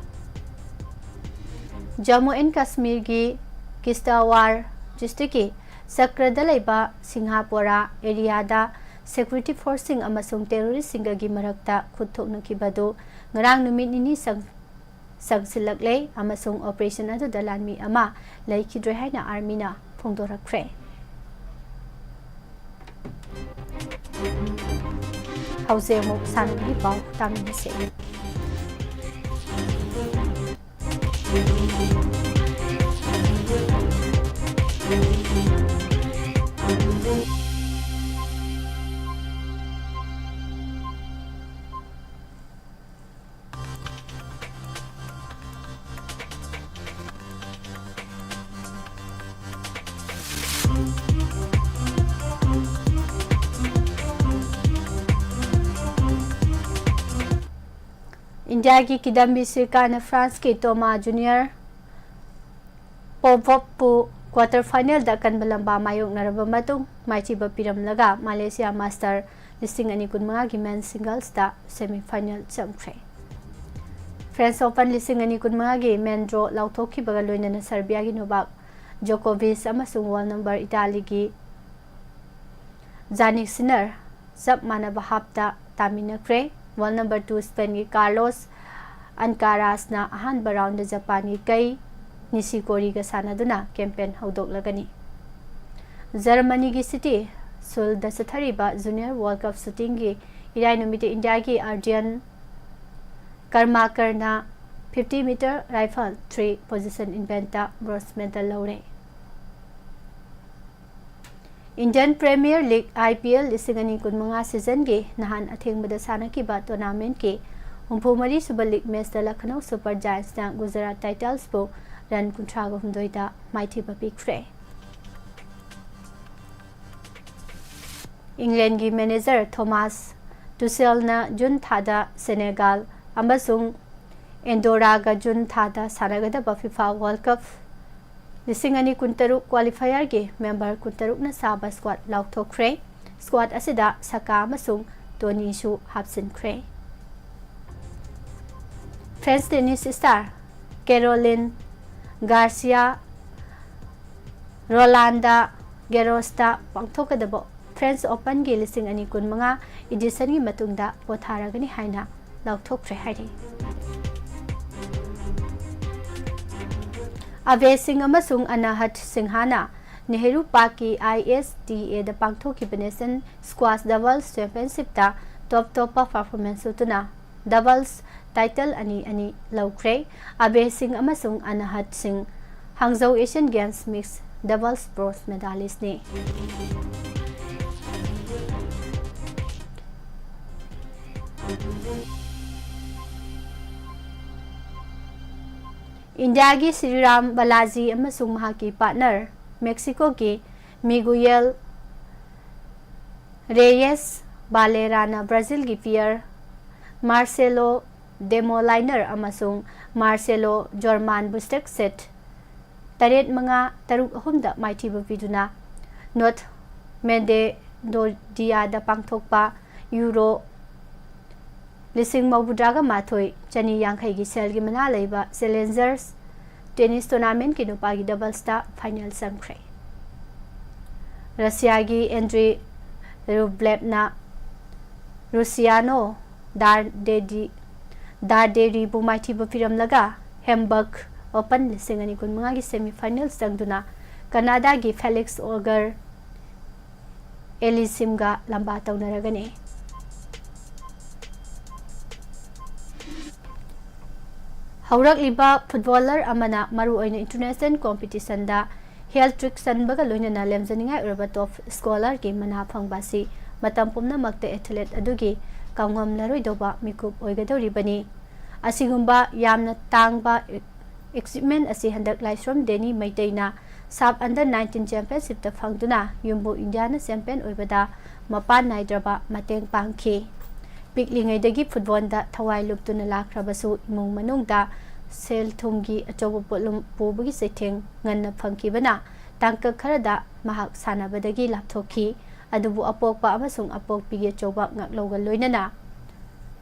ꯖꯝꯃꯨ ꯑꯦꯟ ꯀꯥꯁꯃꯤꯔꯒꯤ ꯀꯤꯁꯇꯋꯥꯔ district ꯀꯤ ꯆꯀ꯭ꯔꯗ ꯂꯩꯕ ꯁꯤꯡꯍꯥꯄꯣꯔꯥ area ꯗ security force ꯁꯤꯡ ꯑꯃꯁꯨꯡ terrorist ꯁꯤꯡꯒꯒꯤ ꯃꯔꯛꯇ ꯈꯨꯠ ꯊꯣꯛꯅꯈꯤꯕ ꯑꯗꯨ ꯉꯔꯥꯡ ꯅꯨꯃꯤꯠ ꯅꯤꯅꯤ ꯆꯪ-, ꯆꯪꯁꯤꯜꯂꯛꯂꯦ ꯑꯃꯁꯨꯡ operation ꯑꯗꯨꯗ ꯂꯥꯟꯃꯤ ꯑꯃ ꯂꯩꯈꯤꯗ꯭ꯔꯦ ꯍꯥꯏꯅ army ꯅ ꯐꯣꯡꯗꯣꯔꯛꯈ꯭ꯔꯦ꯫ ꯍꯧꯖꯤꯛ ꯑꯃꯨꯛ ꯁꯥꯟꯅꯕꯒꯤ ꯄꯥꯎ ꯇꯥꯃꯤꯟꯅꯁꯤ꯫ ꯏꯟꯗꯤꯌꯥꯒꯤ ꯀꯤꯗꯝꯕꯤ ꯁ꯭ꯔꯤꯀꯥꯟꯅ ꯐ꯭ꯔꯥꯟꯁꯀꯤ ꯇꯣꯃꯥ ꯖꯨꯅꯤꯌꯔ ꯄꯣꯄꯣꯞꯄꯨ quarter final ꯗ ꯑꯀꯟꯕ ꯂꯝꯕꯥ ꯃꯥꯌꯣꯛꯅꯔꯕ ꯃꯇꯨꯡ ꯃꯥꯏꯊꯤꯕ ꯄꯤꯔꯝꯂꯒ ꯃꯥꯂꯦꯁꯤꯌꯥ ꯃꯥꯁꯇꯔ ꯂꯤꯁꯤꯡ ꯑꯅꯤ ꯀꯨꯟꯃꯉꯥꯒꯤ men's singles ꯇ semi final ꯆꯪꯈ꯭ꯔꯦ꯫ French Open ꯂꯤꯁꯤꯡ ꯑꯅꯤ ꯀꯨꯟꯃꯉꯥꯒꯤ main draw ꯂꯥꯎꯊꯣꯛꯈꯤꯕꯒ ꯂꯣꯏꯅꯅ ꯁꯔꯕꯤꯌꯥꯒꯤ ꯅꯣꯚꯥꯛ ꯖꯣꯀꯣꯚꯤꯆ ꯑꯃꯁꯨꯡ world number ꯏꯇꯥꯂꯤꯒꯤ ꯖꯥꯅꯤꯛ ꯁꯤꯅꯔ ꯆꯞ ꯃꯥꯟꯅꯕ half ꯇ ꯇꯥꯃꯤꯟꯅꯈ꯭ꯔꯦ꯫ World number two ꯁ꯭ꯄꯦꯟꯒꯤ ꯀꯥꯔꯂꯣꯁ ꯑꯟꯀꯥꯔꯥꯁꯅ ꯑꯍꯥꯟꯕ round ꯗ ꯖꯄꯥꯟꯒꯤ ꯀꯩ ꯅꯤꯁꯤꯀꯣꯔꯤꯒ ꯁꯥꯟꯅꯗꯨꯅ campaign ꯍꯧꯗꯣꯛꯂꯒꯅꯤ꯫ ꯖꯔꯃꯅꯤꯒꯤ city ꯁꯨꯜꯗ ꯆꯠꯊꯔꯤꯕ Junior World Cup shooting ꯒꯤ ꯏꯔꯥꯏ ꯅꯨꯃꯤꯠꯇ ꯏꯟꯗꯤꯌꯥꯒꯤ ꯑꯥꯔꯗꯤꯌꯟ ꯀꯔꯃꯥꯀꯔꯅ fifty meter rifle three position event ꯇ bronze medal ꯂꯧꯔꯦ꯫ Indian Premier League, I P L, ꯂꯤꯁꯤꯡ ꯑꯅꯤ ꯀꯨꯟꯃꯉꯥ season ꯒꯤ ꯅꯍꯥꯟ ꯑꯊꯦꯡꯕꯗ ꯁꯥꯟꯅꯈꯤꯕ tournament ꯀꯤ ꯍꯨꯝꯐꯨ ꯃꯔꯤ ꯁꯨꯕ league match ꯇ Lucknow Super Giants ꯅ Gujarat Titans ꯕꯨ run ꯀꯨꯟꯊ꯭ꯔꯥꯒ ꯍꯨꯝꯗꯣꯏꯗ ꯃꯥꯏꯊꯤꯕ ꯄꯤꯈ꯭ꯔꯦ꯫ England ꯒꯤ manager Thomas Tuchel ꯅ June ꯊꯥꯗ Senegal ꯑꯃꯁꯨꯡ Andorra ꯒ June ꯊꯥꯗ ꯁꯥꯟꯅꯒꯗꯕ FIFA World Cup ꯂꯤꯁꯤꯡ ꯑꯅꯤ ꯀꯨꯟꯇꯔꯨꯛ qualifierꯒꯤ member ꯀꯨꯟꯇꯔꯨꯛꯅ ꯁꯥꯕ squad ꯂꯥꯎꯊꯣꯛꯈ꯭ꯔꯦ꯫ Squad ꯑꯁꯤꯗ ꯁꯥꯀꯥ ꯑꯃꯁꯨꯡ ꯇꯣꯅꯤꯁꯨ ꯍꯥꯞꯆꯤꯟꯈ꯭ꯔꯦ꯫ French tennis star Caroline Garcia Roland Garrosꯇ ꯄꯥꯡꯊꯣꯛꯀꯗꯕ French Openꯒꯤ ꯂꯤꯁꯤꯡ ꯑꯅꯤ ꯀꯨꯟꯃꯉꯥ editionꯒꯤ ꯃꯇꯨꯡꯗ ꯄꯣꯊꯥꯔꯒꯅꯤ ꯍꯥꯏꯅ ꯂꯥꯎꯊꯣꯛꯈ꯭ꯔꯦ ꯍꯥꯏꯔꯤ꯫ ꯑꯕꯦ ꯁꯤꯡ ꯑꯃꯁꯨꯡ ꯑꯅꯍꯠ ꯁꯤꯡꯍꯥꯅ ꯅꯦꯍꯔꯨ ꯄꯥꯔꯛꯀꯤ ISTAꯗ ꯄꯥꯡꯊꯣꯛꯈꯤꯕ Nation Squash Doubles Championshipꯇ top topper performance ꯎꯠꯇꯨꯅ doubles title ꯑꯅꯤ ꯑꯅꯤ ꯂꯧꯈ꯭ꯔꯦ꯫ ꯑꯕꯦ ꯁꯤꯡ ꯑꯃꯁꯨꯡ ꯑꯅꯍꯠ ꯁꯤꯡ ꯍꯥꯡꯖꯧ Asian Games Mixed Doubles bronze medalistꯅꯤ꯫ ꯏꯟꯗꯤꯌꯥꯒꯤ ꯁ꯭ꯔꯤꯔꯥꯝ ꯕꯥꯂꯥꯖꯤ ꯑꯃꯁꯨꯡ ꯃꯍꯥꯛꯀꯤ partner ꯃꯦꯛꯁꯤꯀꯣꯒꯤ ꯃꯤꯒꯨꯌꯦꯜ ꯔꯦꯌꯦꯁ ꯕꯥꯂꯦꯔꯥꯅ ꯕ꯭ꯔꯥꯖꯤꯜꯒꯤ player ꯃꯥꯔꯁꯦꯂꯣ ꯗꯦꯃꯣꯂꯥꯏꯅꯔ ꯑꯃꯁꯨꯡ ꯃꯥꯔꯁꯦꯂꯣ ꯖꯣꯔꯃꯥꯟꯕꯨ straight set ꯇꯔꯦꯠ ꯃꯉꯥ, ꯇꯔꯨꯛ ꯑꯍꯨꯝꯗ ꯃꯥꯏꯊꯤꯕ ꯄꯤꯗꯨꯅ North Montevideo ꯗ ꯄꯥꯡꯊꯣꯛꯄ Euro ꯂꯤꯁꯤꯡ ꯃꯧꯗ꯭ꯔꯥꯒ ꯃꯥꯊꯣꯏ ꯆꯅꯤ ꯌꯥꯡꯈꯩꯒꯤ ꯁꯦꯜꯒꯤ ꯃꯅꯥ ꯂꯩꯕ Challengers Tennis Tournamentꯀꯤ ꯅꯨꯄꯥꯒꯤ doublesꯇ final ꯆꯪꯈ꯭ꯔꯦ꯫ ꯔꯁꯤꯌꯥꯒꯤ ꯑꯦꯟꯗ꯭ꯔꯤ ꯔꯨꯕ꯭ꯂꯦꯞꯅ ꯔꯨꯁꯤꯌꯥꯅꯣ ꯗꯥꯔꯗꯦꯗꯤ ꯗꯥꯔꯗꯦꯔꯤꯕꯨ ꯃꯥꯏꯊꯤꯕ ꯄꯤꯔꯝꯂꯒ Hamburg Open ꯂꯤꯁꯤꯡ ꯑꯅꯤ ꯀꯨꯟꯃꯉꯥꯒꯤ semifinal ꯆꯪꯗꯨꯅ ꯀꯅꯥꯗꯥꯒꯤ ꯐꯦꯂꯤꯛꯁ ꯑꯣꯒꯔ ꯑꯦꯂꯤꯁꯤꯝꯒ ꯂꯝꯕꯥ ꯇꯧꯅꯔꯒꯅꯤ꯫ ꯍꯧꯔꯛꯂꯤꯕ footballer ꯑꯃꯅ ꯃꯔꯨꯑꯣꯏꯅ international competitionꯗ hat-trick ꯆꯟꯕꯒ ꯂꯣꯏꯅꯅ ꯂꯦꯝꯖꯅꯤꯡꯉꯥꯏ ꯑꯣꯏꯔꯕ top scorerꯒꯤ ꯃꯅꯥ ꯐꯪꯕ ꯑꯁꯤ ꯃꯇꯝ ꯄꯨꯝꯅꯃꯛꯇ athlete ꯑꯗꯨꯒꯤ ꯀꯥꯎꯉꯝꯂꯔꯣꯏꯗꯧꯕ ꯃꯤꯀꯨꯞ ꯑꯣꯏꯒꯗꯧꯔꯤꯕꯅꯤ꯫ ꯑꯁꯤꯒꯨꯝꯕ ꯌꯥꯝꯅ ꯇꯥꯡꯕ achievement ꯑꯁꯤ ꯍꯟꯗꯛ ꯂꯥꯏꯁ꯭ꯔꯝ ꯗꯦꯅꯤ ꯃꯩꯇꯩꯅ SAFF Under nineteen Championshipꯇ ꯐꯪꯗꯨꯅ ꯌꯨꯝꯕꯨ ꯏꯟꯗꯤꯌꯥꯅ champion ꯑꯣꯏꯕꯗ ꯃꯄꯥꯟ ꯅꯥꯏꯗ꯭ꯔꯕ ꯃꯇꯦꯡ ꯄꯥꯡꯈꯤ꯫ ꯄꯤꯛꯂꯤꯉꯩꯗꯒꯤ footballꯗ ꯊꯋꯥꯏ ꯂꯨꯞꯇꯨꯅ ꯂꯥꯛꯈ꯭ꯔꯕꯁꯨ ꯏꯃꯨꯡ ꯃꯅꯨꯡꯗ ꯁꯦꯜ ꯊꯨꯝꯒꯤ ꯑꯆꯧꯕ ꯄꯣꯠꯂꯨꯝ ꯄꯨꯕꯒꯤ ꯆꯩꯊꯦꯡ ꯉꯟꯅ ꯐꯪꯈꯤꯕꯅ ꯇꯥꯡꯀꯛ ꯈꯔꯗ ꯃꯍꯥꯛ ꯁꯥꯟꯅꯕꯗꯒꯤ ꯂꯥꯞꯊꯣꯛꯈꯤ꯫ ꯑꯗꯨꯕꯨ ꯑꯄꯣꯛꯄ ꯑꯃꯁꯨꯡ ꯑꯄꯣꯛꯄꯤꯒꯤ ꯑꯆꯧꯕ ꯉꯥꯛꯂꯧꯒ ꯂꯣꯏꯅꯅ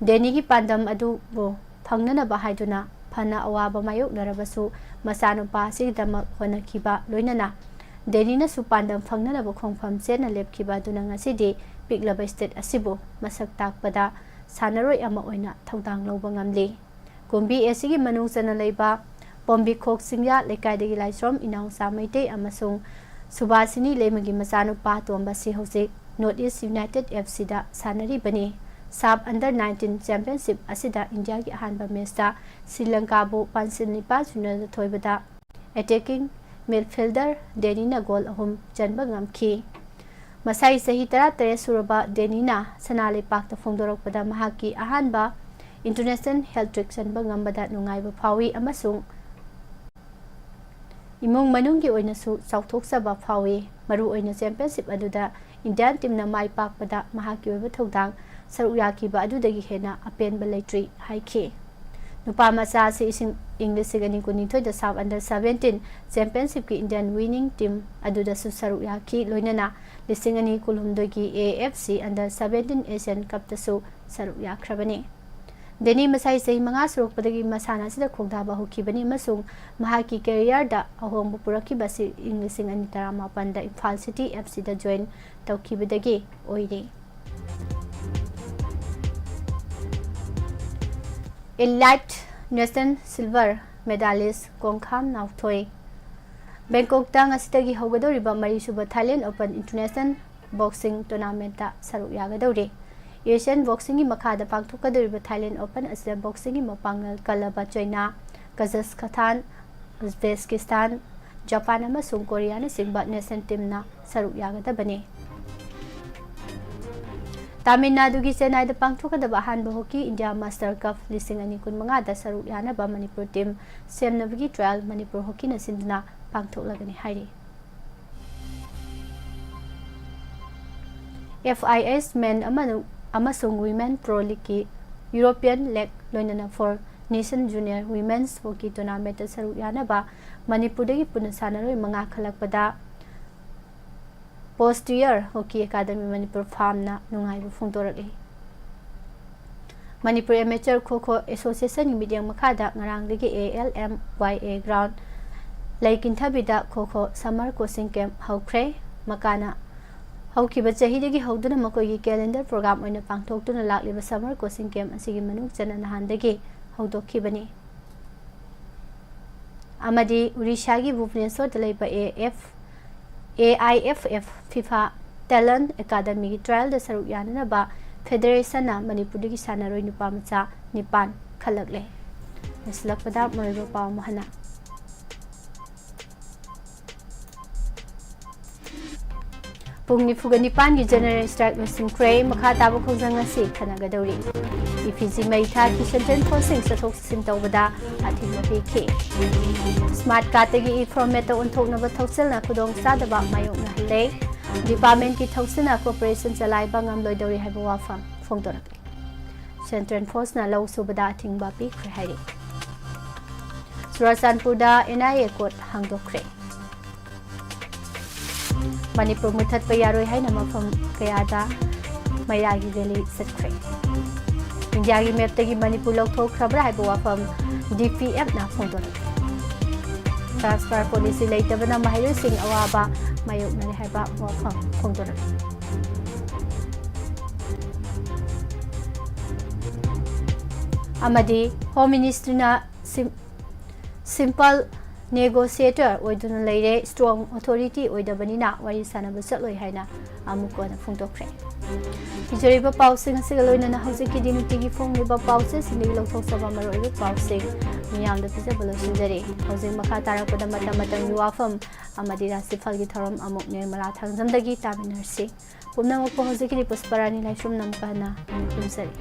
ꯗꯦꯅꯤꯒꯤ ꯄꯥꯟꯗꯝ ꯑꯗꯨꯕꯨ ꯐꯪꯅꯅꯕ ꯍꯥꯏꯗꯨꯅ ꯐꯅ ꯑꯋꯥꯕ ꯃꯥꯌꯣꯛꯅꯔꯕꯁꯨ ꯃꯆꯥꯅꯨꯄꯥ ꯑꯁꯤꯒꯤꯗꯃꯛ ꯍꯣꯠꯅꯈꯤꯕ ꯂꯣꯏꯅꯅ ꯗꯦꯅꯤꯅꯁꯨ ꯄꯥꯟꯗꯝ ꯐꯪꯅꯅꯕ ꯈꯣꯡꯐꯝ ꯆꯦꯠꯅ ꯂꯦꯞꯈꯤꯕ ꯑꯗꯨꯅ ꯉꯁꯤꯗꯤ ꯄꯤꯛꯂꯕ state ꯑꯁꯤꯕꯨ ꯃꯁꯛ ꯇꯥꯛꯄꯗ ꯁꯥꯟꯅꯔꯣꯏ ꯑꯃ ꯑꯣꯏꯅ ꯊꯧꯗꯥꯡ ꯂꯧꯕ ꯉꯝꯂꯤ꯫ ꯀꯨꯝꯕꯤ ꯑꯁꯤꯒꯤ ꯃꯅꯨꯡ ꯆꯟꯅ ꯂꯩꯕ ꯄꯣꯝꯕꯤꯈꯣꯛ ꯆꯤꯡꯌꯥ ꯂꯩꯀꯥꯏꯗꯒꯤ ꯂꯥꯏꯁ꯭ꯔꯣꯝ ꯏꯅꯥꯎꯆꯥ ꯃꯩꯇꯩ ꯑꯃꯁꯨꯡ ꯁꯨꯕꯥꯁꯤꯅꯤ ꯂꯩꯃꯒꯤ ꯃꯆꯥꯅꯨꯄꯥ ꯇꯣꯝꯕꯁꯤ ꯍꯧꯖꯤꯛ North East United F Cꯗ ꯁꯥꯟꯅꯔꯤꯕꯅꯤ꯫ SAFF Under nineteen Championship ꯑꯁꯤꯗ ꯏꯟꯗꯤꯌꯥꯒꯤ ꯑꯍꯥꯟꯕ matchꯇ ꯁ꯭ꯔꯤ ꯂꯪꯀꯥꯕꯨ ꯄꯥꯟꯁꯤꯜ ꯅꯤꯄꯥꯜ ꯁꯤꯅꯣꯗ ꯊꯣꯏꯕꯗ attacking midfielder ꯗꯦꯅꯤꯅ goal ꯑꯍꯨꯝ ꯆꯟꯕ ꯉꯝꯈꯤ꯫ ꯃꯁꯥꯏ ꯆꯍꯤ ꯇꯔꯥꯇꯔꯦꯠ ꯁꯨꯔꯕ ꯗꯦꯅꯤꯅ ꯁꯅꯥ ꯂꯩꯄꯥꯛꯇ ꯐꯣꯡꯗꯣꯔꯛꯄꯗ ꯃꯍꯥꯛꯀꯤ ꯑꯍꯥꯟꯕ international hat-trick ꯆꯟꯕ ꯉꯝꯕꯗ ꯅꯨꯡꯉꯥꯏꯕ ꯐꯥꯎꯏ ꯑꯃꯁꯨꯡ ꯏꯃꯨꯡ ꯃꯅꯨꯡꯒꯤ ꯑꯣꯏꯅꯁꯨ ꯆꯥꯎꯊꯣꯛꯆꯕ ꯐꯥꯎꯏ꯫ ꯃꯔꯨꯑꯣꯏꯅ championship ꯑꯗꯨꯗ Indian teamꯅ ꯃꯥꯏ ꯄꯥꯛꯄꯗ ꯃꯍꯥꯛꯀꯤ ꯑꯣꯏꯕ ꯊꯧꯗꯥꯡ ꯁꯔꯨꯛ ꯌꯥꯈꯤꯕ ꯑꯗꯨꯗꯒꯤ ꯍꯦꯟꯅ ꯑꯄꯦꯟꯕ ꯂꯩꯇ꯭ꯔꯤ ꯍꯥꯏꯈꯤ꯫ ꯅꯨꯄꯥ ꯃꯆꯥ ꯑꯁꯤ ꯏꯁꯤꯡ, ꯏꯪ ꯂꯤꯁꯤꯡ ꯑꯅꯤ ꯀꯨꯟꯅꯤꯊꯣꯏꯗ SAFF Under seventeen Championshipꯀꯤ Indian winning team ꯑꯗꯨꯗꯁꯨ ꯁꯔꯨꯛ ꯌꯥꯈꯤ, ꯂꯣꯏꯅꯅ ꯂꯤꯁꯤꯡ ꯑꯅꯤ ꯀꯨꯟꯍꯨꯝꯗꯣꯏꯒꯤ A F C Under seventeen Asian Cupꯇꯁꯨ ꯁꯔꯨꯛ ꯌꯥꯈ꯭ꯔꯕꯅꯤ꯫ ꯗꯦꯅꯤ ꯃꯁꯥꯏ ꯆꯍꯤ ꯃꯉꯥ ꯁꯨꯔꯛꯄꯗꯒꯤ ꯃꯁꯥꯟꯅ ꯑꯁꯤꯗ ꯈꯣꯡꯗꯥꯕ ꯍꯧꯈꯤꯕꯅꯤ ꯑꯃꯁꯨꯡ ꯃꯍꯥꯛꯀꯤ careerꯗ ꯑꯍꯣꯡꯕ ꯄꯨꯔꯛꯈꯤꯕ ꯑꯁꯤ ꯏꯪ ꯂꯤꯁꯤꯡ ꯑꯅꯤ ꯇꯔꯥꯃꯥꯄꯟꯗ Imphal City F Cꯗ join ꯇꯧꯈꯤꯕꯗꯒꯤ ꯑꯣꯏꯔꯤ꯫ Elite National Silver Medalist ꯀꯣꯡꯈꯥꯝ ꯅꯥꯎꯊꯣꯏ꯫ ꯕꯦꯡꯀꯣꯛꯇ ꯉꯁꯤꯗꯒꯤ ꯍꯧꯒꯗꯧꯔꯤꯕ ꯃꯔꯤꯁꯨꯕ Thailand Open International Boxing Tournamentꯇ ꯁꯔꯨꯛ ꯌꯥꯒꯗꯧꯔꯤ꯫ Asian Boxingꯒꯤ ꯃꯈꯥꯗ ꯄꯥꯡꯊꯣꯛꯀꯗꯧꯔꯤꯕ Thailand Open ꯑꯁꯤꯗ boxingꯒꯤ ꯃꯄꯥꯡꯒꯜ ꯀꯜꯂꯕ ꯆꯥꯏꯅꯥ, ꯀꯖꯥꯈꯁꯇꯥꯟ, ꯎꯖꯕꯦꯀꯤꯁꯇꯥꯟ, ꯖꯄꯥꯟ ꯑꯃꯁꯨꯡ ꯀꯣꯔꯤꯌꯥꯅꯆꯤꯡꯕ national teamꯅ ꯁꯔꯨꯛ ꯌꯥꯒꯗꯕꯅꯤ꯫ ꯇꯥꯃꯤꯜ ꯅꯥꯗꯨꯒꯤ ꯆꯦꯟꯅꯥꯏꯗ ꯄꯥꯡꯊꯣꯛꯀꯗꯕ ꯑꯍꯥꯟꯕ Hockey India Master Cup ꯂꯤꯁꯤꯡ ꯑꯅꯤ ꯀꯨꯟꯃꯉꯥꯗ ꯁꯔꯨꯛ ꯌꯥꯅꯕ ꯃꯅꯤꯄꯨꯔ team ꯁꯦꯝꯅꯕꯒꯤ trial ꯃꯅꯤꯄꯨꯔ ꯍꯣꯀꯤꯅ ꯁꯤꯟꯗꯨꯅ ꯄꯥꯡꯊꯣꯛꯂꯒꯅꯤ ꯍꯥꯏꯔꯤ꯫ F I H Men ꯑꯃꯅ-, ꯑꯃꯁꯨꯡ Women Pro Leagueꯀꯤ European League ꯂꯣꯏꯅꯅ for Nation Junior Women's Hockey Tournamentꯇ ꯁꯔꯨꯛ ꯌꯥꯅꯕ ꯃꯅꯤꯄꯨꯔꯗꯒꯤ ꯄꯨꯟꯅ ꯁꯥꯟꯅꯔꯣꯏ ꯃꯉꯥ ꯈꯜꯂꯛꯄꯗ Posterior Hockey Academy ꯃꯅꯤꯄꯨꯔ ꯐꯥꯝꯅ ꯅꯨꯡꯉꯥꯏꯕ ꯐꯣꯡꯗꯣꯔꯛꯂꯤ꯫ ꯃꯅꯤꯄꯨꯔ Amateur Kho Kho Associationꯒꯤ ꯃꯤꯠꯌꯦꯡ ꯃꯈꯥꯗ ꯉꯔꯥꯡꯗꯒꯤ A L M Y A ground ꯂꯩ ꯀꯤꯟꯊꯕꯤꯗ Kho Kho Summer Coaching Camp ꯍꯧꯈ꯭ꯔꯦ꯫ ꯃꯀꯥꯅ ꯍꯧꯈꯤꯕ ꯆꯍꯤꯗꯒꯤ ꯍꯧꯗꯨꯅ ꯃꯈꯣꯏꯒꯤ calendar program ꯑꯣꯏꯅ ꯄꯥꯡꯊꯣꯛꯇꯨꯅ ꯂꯥꯛꯂꯤꯕ Summer Coaching Camp ꯑꯁꯤꯒꯤ ꯃꯅꯨꯡ ꯆꯟꯅ ꯅꯍꯥꯟꯗꯒꯤ ꯍꯧꯗꯣꯛꯈꯤꯕꯅꯤ꯫ ꯑꯃꯗꯤ ꯎꯔꯤꯁꯥꯒꯤ ꯚꯨꯕꯅꯦꯁ꯭ꯋꯔꯗ ꯂꯩꯕ A F, A I F F FIFA Talent Academyꯒꯤ trialꯗ ꯁꯔꯨꯛ ꯌꯥꯅꯅꯕ Federationꯅ ꯃꯅꯤꯄꯨꯔꯗꯒꯤ ꯁꯥꯟꯅꯔꯣꯏ ꯅꯨꯄꯥ ꯃꯆꯥ ꯅꯤꯄꯥꯟ ꯈꯜꯂꯛꯂꯦ꯫ ꯂꯣꯏꯁꯤꯜꯂꯛꯄꯗ ꯃꯔꯨꯑꯣꯏꯕ ꯄꯥꯎ ꯑꯃ ꯍꯟꯅ꯫ ꯄꯨꯡ ꯅꯤꯐꯨꯒ ꯅꯤꯄꯥꯟꯒꯤ general strike ꯂꯣꯏꯁꯤꯟꯈ꯭ꯔꯦ꯫ ꯃꯈꯥ ꯇꯥꯕ ꯈꯣꯡꯖꯪ ꯑꯁꯤ ꯈꯟꯅꯒꯗꯧꯔꯤ꯫ ꯏꯐꯤꯖꯤ ꯃꯩ ꯊꯥꯈꯤ, Central Forceꯁꯤꯡ ꯆꯠꯊꯣꯛ ꯆꯠꯁꯤꯟ ꯇꯧꯕꯗ ꯑꯊꯤꯡꯕ ꯄꯤꯈꯤ꯫ Smart cardꯇꯒꯤ e-formatꯇ ꯑꯣꯟꯊꯣꯛꯅꯕ ꯊꯧꯁꯤꯜꯅ ꯈꯨꯗꯣꯡꯆꯥꯗꯕ ꯃꯥꯌꯣꯛꯅꯍꯜꯂꯦ꯫ Departmentꯀꯤ ꯊꯧꯁꯤꯜꯅ corporation ꯆꯂꯥꯏꯕ ꯉꯝꯂꯣꯏꯗꯧꯔꯤ ꯍꯥꯏꯕ ꯋꯥꯐꯝ ꯐꯣꯡꯗꯣꯔꯛꯂꯤ꯫ Central Forceꯅ ꯂꯧ ꯁꯨꯕꯗ ꯑꯊꯤꯡꯕ ꯄꯤꯈ꯭ꯔꯦ ꯍꯥꯏꯔꯤ꯫ ꯆꯨꯔꯥꯆꯥꯟꯄꯨꯔꯗ N I A court ꯍꯥꯡꯗꯣꯛꯈ꯭ꯔꯦ꯫ Manipur ꯃꯨꯊꯠꯄ ꯌꯥꯔꯣꯏ ꯍꯥꯏꯅ ꯃꯐꯝ ꯀꯌꯥꯗ ꯃꯩꯔꯥꯒꯤ rally ꯆꯠꯈ꯭ꯔꯦ꯫ ꯏꯟꯗꯤꯌꯥꯒꯤ mapꯇꯒꯤ ꯃꯅꯤꯄꯨꯔ ꯂꯧꯊꯣꯛꯈ꯭ꯔꯕ꯭ꯔꯥ ꯍꯥꯏꯕ ꯋꯥꯐꯝ D P Fꯅ ꯐꯣꯡꯗꯣꯔꯛꯂꯤ꯫ Transfer policy ꯂꯩꯇꯕꯅ ꯃꯍꯩꯔꯣꯏꯁꯤꯡ ꯑꯋꯥꯕ ꯃꯥꯌꯣꯛꯅꯔꯦ ꯍꯥꯏꯕ ꯋꯥꯐꯝ ꯐꯣꯡꯗꯣꯔꯛꯂꯤ꯫ ꯑꯃꯗꯤ Home Ministryꯅ sim-, simple negotiator ꯑꯣꯏꯗꯨꯅ ꯂꯩꯔꯦ, strong authority ꯑꯣꯏꯗꯕꯅꯤꯅ ꯋꯥꯔꯤ ꯁꯥꯟꯅꯕ ꯆꯠꯂꯣꯏ ꯍꯥꯏꯅ ꯑꯃꯨꯛ ꯍꯟꯅ ꯐꯣꯡꯗꯣꯛꯈ꯭ꯔꯦ꯫ ꯄꯤꯖꯔꯤꯕ ꯄꯥꯎꯁꯤꯡ ꯑꯁꯤꯒ ꯂꯣꯏꯅꯅ ꯍꯧꯖꯤꯛꯀꯤꯗꯤ ꯅꯨꯡꯇꯤꯒꯤ ꯐꯣꯡꯂꯤꯕ ꯄꯥꯎꯆꯦꯁꯤꯡꯗꯒꯤ ꯂꯧꯊꯣꯛꯆꯕ ꯃꯔꯨꯑꯣꯏꯕ ꯄꯥꯎꯁꯤꯡ ꯃꯤꯌꯥꯝꯗ ꯄꯤꯖꯕ ꯂꯣꯏꯁꯤꯟꯖꯔꯦ꯫ ꯍꯧꯖꯤꯛ ꯃꯈꯥ ꯇꯥꯔꯛꯄꯗ ꯃꯇꯝ ꯃꯇꯝꯒꯤ ꯋꯥꯐꯝ ꯑꯃꯗꯤ ꯔꯥꯁꯤꯐꯜꯒꯤ ꯊꯧꯔꯝ ꯑꯃꯨꯛ ꯅꯤꯔꯃꯂꯥ ꯊꯥꯡꯖꯝꯗꯒꯤ ꯇꯥꯃꯤꯟꯅꯔꯁꯤ꯫ ꯄꯨꯝꯅꯃꯛꯄꯨ ꯍꯧꯖꯤꯛꯀꯤꯗꯤ ꯄꯨꯁꯄꯔꯥꯅꯤ ꯂꯥꯏꯁ꯭ꯔꯝꯅ ꯑꯃꯨꯛꯀ ꯍꯟꯅ ꯈꯨꯔꯨꯝꯖꯔꯤ꯫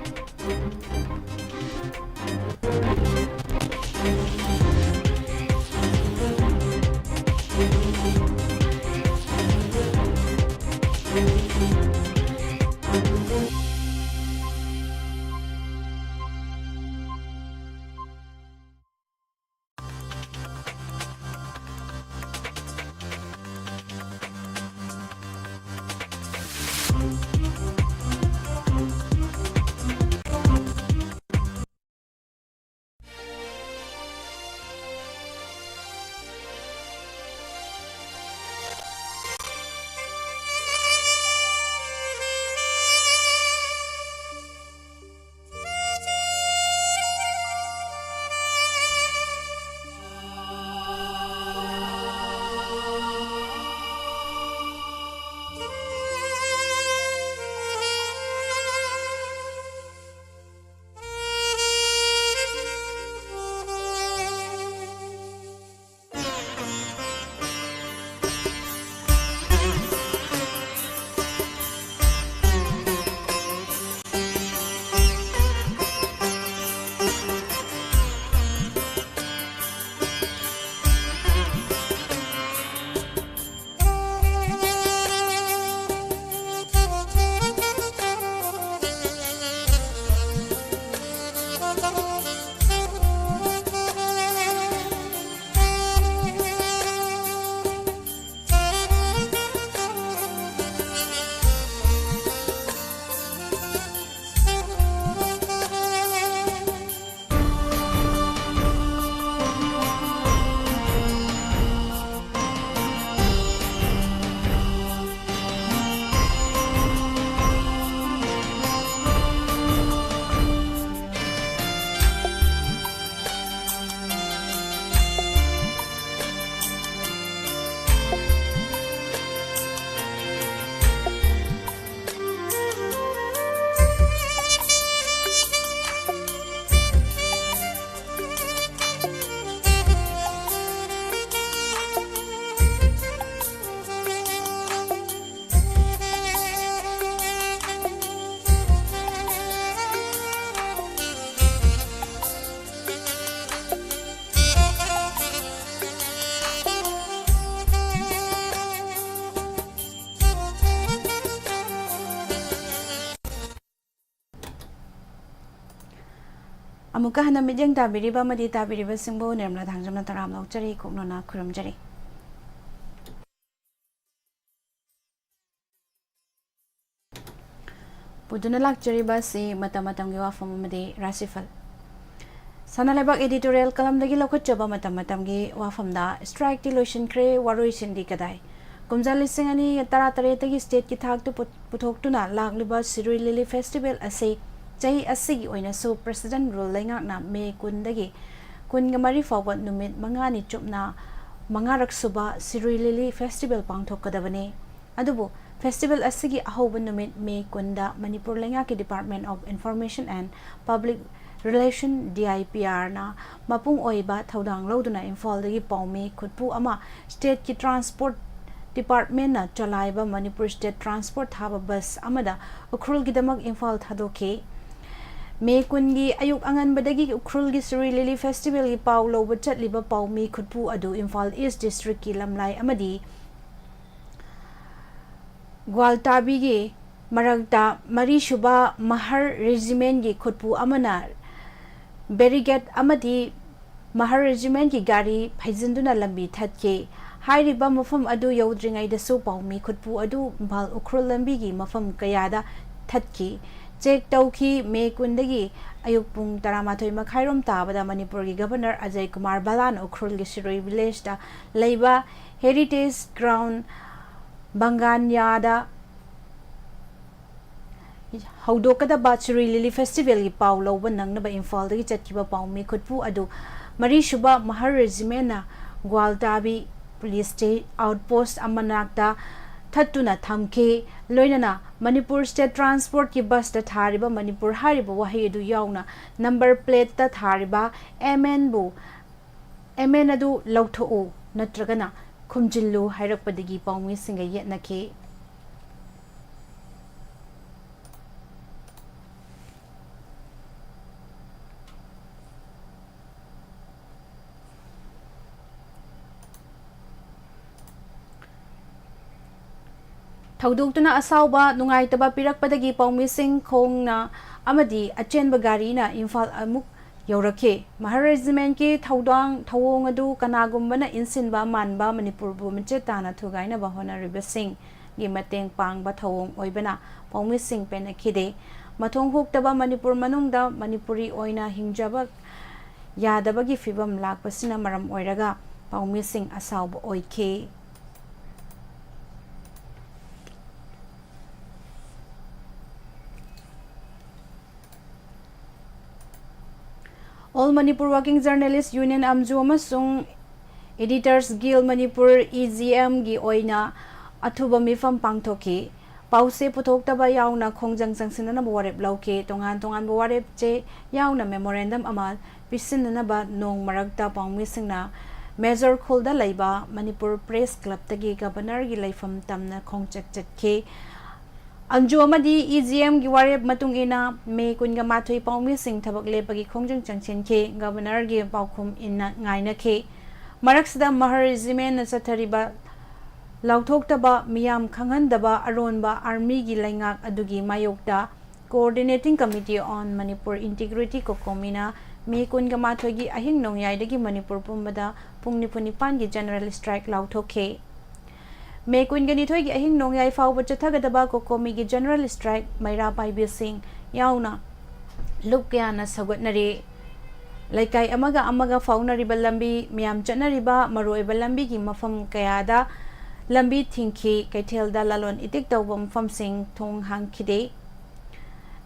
ꯑꯃꯨꯛꯀ ꯍꯟꯅ ꯃꯤꯠꯌꯦꯡ ꯇꯥꯕꯤꯔꯤꯕ ꯑꯃꯗꯤ ꯇꯥꯕꯤꯔꯤꯕꯁꯤꯡꯕꯨ ꯅꯤꯔꯃꯂꯥ ꯊꯥꯡꯖꯝꯅ ꯇꯔꯥꯝꯅ ꯑꯣꯛꯆꯔꯤ, ꯀꯣꯛꯅꯣꯅ ꯈꯨꯔꯨꯝꯖꯔꯤ꯫ ꯄꯨꯗꯨꯅ ꯂꯥꯛꯆꯔꯤꯕ ꯑꯁꯤ ꯃꯇꯝ ꯃꯇꯝꯒꯤ ꯋꯥꯐꯝ ꯑꯃꯗꯤ ꯔꯥꯁꯤꯐꯜ꯫ ꯁꯅꯥ ꯂꯩꯕꯥꯛ editorial columnꯗꯒꯤ ꯂꯧꯈꯠꯆꯕ ꯃꯇꯝ ꯃꯇꯝꯒꯤ ꯋꯥꯐꯝꯗ, strikeꯇꯤ ꯂꯣꯏꯁꯤꯟꯈ꯭ꯔꯦ, ꯋꯥꯔꯣꯏꯁꯤꯟꯗꯤ ꯀꯗꯥꯏ? ꯀꯨꯝꯖꯥ ꯂꯤꯁꯤꯡ ꯑꯅꯤ ꯇꯔꯥꯇꯔꯦꯠꯇꯒꯤ stateꯀꯤ ꯊꯥꯛꯇ ꯄꯨ-, ꯄꯨꯊꯣꯛꯇꯨꯅ ꯂꯥꯛꯂꯤꯕ ꯁꯤꯔꯨꯏ Lily Festival ꯑꯁꯤ ꯆꯍꯤ ꯑꯁꯤꯒꯤ ꯑꯣꯏꯅꯁꯨ President Rule ꯂꯩꯉꯥꯛꯅ ꯃꯦ ꯀꯨꯟꯗꯒꯤ ꯀꯨꯟꯒ ꯃꯔꯤ ꯐꯥꯎꯕ ꯅꯨꯃꯤꯠ ꯃꯉꯥꯅꯤ ꯆꯨꯞꯅ ꯃꯉꯥꯔꯛ ꯁꯨꯕ ꯁꯤꯔꯨꯏ Lily Festival ꯄꯥꯡꯊꯣꯛꯀꯗꯕꯅꯤ꯫ ꯑꯗꯨꯕꯨ festival ꯑꯁꯤꯒꯤ ꯑꯍꯧꯕ ꯅꯨꯃꯤꯠ ꯃꯦ ꯀꯨꯟꯗ ꯃꯅꯤꯄꯨꯔ ꯂꯩꯉꯥꯛꯀꯤ Department of Information and Public Relation, DIPRꯅ ꯃꯄꯨꯡ ꯑꯣꯏꯕ ꯊꯧꯗꯥꯡ ꯂꯧꯗꯨꯅ ꯏꯝꯐꯥꯜꯗꯒꯤ ꯄꯥꯎꯃꯤ ꯈꯨꯠꯄꯨ ꯑꯃ stateꯀꯤ Transport Departmentꯅ ꯆꯂꯥꯏꯕ ꯃꯅꯤꯄꯨꯔ State Transport ꯊꯥꯕ bus ꯑꯃꯗ ꯎꯈ꯭ꯔꯨꯜꯒꯤꯗꯃꯛ ꯏꯝꯐꯥꯜ ꯊꯥꯗꯣꯛꯈꯤ꯫ ꯃꯦ ꯀꯨꯟꯒꯤ ꯑꯌꯨꯛ ꯑꯉꯟꯕꯗꯒꯤ ꯎꯈ꯭ꯔꯨꯜꯒꯤ ꯁꯤꯔꯨꯏ Lily Festivalꯒꯤ ꯄꯥꯎ ꯂꯧꯕ ꯆꯠꯂꯤꯕ ꯄꯥꯎꯃꯤ ꯈꯨꯠꯄꯨ ꯑꯗꯨ ꯏꯝꯐꯥꯜ East Districtꯀꯤ ꯂꯝꯂꯥꯏ ꯑꯃꯗꯤ ꯒ꯭ꯋꯥꯜꯇꯥꯕꯤꯒꯤ ꯃꯔꯛꯇ ꯃꯔꯤꯁꯨꯕ ꯃꯍꯔ Regimentꯀꯤ ꯈꯨꯠꯄꯨ ꯑꯃꯅ barricade ꯑꯃꯗꯤ ꯃꯍꯔ Regimentꯀꯤ ꯒꯥꯔꯤ ꯐꯩꯖꯤꯟꯗꯨꯅ ꯂꯝꯕꯤ ꯊꯠꯈꯤ꯫ ꯍꯥꯏꯔꯤꯕ ꯃꯐꯝ ꯑꯗꯨ ꯌꯧꯗ꯭ꯔꯤꯉꯩꯗꯁꯨ ꯄꯥꯎꯃꯤ ꯈꯨꯠꯄꯨ ꯑꯗꯨ ꯏꯝꯐꯥꯜ ꯎꯈ꯭ꯔꯨꯜ ꯂꯝꯕꯤꯒꯤ ꯃꯐꯝ ꯀꯌꯥꯗ ꯊꯠꯈꯤ꯫ Check ꯇꯧꯈꯤ꯫ ꯃꯦ ꯀꯨꯟꯗꯒꯤ ꯑꯌꯨꯛ ꯄꯨꯡ ꯇꯔꯥꯃꯥꯊꯣꯏ ꯃꯈꯥꯏꯔꯣꯝ ꯇꯥꯕꯗ ꯃꯅꯤꯄꯨꯔꯒꯤ Governor ꯑꯖꯌ ꯀꯨꯃꯥꯔ ꯚꯜꯂꯥꯟ ꯎꯈ꯭ꯔꯨꯜꯒꯤ ꯁꯤꯔꯣꯏ Villageꯇ ꯂꯩꯕ Heritage Ground ꯕꯪꯒꯥꯟꯌꯥꯗ ꯍꯧꯗꯣꯛꯀꯗꯕ ꯁꯤꯔꯨꯏ Lily Festivalꯒꯤ ꯄꯥꯎ ꯂꯧꯕ ꯅꯪꯅꯕ ꯏꯝꯐꯥꯜꯗꯒꯤ ꯆꯠꯈꯤꯕ ꯄꯥꯎꯃꯤ ꯈꯨꯠꯄꯨ ꯑꯗꯨ ꯃꯔꯤꯁꯨꯕ ꯃꯍꯔ Regimentꯅ ꯒ꯭ꯋꯥꯜꯇꯥꯕꯤ Police State Outpost ꯃꯅꯥꯛꯇ ꯊꯠꯇꯨꯅ ꯊꯝꯈꯤ꯫ ꯂꯣꯏꯅꯅ ꯃꯅꯤꯄꯨꯔ State Transportꯀꯤ busꯇ ꯊꯥꯔꯤꯕ ꯃꯅꯤꯄꯨꯔ ꯍꯥꯏꯔꯤꯕ ꯋꯥꯍꯩ ꯑꯗꯨ ꯌꯥꯎꯅ number plateꯇ ꯊꯥꯔꯤꯕ MNꯕꯨ MN ꯑꯗꯨ ꯂꯧꯊꯣꯛꯎ ꯅꯠꯇ꯭ꯔꯒꯅ ꯈꯨꯝꯖꯤꯜꯂꯨ ꯍꯥꯏꯔꯛꯄꯗꯒꯤ ꯄꯥꯎꯃꯤꯁꯤꯡꯒ ꯌꯦꯠꯅꯈꯤ꯫ ꯊꯧꯗꯣꯛꯇꯨꯅ ꯑꯁꯥꯎꯕ ꯅꯨꯡꯉꯥꯏꯇꯕ ꯄꯤꯔꯛꯄꯗꯒꯤ ꯄꯥꯎꯃꯤꯁꯤꯡ ꯈꯣꯡꯅ ꯑꯃꯗꯤ ꯑꯆꯦꯟꯕ ꯒꯥꯔꯤꯅ ꯏꯝꯐꯥꯜ ꯑꯃꯨꯛ ꯌꯧꯔꯛꯈꯤ꯫ ꯃꯍꯔ ꯔꯦꯖꯤꯃꯦꯟꯠꯀꯤ ꯊꯧꯗꯥꯡ ꯊꯧꯑꯣꯡ ꯑꯗꯨ ꯀꯅꯥꯒꯨꯝꯕꯅ ꯏꯟꯁꯤꯟꯕ ꯃꯥꯟꯕ ꯃꯅꯤꯄꯨꯔꯕꯨ ꯃꯆꯦꯠ ꯇꯥꯅ ꯊꯨꯒꯥꯏꯅꯕ ꯍꯣꯠꯅꯔꯤꯕꯁꯤꯡꯒꯤ ꯃꯇꯦꯡ ꯄꯥꯡꯕ ꯊꯧꯑꯣꯡ ꯑꯣꯏꯕꯅ ꯄꯥꯎꯃꯤꯁꯤꯡ ꯄꯦꯟꯅꯈꯤꯗꯦ꯫ ꯃꯊꯣꯡ ꯍꯨꯛꯇꯕ ꯃꯅꯤꯄꯨꯔ ꯃꯅꯨꯡꯗ ꯃꯅꯤꯄꯨꯔꯤ ꯑꯣꯏꯅ ꯍꯤꯡꯖꯕ ꯌꯥꯗꯕꯒꯤ ꯐꯤꯕꯝ ꯂꯥꯛꯄꯁꯤꯅ ꯃꯔꯝ ꯑꯣꯏꯔꯒ ꯄꯥꯎꯃꯤꯁꯤꯡ ꯑꯁꯥꯎꯕ ꯑꯣꯏꯈꯤ꯫ All Manipur Working Journalist Union, ꯑꯝꯖꯨ, ꯑꯃꯁꯨꯡ Editors Guild Manipur, E G M ꯒꯤ ꯑꯣꯏꯅ ꯑꯊꯨꯕ ꯃꯤꯐꯝ ꯄꯥꯡꯊꯣꯛꯈꯤ꯫ ꯄꯥꯎꯆꯦ ꯄꯨꯊꯣꯛꯇꯕ ꯌꯥꯎꯅ ꯈꯣꯡꯖꯪ ꯆꯪꯁꯤꯟꯅꯅꯕ ꯋꯥꯔꯦꯞ ꯂꯧꯈꯤ꯫ ꯇꯣꯉꯥꯟ ꯇꯣꯉꯥꯟꯕ ꯋꯥꯔꯦꯞ ꯆꯦ ꯌꯥꯎꯅ memorandum ꯑꯃ ꯄꯤꯁꯤꯟꯅꯅꯕ ꯅꯣꯡ ꯃꯔꯛꯇ ꯄꯥꯎꯃꯤꯁꯤꯡꯅ ꯃꯦꯖꯣꯔ ꯈꯨꯜꯗ ꯂꯩꯕ ꯃꯅꯤꯄꯨꯔ ꯄ꯭ꯔꯦꯁ ꯀ꯭ꯂꯕꯇꯒꯤ ꯒꯕꯔꯅꯔꯒꯤ ꯂꯩꯐꯝ ꯇꯝꯅ ꯈꯣꯡꯆꯠ ꯆꯠꯈꯤ꯫ ꯑꯝꯖꯨ ꯑꯃꯗꯤ E G M ꯒꯤ ꯋꯥꯔꯦꯞ ꯃꯇꯨꯡ ꯏꯟꯅ ꯃꯦ ꯀꯨꯟꯒ ꯃꯥꯊꯣꯏ ꯄꯥꯎꯃꯤꯁꯤꯡ ꯊꯕꯛ ꯂꯦꯞꯄꯒꯤ ꯈꯣꯡꯖꯪ ꯆꯪꯁꯤꯟꯈꯤ꯫ ꯒꯕꯔꯅꯔꯒꯤ ꯄꯥꯎꯈꯨꯝ ꯏꯟꯅ ꯉꯥꯏꯅꯈꯤ꯫ ꯃꯔꯛꯁꯤꯗ ꯃꯍꯔ ꯔꯦꯖꯤꯃꯦꯟꯠꯅ ꯆꯠꯊꯔꯤꯕ ꯂꯥꯎꯊꯣꯛꯇꯕ, ꯃꯤꯌꯥꯝ ꯈꯪꯍꯟꯗꯕ ꯑꯔꯣꯟꯕ ꯑꯥꯔꯃꯤꯒꯤ ꯂꯩꯉꯥꯛ ꯑꯗꯨꯒꯤ ꯃꯥꯌꯣꯛꯇ Coordinating Committee on Manipur Integrity, ꯀꯣꯀꯣꯃꯤꯅ ꯃꯦ ꯀꯨꯟꯒ ꯃꯥꯊꯣꯏꯒꯤ ꯑꯍꯤꯡ ꯅꯣꯡꯌꯥꯏꯗꯒꯤ ꯃꯅꯤꯄꯨꯔ ꯄꯨꯝꯕꯗ ꯄꯨꯡ ꯅꯤꯐꯨ ꯅꯤꯄꯥꯟꯒꯤ general strike ꯂꯥꯎꯊꯣꯛꯈꯤ꯫ ꯃꯦ ꯀꯨꯟꯒ ꯅꯤꯊꯣꯏꯒꯤ ꯑꯍꯤꯡ ꯅꯣꯡꯌꯥꯏ ꯐꯥꯎꯕ ꯆꯠꯊꯒꯗꯕ ꯀꯣꯀꯣꯃꯤꯒꯤ general strike ꯃꯩꯔꯥ ꯄꯥꯏꯕꯤꯁꯤꯡ ꯌꯥꯎꯅ ꯂꯨꯞ ꯀꯌꯥꯅ ꯁꯧꯒꯠꯅꯔꯤ꯫ ꯂꯩꯀꯥꯏ ꯑꯃꯒ ꯑꯃꯒ ꯐꯥꯎꯅꯔꯤꯕ ꯂꯝꯕꯤ, ꯃꯤꯌꯥꯝ ꯆꯠꯅꯔꯤꯕ ꯃꯔꯨꯑꯣꯏꯕ ꯂꯝꯕꯤꯒꯤ ꯃꯐꯝ ꯀꯌꯥꯗ ꯂꯝꯕꯤ ꯊꯤꯡꯈꯤ꯫ ꯀꯩꯊꯦꯜꯗ ꯂꯂꯣꯟ ꯏꯇꯤꯛ ꯇꯧꯕ ꯃꯐꯝꯁꯤꯡ ꯊꯣꯡ ꯍꯥꯡꯈꯤꯗꯦ꯫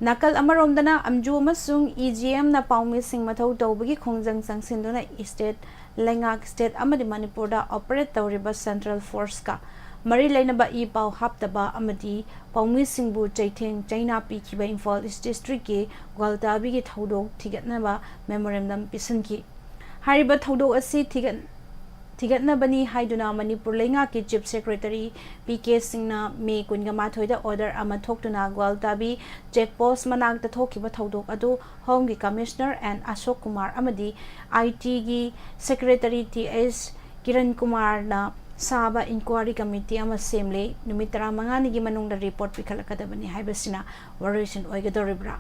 ꯅꯥꯀꯜ ꯑꯃꯔꯣꯝꯗꯅ ꯑꯝꯖꯨ ꯑꯃꯁꯨꯡ E G M ꯅ ꯄꯥꯎꯃꯤꯁꯤꯡ ꯃꯊꯧ ꯇꯧꯕꯒꯤ ꯈꯣꯡꯖꯪ ꯆꯪꯁꯤꯟꯗꯨꯅ state, ꯂꯩꯉꯥꯛ, state ꯑꯃꯗꯤ ꯃꯅꯤꯄꯨꯔꯗ operate ꯇꯧꯔꯤꯕ central force ꯀ ꯃꯔꯤ ꯂꯩꯅꯕ ꯏ ꯄꯥꯎ ꯍꯥꯞꯇꯕ ꯑꯃꯗꯤ ꯄꯥꯎꯃꯤꯁꯤꯡꯕꯨ ꯆꯩꯊꯦꯡ ꯆꯩꯅꯥ ꯄꯤꯈꯤꯕ ꯏꯝꯐꯥꯜ East district ꯀꯤ ꯒ꯭ꯋꯥꯜꯇꯥꯕꯤꯒꯤ ꯊꯧꯗꯣꯛ ꯊꯤꯒꯠꯅꯕ memorandum ꯄꯤꯁꯤꯟꯈꯤ꯫ ꯍꯥꯏꯔꯤꯕ ꯊꯧꯗꯣꯛ ꯑꯁꯤ ꯊꯤꯒꯠ-, ꯊꯤꯒꯠꯅꯕꯅꯤ ꯍꯥꯏꯗꯨꯅ ꯃꯅꯤꯄꯨꯔ ꯂꯩꯉꯥꯛꯀꯤ Chief Secretary P K ꯁꯤꯡꯅ ꯃꯦ ꯀꯨꯟꯒ ꯃꯥꯊꯣꯏꯗ order ꯑꯃ ꯊꯣꯛꯇꯨꯅ ꯒ꯭ꯋꯥꯜꯇꯥꯕꯤ check post ꯃꯅꯥꯛꯇ ꯊꯣꯛꯈꯤꯕ ꯊꯧꯗꯣꯛ ꯑꯗꯨ Home ꯒꯤ Commissioner N Ashok Kumar ꯑꯃꯗꯤ I T ꯒꯤ Secretary T S ꯀꯤꯔꯟ ꯀꯨꯃꯥꯔꯅ ꯁꯥꯕ inquiry committee ꯑꯃ ꯁꯦꯝꯂꯦ꯫ ꯅꯨꯃꯤꯠ ꯇꯔꯥꯃꯉꯥꯅꯤꯒꯤ ꯃꯅꯨꯡꯗ report ꯄꯤꯈꯠꯂꯛꯀꯗꯕꯅꯤ ꯍꯥꯏꯕꯁꯤꯅ ꯋꯥꯔꯣꯏꯁꯤꯟ ꯑꯣꯏꯒꯗꯧꯔꯤꯕ꯭ꯔꯥ?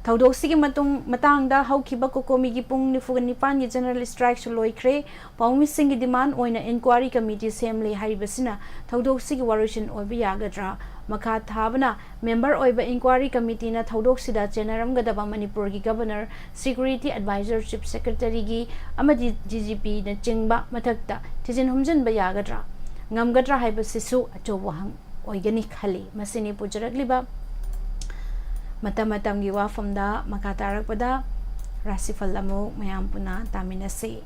ꯊꯧꯗꯣꯛꯁꯤꯒꯤ ꯃꯇꯨꯡ ꯃꯇꯥꯡꯗ ꯍꯧꯈꯤꯕ ꯀꯣꯀꯣꯃꯤꯒꯤ ꯄꯨꯡ ꯅꯤꯐꯨꯒ ꯅꯤꯄꯥꯟꯒꯤ general strikeꯁꯨ ꯂꯣꯏꯈ꯭ꯔꯦ꯫ ꯄꯥꯎꯃꯤꯁꯤꯡꯒꯤ demand ꯑꯣꯏꯅ inquiry committee ꯁꯦꯝꯂꯦ ꯍꯥꯏꯔꯤꯕꯁꯤꯅ ꯊꯧꯗꯣꯛꯁꯤꯒꯤ ꯋꯥꯔꯣꯏꯁꯤꯟ ꯑꯣꯏꯕ ꯌꯥꯒꯗ꯭ꯔꯥ? ꯃꯈꯥ ꯊꯥꯕꯅ member ꯑꯣꯏꯕ inquiry committeeꯅ ꯊꯧꯗꯣꯛꯁꯤꯗ ꯆꯦꯟꯅꯔꯝꯒꯗꯕ ꯃꯅꯤꯄꯨꯔꯒꯤ governor, security adviser, chief secretaryꯒꯤ ꯑꯃꯗꯤ DGPꯅꯆꯤꯡꯕ ꯃꯊꯛꯇ ꯊꯤꯖꯤꯟ ꯍꯨꯝꯖꯤꯟꯕ ꯌꯥꯒꯗ꯭ꯔꯥ, ꯉꯝꯒꯗ꯭ꯔꯥ ꯍꯥꯏꯕꯁꯤꯁꯨ ꯑꯆꯧꯕ ꯋꯥꯍꯪ ꯑꯣꯏꯒꯅꯤ ꯈꯜꯂꯤ꯫ ꯃꯁꯤꯅꯤ ꯄꯨꯖꯔꯛꯂꯤꯕ ꯃꯇꯝ ꯃꯇꯝꯒꯤ ꯋꯥꯐꯝꯗ꯫ ꯃꯈꯥ ꯇꯥꯔꯛꯄꯗ ꯔꯥꯁꯤꯐꯜ ꯑꯃꯨꯛ ꯃꯌꯥꯝ ꯄꯨꯟꯅ ꯇꯥꯃꯤꯟꯅꯁꯤ꯫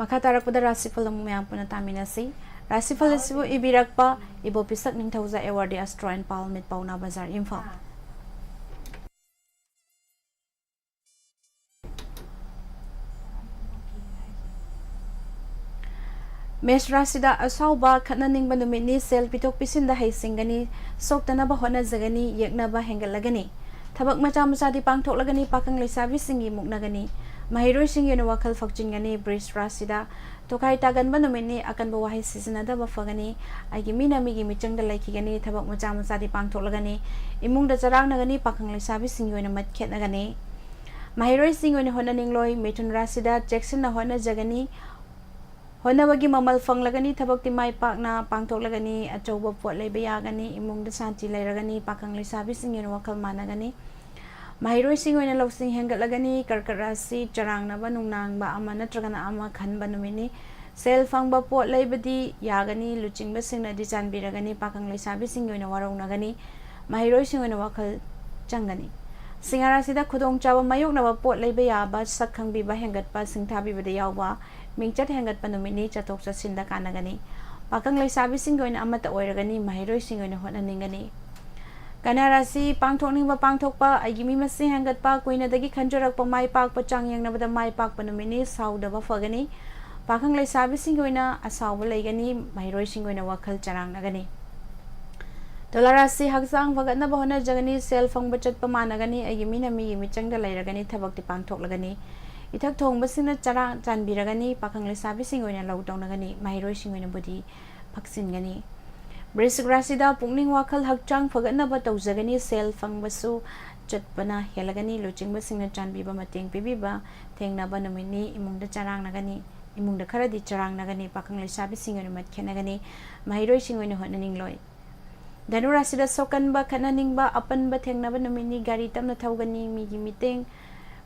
ꯃꯈꯥ ꯇꯥꯔꯛꯄꯗ ꯔꯥꯁꯤꯐꯜ ꯑꯃꯨꯛ ꯃꯌꯥꯝ ꯄꯨꯟꯅ ꯇꯥꯃꯤꯟꯅꯁꯤ꯫ ꯔꯥꯁꯤꯐꯜ ꯑꯁꯤꯕꯨ ꯏꯕꯤꯔꯛꯄ ꯏꯕꯣꯄꯤꯁꯛ ꯅꯤꯡꯊꯧꯖꯥ, award, Astro and Pearl, ꯃꯤꯠ ꯄꯥꯎꯅꯥ ꯕꯖꯥꯔ, ꯏꯝꯐꯥꯜ꯫ ꯃꯦꯁ ꯔꯥꯁꯤꯗ ꯑꯁꯥꯎꯕ, ꯈꯠꯅꯅꯤꯡꯕ ꯅꯨꯃꯤꯠꯅꯤ꯫ ꯁꯦꯜ ꯄꯤꯊꯣꯛ ꯄꯤꯁꯤꯟꯗ ꯍꯩꯁꯤꯡꯒꯅꯤ꯫ ꯁꯣꯛꯇꯅꯕ ꯍꯣꯠꯅꯖꯒꯅꯤ꯫ ꯌꯦꯛꯅꯕ ꯍꯦꯟꯒꯠꯂꯒꯅꯤ꯫ ꯊꯕꯛ ꯃꯆꯥ ꯃꯆꯥꯗꯤ ꯄꯥꯡꯊꯣꯛꯂꯒꯅꯤ꯫ ꯄꯥꯈꯪ ꯂꯩꯁꯥꯕꯤꯁꯤꯡꯒꯤ ꯃꯨꯛꯅꯒꯅꯤ꯫ ꯃꯍꯩꯔꯣꯏꯁꯤꯡꯒꯤ ꯑꯣꯏꯅ ꯋꯥꯈꯜ ꯐꯛꯆꯤꯟꯒꯅꯤ꯫ ꯕ꯭ꯔꯤꯁ ꯔꯥꯁꯤꯗ ꯇꯣꯈꯥꯏ ꯇꯥꯒꯟꯕ ꯅꯨꯃꯤꯠꯅꯤ꯫ ꯑꯀꯟꯕ ꯋꯥꯍꯩ ꯁꯤꯖꯤꯟꯅꯗꯕ ꯐꯒꯅꯤ꯫ ꯑꯩꯒꯤ ꯃꯤꯅ ꯃꯤꯒꯤ ꯃꯤꯆꯪꯗ ꯂꯩꯈꯤꯒꯅꯤ꯫ ꯊꯕꯛ ꯃꯆꯥ ꯃꯆꯥꯗꯤ ꯄꯥꯡꯊꯣꯛꯂꯒꯅꯤ꯫ ꯏꯃꯨꯡꯗ ꯆꯔꯥꯡꯅꯒꯅꯤ꯫ ꯄꯥꯈꯪ ꯂꯩꯁꯥꯕꯤꯁꯤꯡꯒꯤ ꯑꯣꯏꯅ ꯃꯠ ꯈꯦꯠꯅꯒꯅꯤ꯫ ꯃꯍꯩꯔꯣꯏꯁꯤꯡꯒꯤ ꯑꯣꯏꯅ ꯍꯣꯠꯅꯅꯤꯡꯂꯣꯏ꯫ ꯃꯤꯊꯨꯟ ꯔꯥꯁꯤꯗ ꯆꯦꯛꯁꯤꯟꯅ ꯍꯣꯠꯅꯖꯒꯅꯤ꯫ ꯍꯣꯠꯅꯕꯒꯤ ꯃꯃꯜ ꯐꯪꯂꯒꯅꯤ꯫ ꯊꯕꯛꯇꯤ ꯃꯥꯏ ꯄꯥꯛꯅ ꯄꯥꯡꯊꯣꯛꯂꯒꯅꯤ꯫ ꯑꯆꯧꯕ ꯄꯣꯠ ꯂꯩꯕ ꯌꯥꯒꯅꯤ꯫ ꯏꯃꯨꯡꯗ ꯁꯥꯟꯇꯤ ꯂꯩꯔꯒꯅꯤ꯫ ꯄꯥꯈꯪ ꯂꯩꯁꯥꯕꯤꯁꯤꯡꯒꯤ ꯑꯣꯏꯅ ꯋꯥꯈꯜ ꯃꯥꯟꯅꯒꯅꯤ꯫ ꯃꯍꯩꯔꯣꯏꯁꯤꯡꯒꯤ ꯑꯣꯏꯅ ꯂꯧꯁꯤꯡ ꯍꯦꯟꯒꯠꯂꯒꯅꯤ꯫ ꯀꯔꯀꯠ ꯔꯥꯁꯤ ꯆꯔꯥꯡꯅꯕ, ꯅꯨꯡꯅꯥꯡꯕ ꯑꯃ ꯅꯠꯇ꯭ꯔꯒꯅ ꯑꯃ ꯈꯟꯕ ꯅꯨꯃꯤꯠꯅꯤ꯫ ꯁꯦꯜ ꯐꯪꯕ, ꯄꯣꯠ ꯂꯩꯕꯗꯤ ꯌꯥꯒꯅꯤ꯫ ꯂꯨꯆꯤꯡꯕꯁꯤꯡꯅꯗꯤ ꯆꯥꯟꯕꯤꯔꯒꯅꯤ꯫ ꯄꯥꯈꯪ ꯂꯩꯁꯥꯕꯤꯁꯤꯡꯒꯤ ꯑꯣꯏꯅ ꯋꯥꯔꯧꯅꯒꯅꯤ꯫ ꯃꯍꯩꯔꯣꯏꯁꯤꯡꯒꯤ ꯑꯣꯏꯅ ꯋꯥꯈꯜ ꯆꯪꯒꯅꯤ꯫ ꯁꯤꯡꯍ ꯔꯥꯁꯤꯗ ꯈꯨꯗꯣꯡꯆꯥꯕ ꯃꯥꯌꯣꯛꯅꯕ, ꯄꯣꯠ ꯂꯩꯕ ꯌꯥꯕ, ꯁꯛ ꯈꯪꯕꯤꯕ ꯍꯦꯟꯒꯠꯄ, ꯁꯤꯡꯊꯥꯕꯤꯕꯗ ꯌꯥꯎꯕ, ꯃꯤꯡꯆꯠ ꯍꯦꯟꯒꯠꯄ ꯅꯨꯃꯤꯠꯅꯤ꯫ ꯆꯠꯊꯣꯛ ꯆꯠꯁꯤꯟꯗ ꯀꯥꯟꯅꯒꯅꯤ꯫ ꯄꯥꯈꯪ ꯂꯩꯁꯥꯕꯤꯁꯤꯡꯒꯤ ꯑꯣꯏꯅ ꯑꯃꯠꯇ ꯑꯣꯏꯔꯒꯅꯤ꯫ ꯃꯍꯩꯔꯣꯏꯁꯤꯡꯒꯤ ꯑꯣꯏꯅ ꯍꯣꯠꯅꯅꯤꯡꯒꯅꯤ꯫ ꯀꯟꯌꯥ ꯔꯥꯁꯤ, ꯄꯥꯡꯊꯣꯛꯅꯤꯡꯕ ꯄꯥꯡꯊꯣꯛꯄ, ꯑꯩꯒꯤ ꯃꯤ ꯃꯁꯤꯡ ꯍꯦꯟꯒꯠꯄ, ꯀꯨꯏꯅꯗꯒꯤ ꯈꯟꯖꯔꯛꯄ ꯃꯥꯏ ꯄꯥꯛꯄ, ꯆꯥꯡ ꯌꯦꯡꯅꯕꯗ ꯃꯥꯏ ꯄꯥꯛꯄ ꯅꯨꯃꯤꯠꯅꯤ꯫ ꯁꯥꯎꯗꯕ ꯐꯒꯅꯤ꯫ ꯄꯥꯈꯪ ꯂꯩꯁꯥꯕꯤꯁꯤꯡꯒꯤ ꯑꯣꯏꯅ ꯑꯁꯥꯎꯕ ꯂꯩꯒꯅꯤ꯫ ꯃꯍꯩꯔꯣꯏꯁꯤꯡꯒꯤ ꯑꯣꯏꯅ ꯋꯥꯈꯜ ꯆꯔꯥꯡꯅꯒꯅꯤ꯫ ꯇꯨꯂꯥ ꯔꯥꯁꯤ, ꯍꯛꯆꯥꯡ ꯐꯒꯠꯅꯕ ꯍꯣꯠꯅꯖꯒꯅꯤ꯫ ꯁꯦꯜ ꯐꯪꯕ ꯆꯠꯄ ꯃꯥꯟꯅꯒꯅꯤ꯫ ꯑꯩꯒꯤ ꯃꯤꯅ ꯃꯤꯒꯤ ꯃꯤꯆꯪꯗ ꯂꯩꯔꯒꯅꯤ꯫ ꯊꯕꯛꯇꯤ ꯄꯥꯡꯊꯣꯛꯂꯒꯅꯤ꯫ ꯏꯊꯛ ꯊꯣꯡꯕꯁꯤꯡꯅ ꯆꯔꯥꯡ ꯆꯥꯟꯕꯤꯔꯒꯅꯤ꯫ ꯄꯥꯈꯪ ꯂꯩꯁꯥꯕꯤꯁꯤꯡꯒꯤ ꯑꯣꯏꯅ ꯂꯧ ꯇꯧꯅꯒꯅꯤ꯫ ꯃꯍꯩꯔꯣꯏꯁꯤꯡꯒꯤ ꯑꯣꯏꯅꯕꯨꯗꯤ ꯐꯛꯆꯤꯟꯒꯅꯤ꯫ ꯕ꯭ꯔꯤꯁꯤꯛ ꯔꯥꯁꯤꯗ ꯄꯨꯛꯅꯤꯡ ꯋꯥꯈꯜ ꯍꯛꯆꯥꯡ ꯐꯒꯠꯅꯕ ꯇꯧꯖꯒꯅꯤ꯫ ꯁꯦꯜ ꯐꯪꯕꯁꯨ ꯆꯠꯄꯅ ꯍꯦꯜꯂꯒꯅꯤ꯫ ꯂꯨꯆꯤꯡꯕꯁꯤꯡꯅ ꯆꯥꯟꯕꯤꯕ, ꯃꯇꯦꯡ ꯄꯤꯕꯤꯕ ꯊꯦꯡꯅꯕ ꯅꯨꯃꯤꯠꯅꯤ꯫ ꯏꯃꯨꯡꯗ ꯆꯔꯥꯡꯅꯒꯅꯤ꯫ ꯏꯃꯨꯡꯗ ꯈꯔꯗꯤ ꯆꯔꯥꯡꯅꯒꯅꯤ꯫ ꯄꯥꯈꯪ ꯂꯩꯁꯥꯕꯤꯁꯤꯡꯒꯤ ꯑꯣꯏꯅ ꯃꯠ ꯈꯦꯠꯅꯒꯅꯤ꯫ ꯃꯍꯩꯔꯣꯏꯁꯤꯡ ꯑꯣꯏꯅ ꯍꯣꯠꯅꯅꯤꯡꯂꯣꯏ꯫ ꯙꯅꯨ ꯔꯥꯁꯤꯗ ꯁꯣꯛꯀꯟꯕ, ꯈꯠꯅꯅꯤꯡꯕ, ꯑꯄꯟꯕ ꯊꯦꯡꯅꯕ ꯅꯨꯃꯤꯠꯅꯤ꯫ ꯒꯥꯔꯤ ꯇꯞꯅ ꯊꯧꯒꯅꯤ꯫ ꯃꯤꯒꯤ ꯃꯇꯦꯡ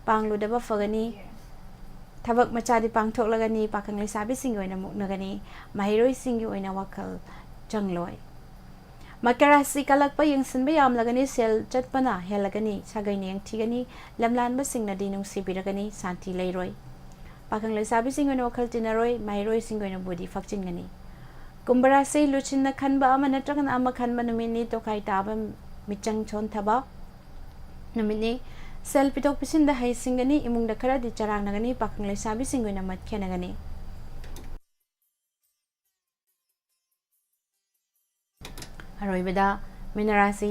ꯄꯥꯡꯂꯨꯗꯕ ꯐꯒꯅꯤ꯫ ꯊꯕꯛ ꯃꯆꯥꯗꯤ ꯄꯥꯡꯊꯣꯛꯂꯒꯅꯤ꯫ ꯄꯥꯈꯪ ꯂꯩꯁꯥꯕꯤꯁꯤꯡꯒꯤ ꯑꯣꯏꯅ ꯃꯨꯛꯅꯒꯅꯤ꯫ ꯃꯍꯩꯔꯣꯏꯁꯤꯡꯒꯤ ꯑꯣꯏꯅ ꯋꯥꯈꯜ ꯆꯪꯂꯣꯏ꯫ ꯃꯀꯔ ꯔꯥꯁꯤ ꯀꯜꯂꯛꯄ, ꯌꯦꯡꯁꯤꯟꯕ ꯌꯥꯝꯂꯒꯅꯤ꯫ ꯁꯦꯜ ꯆꯠꯄꯅ ꯍꯦꯜꯂꯒꯅꯤ꯫ ꯁꯥꯒꯩꯅ ꯌꯦꯡꯊꯤꯒꯅꯤ꯫ ꯂꯝꯂꯥꯟꯕꯁꯤꯡꯅꯗꯤ ꯅꯨꯡꯁꯤꯕꯤꯔꯒꯅꯤ꯫ ꯁꯥꯟꯇꯤ ꯂꯩꯔꯣꯏ꯫ ꯄꯥꯈꯪ ꯂꯩꯁꯥꯕꯤꯁꯤꯡꯒꯤ ꯑꯣꯏꯅ ꯋꯥꯈꯜ ꯇꯤꯟꯅꯔꯣꯏ꯫ ꯃꯍꯩꯔꯣꯏꯁꯤꯡꯒꯤ ꯑꯣꯏꯅꯕꯨꯗꯤ ꯐꯛꯆꯤꯟꯒꯅꯤ꯫ ꯀꯨꯝꯚ ꯔꯥꯁꯤ, ꯂꯨꯆꯤꯟꯅ ꯈꯟꯕ ꯑꯃ ꯅꯠꯇ꯭ꯔꯒꯅ ꯑꯃ ꯈꯟꯕ ꯅꯨꯃꯤꯠꯅꯤ꯫ ꯇꯣꯈꯥꯏ ꯇꯥꯕ, ꯃꯤꯆꯪ ꯁꯣꯟꯊꯕ ꯅꯨꯃꯤꯠꯅꯤ꯫ ꯁꯦꯜ ꯄꯤꯊꯣꯛ ꯄꯤꯁꯤꯟꯗ ꯍꯩꯁꯤꯡꯒꯅꯤ꯫ ꯏꯃꯨꯡꯗ ꯈꯔꯗꯤ ꯆꯔꯥꯡꯅꯒꯅꯤ꯫ ꯄꯥꯈꯪ ꯂꯩꯁꯥꯕꯤꯁꯤꯡꯒꯤ ꯑꯣꯏꯅ ꯃꯠ ꯈꯦꯠꯅꯒꯅꯤ꯫ ꯑꯔꯣꯏꯕꯗ ꯃꯤꯅ ꯔꯥꯁꯤ,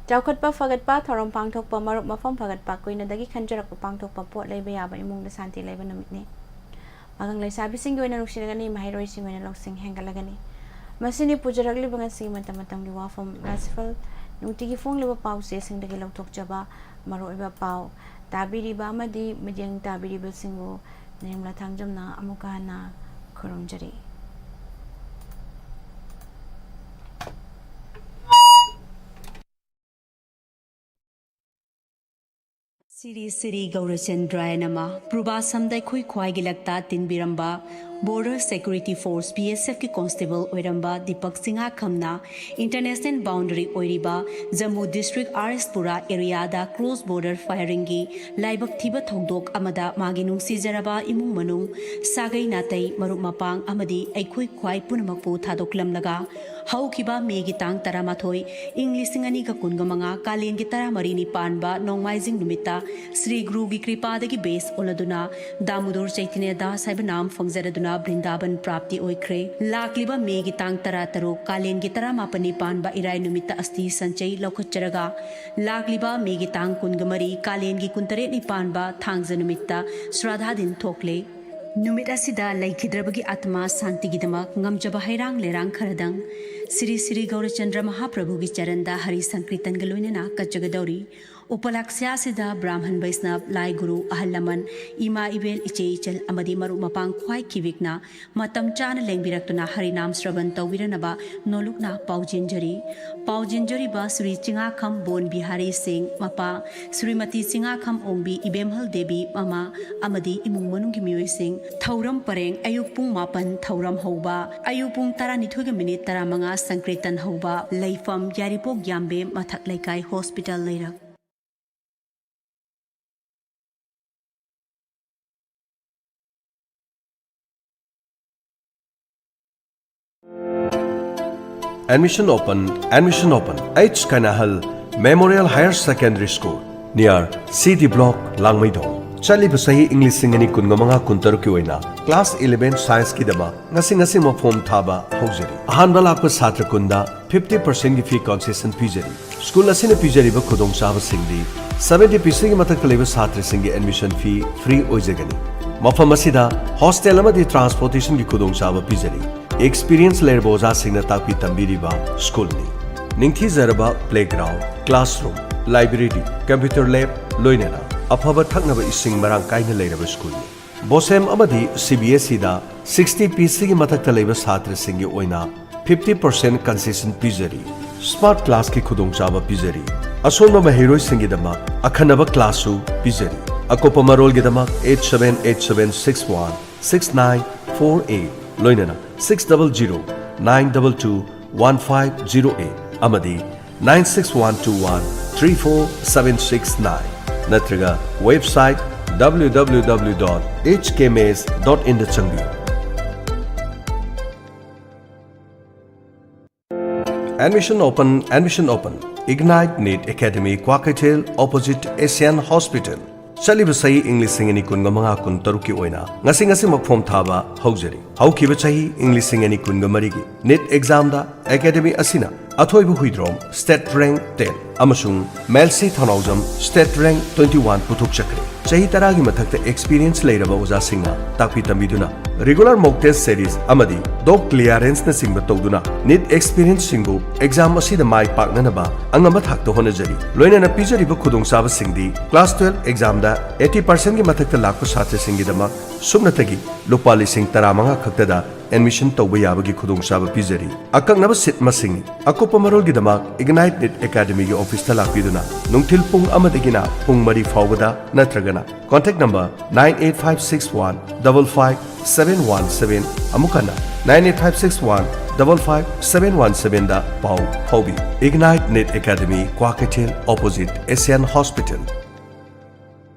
ꯆꯥꯎꯈꯠꯄ ꯐꯒꯠꯄ, ꯊꯧꯔꯝ ꯄꯥꯡꯊꯣꯛꯄ, ꯃꯔꯨꯞ ꯃꯐꯝ ꯐꯒꯠꯄ, ꯀꯨꯏꯅꯗꯒꯤ ꯈꯟꯖꯔꯛꯄ ꯄꯥꯡꯊꯣꯛꯄ, ꯄꯣꯠ ꯂꯩꯕ ꯌꯥꯕ, ꯏꯃꯨꯡꯗ ꯁꯥꯟꯇꯤ ꯂꯩꯕ ꯅꯨꯃꯤꯠꯅꯤ꯫ ꯄꯥꯈꯪ ꯂꯩꯁꯥꯕꯤꯁꯤꯡꯒꯤ ꯑꯣꯏꯅ ꯅꯨꯡꯁꯤꯅꯒꯅꯤ꯫ ꯃꯍꯩꯔꯣꯏꯁꯤꯡꯒꯤ ꯑꯣꯏꯅ ꯂꯧꯁꯤꯡ ꯍꯦꯟꯒꯠꯂꯒꯅꯤ꯫ ꯃꯁꯤꯅꯤ ꯄꯨꯖꯔꯛꯂꯤꯕ ꯉꯁꯤꯒꯤ ꯃꯇꯝ ꯃꯇꯝꯒꯤ ꯋꯥꯐꯝ ꯔꯥꯁꯤꯐꯜ, ꯅꯨꯡꯇꯤꯒꯤ ꯐꯣꯡꯂꯤꯕ ꯄꯥꯎ ꯆꯦꯁꯤꯡꯗꯒꯤ ꯂꯧꯊꯣꯛꯆꯕ ꯃꯔꯨꯑꯣꯏꯕ ꯄꯥꯎ꯫ ꯇꯥꯕꯤꯔꯤꯕ ꯑꯃꯗꯤ ꯃꯤꯠꯌꯦꯡ ꯇꯥꯕꯤꯔꯤꯕꯁꯤꯡꯕꯨ ꯅꯤꯔꯃꯂꯥ ꯊꯥꯡꯖꯝꯅ ꯑꯃꯨꯛꯀ ꯍꯟꯅ ꯈꯨꯔꯨꯝꯖꯔꯤ꯫ ꯁꯤꯔꯤ ꯁꯤꯔꯤ ꯒꯧꯔꯆꯟꯗ꯭ꯔꯥꯌ ꯅꯃ꯫ ꯄ꯭ꯔꯨꯕꯥꯁꯝꯗ ꯑꯩꯈꯣꯏ ꯈ꯭ꯋꯥꯏꯒꯤ ꯂꯛꯇ ꯇꯤꯟꯕꯤꯔꯝꯕ Border Security Force, B S F ꯀꯤ constable ꯑꯣꯏꯔꯝꯕ ꯗꯤꯄꯛ ꯆꯤꯉꯥꯈꯝꯅ international boundary ꯑꯣꯏꯔꯤꯕ ꯖꯝꯃꯨ district ꯑꯥꯔ ꯑꯦꯁ ꯄꯨꯔꯥ areaꯗ cross border firingꯒꯤ ꯂꯥꯏꯕꯛ ꯊꯤꯕ ꯊꯧꯗꯣꯛ ꯑꯃꯗ ꯃꯥꯒꯤ ꯅꯨꯡꯁꯤꯖꯔꯕ ꯏꯃꯨꯡ ꯃꯅꯨꯡ, ꯁꯥꯒꯩ ꯅꯥꯇꯩ, ꯃꯔꯨꯞ ꯃꯄꯥꯡ ꯑꯃꯗꯤ ꯑꯩꯈꯣꯏ ꯈ꯭ꯋꯥꯏ ꯄꯨꯝꯅꯃꯛꯄꯨ ꯊꯥꯗꯣꯛꯂꯝꯂꯒ, ꯍꯧꯈꯤꯕ ꯃꯦꯒꯤ ꯇꯥꯡ ꯇꯔꯥꯃꯥꯊꯣꯏ, ꯏꯪ ꯂꯤꯁꯤꯡ ꯑꯅꯤꯒ ꯀꯨꯟꯒ ꯃꯉꯥ, ꯀꯥꯂꯦꯟꯒꯤ ꯇꯔꯥꯃꯔꯤꯅꯤ ꯄꯥꯟꯕ ꯅꯣꯡꯃꯥꯏꯖꯤꯡ ꯅꯨꯃꯤꯠꯇ ꯁ꯭ꯔꯤ ꯒꯨꯔꯨꯒꯤ ꯀ꯭ꯔꯤꯄꯥꯗꯒꯤ ꯕꯦꯁ ꯑꯣꯜꯂꯗꯨꯅ ꯗꯥꯃꯨꯗꯣꯔ ꯆꯩꯇꯟꯌ ꯗꯥꯁ ꯍꯥꯏꯕ ꯅꯥꯝ ꯐꯪꯖꯔꯗꯨꯅ ꯕ꯭ꯔꯤꯟꯗꯥꯕꯟ ꯄ꯭ꯔꯥꯞꯇꯤ ꯑꯣꯏꯈ꯭ꯔꯦ꯫ ꯂꯥꯛꯂꯤꯕ ꯃꯦꯒꯤ ꯇꯥꯡ ꯇꯔꯥꯇꯔꯨꯛ, ꯀꯥꯂꯦꯟꯒꯤ ꯇꯔꯥꯃꯥꯄꯟꯅꯤ ꯄꯥꯟꯕ ꯏꯔꯥꯏ ꯅꯨꯃꯤꯠꯇ ꯑꯁꯇꯤ ꯁꯟꯆꯩ ꯂꯧꯈꯠꯆꯔꯒ, ꯂꯥꯛꯂꯤꯕ ꯃꯦꯒꯤ ꯇꯥꯡ ꯀꯨꯟꯒ ꯃꯔꯤ, ꯀꯥꯂꯦꯟꯒꯤ ꯀꯨꯟꯇꯔꯦꯠꯅꯤ ꯄꯥꯟꯕ ꯊꯥꯡꯖ ꯅꯨꯃꯤꯠꯇ ꯁ꯭ꯔꯥꯙꯥ ꯗꯤꯟ ꯊꯣꯛꯂꯦ꯫ ꯅꯨꯃꯤꯠ ꯑꯁꯤꯗ ꯂꯩꯈꯤꯗ꯭ꯔꯕꯒꯤ ꯑꯥꯇꯃꯥ ꯁꯥꯟꯇꯤꯒꯤꯗꯃꯛ ꯉꯝꯖꯕ ꯍꯩꯔꯥꯡ ꯂꯩꯔꯥꯡ ꯈꯔꯗꯪ ꯁ꯭ꯔꯤ ꯁ꯭ꯔꯤ ꯒꯧꯔꯆꯟꯗ꯭ꯔ ꯃꯍꯥꯄ꯭ꯔꯚꯨꯒꯤ ꯆꯔꯟꯗ ꯍꯔꯤ ꯁꯪꯀꯤꯔꯇꯟꯒ ꯂꯣꯏꯅꯅ ꯀꯠꯆꯒꯗꯧꯔꯤ꯫ ꯎꯄꯂꯛꯁ꯭ꯌꯥꯁꯤꯗ ꯕ꯭ꯔꯥꯍꯃꯟ ꯕꯩꯁꯅꯕ, ꯂꯥꯏ ꯒꯨꯔꯨ, ꯑꯍꯜ ꯂꯃꯟ, ꯏꯃꯥ ꯏꯕꯦꯜ, ꯏꯆꯦ ꯏꯆꯜ ꯑꯃꯗꯤ ꯃꯔꯨꯞ ꯃꯄꯥꯡ ꯈ꯭ꯋꯥꯏ ꯈꯤꯕꯤꯛꯅ ꯃꯇꯝ ꯆꯥꯅ ꯂꯦꯡꯕꯤꯔꯛꯇꯨꯅ ꯍꯔꯤꯅꯥꯝ ꯁ꯭ꯔꯕꯟ ꯇꯧꯕꯤꯔꯅꯕ ꯅꯣꯂꯨꯛꯅ ꯄꯥꯎꯖꯦꯟꯖꯔꯤ꯫ ꯄꯥꯎꯖꯦꯟꯖꯔꯤꯕ ꯁ꯭ꯔꯤ ꯆꯤꯉꯥꯈꯝ ꯕꯣꯟ ꯕꯤꯍꯥꯔꯤ ꯁꯤꯡ, ꯃꯄꯥ, ꯁ꯭ꯔꯤꯃꯇꯤ ꯆꯤꯉꯥꯈꯝ ꯑꯣꯡꯕꯤ ꯏꯕꯦꯝꯍꯜ ꯗꯦꯕꯤ, ꯃꯃꯥ, ꯑꯃꯗꯤ ꯏꯃꯨꯡ ꯃꯅꯨꯡꯒꯤ ꯃꯤꯑꯣꯏꯁꯤꯡ꯫ ꯊꯧꯔꯝ ꯄꯔꯦꯡ ꯑꯌꯨꯛ ꯄꯨꯡ ꯃꯥꯄꯟ ꯊꯧꯔꯝ ꯍꯧꯕ, ꯑꯌꯨꯛ ꯄꯨꯡ ꯇꯔꯥꯅꯤꯊꯣꯏꯒ ꯃꯤꯅꯤꯠ ꯇꯔꯥꯃꯉꯥ ꯁꯪꯀꯤꯔꯇꯟ ꯍꯧꯕ, ꯂꯩꯐꯝ ꯌꯥꯏꯔꯤꯄꯣꯛ ꯌꯥꯝꯕꯦꯝ ꯃꯊꯛ ꯂꯩꯀꯥꯏ ꯍꯣꯁꯄꯤꯇꯥꯜ ꯂꯩꯔꯛ꯫ Admission open, admission open. H Kanahal Memorial Higher Secondary School, near C D Block, ꯂꯥꯡꯃꯩꯗꯣꯡ꯫ ꯆꯠꯂꯤꯕ ꯆꯍꯤ ꯏꯪ ꯂꯤꯁꯤꯡ ꯑꯅꯤ ꯀꯨꯟꯃꯉꯥ ꯀꯨꯟꯇꯔꯨꯛꯀꯤ ꯑꯣꯏꯅ class eleven scienceꯀꯤꯗꯃꯛ ꯉꯁꯤ ꯉꯁꯤꯃꯛ form ꯊꯥꯕ ꯍꯧꯖꯔꯤ꯫ ꯑꯍꯥꯟꯕ ꯂꯥꯛꯄ ꯁꯥꯇ꯭ꯔ ꯀꯨꯟꯗ fifty percentꯀꯤ fee concession ꯄꯤꯖꯔꯤ꯫ ꯁ꯭ꯀꯨꯜ ꯑꯁꯤꯅ ꯄꯤꯖꯔꯤꯕ ꯈꯨꯗꯣꯡꯆꯥꯕꯁꯤꯡꯗꯤ seventy percentꯀꯤ ꯃꯊꯛꯇ ꯂꯩꯕ ꯁꯥꯇ꯭ꯔꯁꯤꯡꯒꯤ admission fee free ꯑꯣꯏꯖꯒꯅꯤ꯫ ꯃꯐꯝ ꯑꯁꯤꯗ hostel ꯑꯃꯗꯤ transportationꯒꯤ ꯈꯨꯗꯣꯡꯆꯥꯕ ꯄꯤꯖꯔꯤ꯫ Experience ꯂꯩꯔꯕ ꯑꯣꯖꯥꯁꯤꯡꯅ ꯇꯥꯛꯄꯤ ꯇꯝꯕꯤꯔꯤꯕ ꯁ꯭ꯀꯨꯜꯅꯤ꯫ ꯅꯤꯡꯊꯤꯖꯔꯕ playground, classroom, library, computer lab, ꯂꯣꯏꯅꯅ ꯑꯐꯕ ꯊꯛꯅꯕ ꯏꯁꯤꯡ ꯃꯔꯥꯡ ꯀꯥꯏꯅ ꯂꯩꯔꯕ ꯁ꯭ꯀꯨꯜꯅꯤ꯫ ꯕꯣꯁꯦꯝ ꯑꯃꯗꯤ C B S Eꯗ sixty percentꯀꯤ ꯃꯊꯛꯇ ꯂꯩꯕ ꯁꯥꯇ꯭ꯔꯁꯤꯡꯒꯤ ꯑꯣꯏꯅ fifty percent concession ꯄꯤꯖꯔꯤ꯫ Smart classꯀꯤ ꯈꯨꯗꯣꯡꯆꯥꯕ ꯄꯤꯖꯔꯤ꯫ ꯑꯁꯣꯟꯕ ꯃꯍꯩꯔꯣꯏꯁꯤꯡꯒꯤꯗꯃꯛ ꯑꯈꯟꯅꯕ ꯀ꯭ꯂꯥꯁꯁꯨ ꯄꯤꯖꯔꯤ꯫ ꯑꯀꯨꯞꯄ ꯃꯔꯣꯜꯒꯤꯗꯃꯛ eight seven eight seven six one six nine four eight, ꯂꯣꯏꯅꯅ six double zero nine double two one five zero eight ꯑꯃꯗꯤ nine six one two one three four seven six nine, ꯅꯠꯇ꯭ꯔꯒ website www dot hkms dot in the ꯆꯪꯕꯤꯌꯨ꯫ Admission open, admission open. Ignite NEET Academy, Kwakeithel, opposite Asian Hospital꯫ ꯆꯠꯂꯤꯕ ꯆꯍꯤ ꯏꯪ ꯂꯤꯁꯤꯡ ꯑꯅꯤ ꯀꯨꯟꯒ ꯃꯉꯥ ꯀꯨꯟꯇꯔꯨꯛꯀꯤ ꯑꯣꯏꯅ ꯉꯁꯤ ꯉꯁꯤꯃꯛ ꯐꯣꯝ ꯊꯥꯕ ꯍꯧꯖꯔꯤ꯫ ꯍꯧꯈꯤꯕ ꯆꯍꯤ ꯏꯪ ꯂꯤꯁꯤꯡ ꯑꯅꯤ ꯀꯨꯟꯒ ꯃꯔꯤꯒꯤ NEET exam ꯗ Academy ꯑꯁꯤꯅ ꯑꯊꯣꯏꯕ ꯍꯨꯏꯗ꯭ꯔꯣꯝ state rank ten ꯑꯃꯁꯨꯡ ꯃꯦꯜꯁꯤ ꯊꯧꯅꯥꯎꯖꯝ state rank twenty one ꯄꯨꯊꯣꯛꯆꯈ꯭ꯔꯦ꯫ ꯆꯍꯤ ꯇꯔꯥꯒꯤ ꯃꯊꯛꯇ experience ꯂꯩꯔꯕ ꯑꯣꯖꯥꯁꯤꯡꯅ ꯇꯥꯛꯄꯤ ꯇꯝꯕꯤꯗꯨꯅ regular mock test series ꯑꯃꯗꯤ doc clearance ꯅꯆꯤꯡꯕ ꯇꯧꯗꯨꯅ NEET experience ꯁꯤꯡꯕꯨ exam ꯑꯁꯤꯗ ꯃꯥꯏ ꯄꯥꯛꯅꯅꯕ ꯑꯉꯝꯕ ꯊꯥꯛꯇ ꯍꯣꯠꯅꯖꯔꯤ꯫ ꯂꯣꯏꯅꯅ ꯄꯤꯖꯔꯤꯕ ꯈꯨꯗꯣꯡꯆꯥꯕꯁꯤꯡꯗꯤ class twelve exam ꯗ eighty percent ꯒꯤ ꯃꯊꯛꯇ ꯂꯥꯛꯄ ꯁꯥꯇ꯭ꯔꯁꯤꯡꯒꯤꯗꯃꯛ ꯁꯨꯞꯅꯇꯒꯤ ꯂꯨꯄꯥ ꯂꯤꯁꯤꯡ ꯇꯔꯥꯃꯉꯥ ꯈꯛꯇꯗ admission ꯇꯧꯕ ꯌꯥꯕꯒꯤ ꯈꯨꯗꯣꯡꯆꯥꯕ ꯄꯤꯖꯔꯤ꯫ ꯑꯀꯛꯅꯕ seat ꯃꯁꯤꯡꯅꯤ꯫ ꯑꯀꯨꯞꯄ ꯃꯔꯣꯜꯒꯤꯗꯃꯛ Ignite NEET Academy ꯒꯤ office ꯇ ꯂꯥꯛꯄꯤꯗꯨꯅ ꯅꯨꯡꯊꯤꯜ ꯄꯨꯡ ꯑꯃꯗꯒꯤꯅ ꯄꯨꯡ ꯃꯔꯤ ꯐꯥꯎꯕꯗ ꯅꯠꯇ꯭ꯔꯒꯅ contact number nine eight five six one double five seven one seven, ꯑꯃꯨꯛ ꯍꯟꯅ nine eight five six one double five seven one seven ꯗ ꯄꯥꯎ ꯐꯥꯎꯕꯤꯌꯨ꯫ Ignite NEET Academy, Kwakeithel, opposite Asian Hospital꯫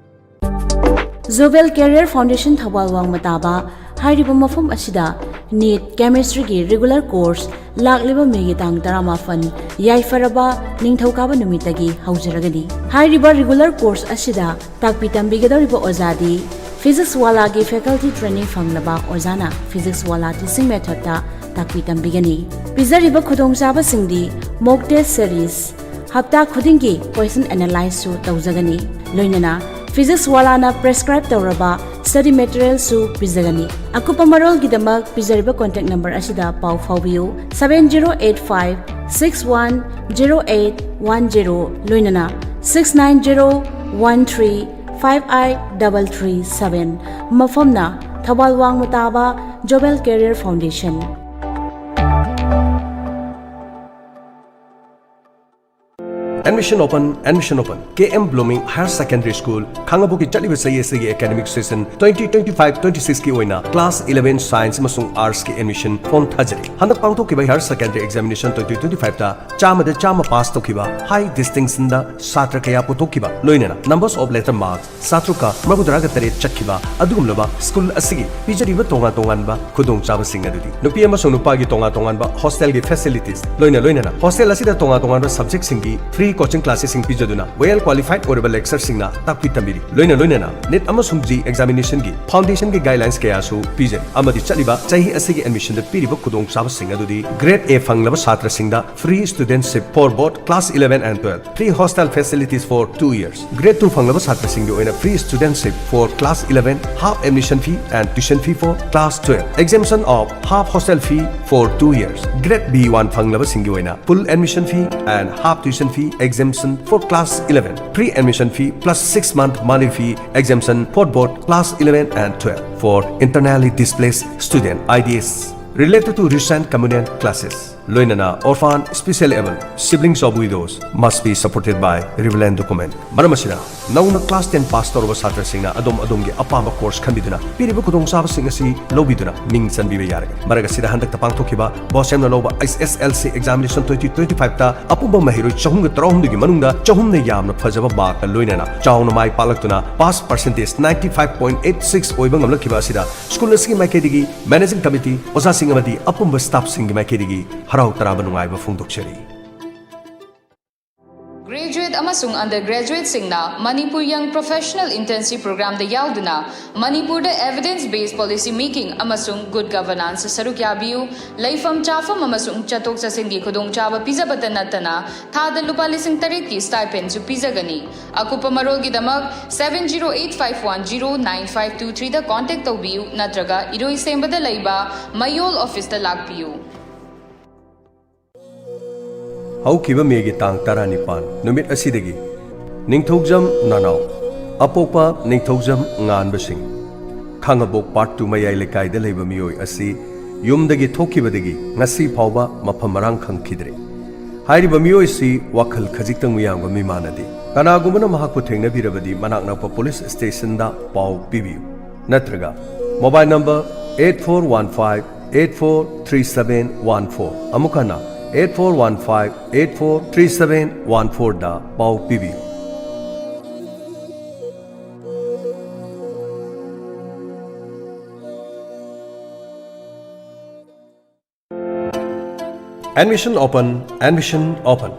Jobel Career Foundation Thoubal ꯋꯥꯡꯃ ꯇꯥꯕ ꯍꯥꯏꯔꯤꯕ ꯃꯐꯝ ꯑꯁꯤꯗ NEET Chemistry ꯒꯤ regular course ꯂꯥꯛꯂꯤꯕ May ꯒꯤ ꯇꯥꯡ ꯇꯔꯥꯃꯥꯄꯟ, ꯌꯥꯏꯐꯔꯕ ꯅꯤꯡꯊꯧꯀꯥꯕ ꯅꯨꯃꯤꯠꯇꯒꯤ ꯍꯧꯖꯔꯒꯅꯤ꯫ ꯍꯥꯏꯔꯤꯕ regular course ꯑꯁꯤꯗ ꯇꯥꯛꯄꯤ ꯇꯝꯕꯤꯒꯗꯧꯔꯤꯕ ꯑꯣꯖꯥꯗꯤ Physics Wala ꯒꯤ faculty training ꯐꯪꯂꯕ ꯑꯣꯖꯥꯅ Physics Wala teaching method ꯇ ꯇꯥꯛꯄꯤ ꯇꯝꯕꯤꯒꯅꯤ꯫ ꯄꯤꯖꯔꯤꯕ ꯈꯨꯗꯣꯡꯆꯥꯕꯁꯤꯡꯗꯤ mock test series, ꯍꯞꯇꯥ ꯈꯨꯗꯤꯡꯒꯤ question analyse ꯁꯨ ꯇꯧꯖꯒꯅꯤ, ꯂꯣꯏꯅꯅ Physics Wala ꯅ prescribe ꯇꯧꯔꯕ study material ꯁꯨ ꯄꯤꯖꯒꯅꯤ꯫ ꯑꯀꯨꯞꯄ ꯃꯔꯣꯜꯒꯤꯗꯃꯛ ꯄꯤꯖꯔꯤꯕ contact number ꯑꯁꯤꯗ ꯄꯥꯎ ꯐꯥꯎꯕꯤꯌꯨ, seven zero eight five six one zero eight one zero, ꯂꯣꯏꯅꯅ six nine zero one three five eight double three seven꯫ ꯃꯐꯝꯅ Thoubal ꯋꯥꯡꯃ ꯇꯥꯕ Jobel Career Foundation꯫ Admission open, admission open. K M Blooming Higher Secondary School, ꯈꯥꯡꯉꯕꯣꯛꯀꯤ ꯆꯠꯂꯤꯕ ꯆꯍꯤ ꯑꯁꯤꯒꯤ academic session twenty twenty-five twenty-six ꯀꯤ ꯑꯣꯏꯅ class eleven science ꯑꯃꯁꯨꯡ arts ꯀꯤ admission form ꯊꯥꯖꯔꯤ꯫ ꯍꯟꯗꯛ ꯄꯥꯡꯊꯣꯛꯈꯤꯕ higher secondary examination twenty twenty-five ꯇ ꯆꯥꯝꯃꯗ ꯆꯥꯝꯃ pass ꯇꯧꯈꯤꯕ, high distinction ꯗ ꯁꯥꯇ꯭ꯔ ꯀꯌꯥ ꯄꯨꯊꯣꯛꯈꯤꯕ, ꯂꯣꯏꯅꯅ numbers of letter marks ꯆꯥꯇ꯭ꯔꯨꯛꯀ ꯃꯔꯤꯐꯨꯇꯔꯥꯒ ꯇꯔꯦꯠ ꯆꯠꯈꯤꯕ ꯑꯗꯨꯒꯨꯝꯂꯕ school ꯑꯁꯤꯒꯤ ꯄꯤꯖꯔꯤꯕ ꯇꯣꯉꯥꯟ ꯇꯣꯉꯥꯟꯕ ꯈꯨꯗꯣꯡꯆꯥꯕꯁꯤꯡ ꯑꯗꯨꯗꯤ: ꯅꯨꯄꯤ ꯑꯃꯁꯨꯡ ꯅꯨꯄꯥꯒꯤ ꯇꯣꯉꯥꯟ ꯇꯣꯉꯥꯟꯕ hostel ꯒꯤ facilities, ꯂꯣꯏꯅ ꯂꯣꯏꯅꯅ hostel ꯑꯁꯤꯗ ꯇꯣꯉꯥꯟ ꯇꯣꯉꯥꯟꯕ subject ꯁꯤꯡꯒꯤ free coaching classes ꯁꯤꯡ ꯄꯤꯖꯗꯨꯅ well qualified ꯑꯣꯏꯔꯕ lecturer ꯁꯤꯡꯅ ꯇꯥꯛꯄꯤ ꯇꯝꯕꯤꯔꯤ꯫ ꯂꯣꯏꯅ ꯂꯣꯏꯅꯅ NEET ꯑꯃꯁꯨꯡ JEE examination ꯒꯤ foundation ꯒꯤ guidelines ꯀꯌꯥꯁꯨ ꯄꯤꯖꯔꯤ ꯑꯃꯗꯤ ꯆꯠꯂꯤꯕ ꯆꯍꯤ ꯑꯁꯤꯒꯤ admission ꯗ ꯄꯤꯔꯤꯕ ꯈꯨꯗꯣꯡꯆꯥꯕꯁꯤꯡ ꯑꯗꯨꯗꯤ: Grade A ꯐꯪꯂꯕ ꯁꯥꯇ꯭ꯔꯁꯤꯡꯗ free studentship for both class eleven and twelve, free hostel facilities for two years. Grade two ꯐꯪꯂꯕ ꯁꯥꯇ꯭ꯔꯁꯤꯡꯒꯤ ꯑꯣꯏꯅ free studentship for class eleven, half admission fee and tuition fee for class twelve. Exemption of half hostel fee for two years. Grade B one ꯐꯪꯂꯕꯁꯤꯡꯒꯤ ꯑꯣꯏꯅ full admission fee and half tuition fee exemption for class eleven. Free admission fee plus six month monthly fee exemption for both class eleven and twelve. For internally displaced student, I D S, related to recent communion classes, ꯂꯣꯏꯅꯅ orphan, specially abled, siblings of widows must be supported by relevant document. ꯃꯔꯝ ꯑꯁꯤꯅ, ꯅꯧꯅ class ten pass ꯇꯧꯔꯕ ꯁꯥꯇ꯭ꯔꯁꯤꯡꯅ ꯑꯗꯣꯝ ꯑꯗꯣꯝꯒꯤ ꯑꯄꯥꯝꯕ course ꯈꯟꯕꯤꯗꯨꯅ ꯄꯤꯔꯤꯕ ꯈꯨꯗꯣꯡꯆꯥꯕꯁꯤꯡ ꯑꯁꯤ ꯂꯧꯕꯤꯗꯨꯅ ꯃꯤꯡ ꯆꯟꯕꯤꯕ ꯌꯥꯔꯒꯅꯤ꯫ ꯃꯔꯛ ꯑꯁꯤꯗ, ꯍꯟꯗꯛꯇ ꯄꯥꯡꯊꯣꯛꯈꯤꯕ BOSEM ꯅ ꯂꯧꯕ H S S L C examination twenty twenty-five ꯇ ꯑꯄꯨꯟꯕ ꯃꯍꯩꯔꯣꯏ ꯆꯍꯨꯝꯒ ꯇꯔꯥꯍꯨꯝꯗꯣꯏꯒꯤ ꯃꯅꯨꯡꯗ ꯆꯍꯨꯝꯅ ꯌꯥꯝꯅ ꯐꯖꯕ mark ꯅ ꯂꯣꯏꯅꯅ ꯆꯥꯎꯅ ꯃꯥꯏ ꯄꯥꯛꯂꯛꯇꯨꯅ pass percentage ninety five point eight six ꯑꯣꯏꯕ ꯉꯝꯂꯛꯈꯤꯕ ꯑꯁꯤꯗ school ꯑꯁꯤꯒꯤ ꯃꯥꯏꯀꯩꯗꯒꯤ managing committee, ꯑꯣꯖꯥꯁꯤꯡ ꯑꯃꯗꯤ ꯑꯄꯨꯟꯕ staff ꯁꯤꯡꯒꯤ ꯃꯥꯏꯀꯩꯗꯒꯤ ꯍꯔꯥꯎ ꯇꯔꯥꯕ ꯅꯨꯡꯉꯥꯏꯕ ꯐꯣꯡꯗꯣꯛꯆꯔꯤ꯫ Graduate ꯑꯃꯁꯨꯡ undergraduate ꯁꯤꯡꯅ Manipur Young Professional Internship Program ꯗ ꯌꯥꯎꯗꯨꯅ ꯃꯅꯤꯄꯨꯔꯗ evidence based policy making ꯑꯃꯁꯨꯡ good governance ꯁꯔꯨꯛ ꯌꯥꯕꯤꯌꯨ꯫ ꯂꯩꯐꯝ ꯆꯥꯐꯝ ꯑꯃꯁꯨꯡ ꯆꯠꯊꯣꯛ ꯆꯠꯁꯤꯟꯒꯤ ꯈꯨꯗꯣꯡꯆꯥꯕ ꯄꯤꯖꯕꯇ ꯅꯠꯇꯅ ꯊꯥꯗ ꯂꯨꯄꯥ ꯂꯤꯁꯤꯡ ꯇꯔꯦꯠꯀꯤ stipend ꯁꯨ ꯄꯤꯖꯒꯅꯤ꯫ ꯑꯀꯨꯞꯄ ꯃꯔꯣꯜꯒꯤꯗꯃꯛ seven zero eight five one zero nine five two three ꯗ contact ꯇꯧꯕꯤꯌꯨ ꯅꯠꯇ꯭ꯔꯒ ꯏꯔꯣꯏꯁꯦꯝꯕꯗ ꯂꯩꯕ ꯃꯌꯣꯜ office ꯇ ꯂꯥꯛꯄꯤꯌꯨ꯫ ꯍꯧꯈꯤꯕ ꯃꯦꯒꯤ ꯇꯥꯡ ꯇꯔꯥꯅꯤꯄꯥꯟ ꯅꯨꯃꯤꯠ ꯑꯁꯤꯗꯒꯤ ꯅꯤꯡꯊꯧꯖꯝ ꯅꯅꯥꯎ ꯑꯄꯣꯛꯄ ꯅꯤꯡꯊꯧꯖꯝ ꯉꯥꯟꯕꯁꯤꯡ, ꯈꯥꯡꯉꯕꯣꯛ Part two ꯃꯌꯥꯏ ꯂꯩꯀꯥꯏꯗ ꯂꯩꯕ ꯃꯤꯑꯣꯏ ꯑꯁꯤ ꯌꯨꯝꯗꯒꯤ ꯊꯣꯛꯈꯤꯕꯗꯒꯤ ꯉꯁꯤ ꯐꯥꯎꯕ ꯃꯐꯝ ꯃꯔꯥꯡ ꯈꯪꯈꯤꯗ꯭ꯔꯦ꯫ ꯍꯥꯏꯔꯤꯕ ꯃꯤꯑꯣꯏꯁꯤ ꯋꯥꯈꯜ ꯈꯖꯤꯛꯇꯪ ꯃꯤꯌꯥꯝꯒ ꯃꯤꯃꯥꯟꯅꯗꯦ꯫ ꯀꯅꯥꯒꯨꯝꯕꯅ ꯃꯍꯥꯛꯄꯨ ꯊꯦꯡꯅꯕꯤꯔꯕꯗꯤ ꯃꯅꯥꯛ ꯅꯛꯄ ꯄꯨꯂꯤꯁ ꯁ꯭ꯇꯦꯁꯟꯗ ꯄꯥꯎ ꯄꯤꯕꯤꯌꯨ, ꯅꯠꯇ꯭ꯔꯒ mobile number eight four one five eight four three seven one four, ꯑꯃꯨꯛ ꯍꯟꯅ eight four one five eight four three seven one fourꯗ ꯄꯥꯎ ꯄꯤꯕꯤꯌꯨ꯫ Admission open, admission open.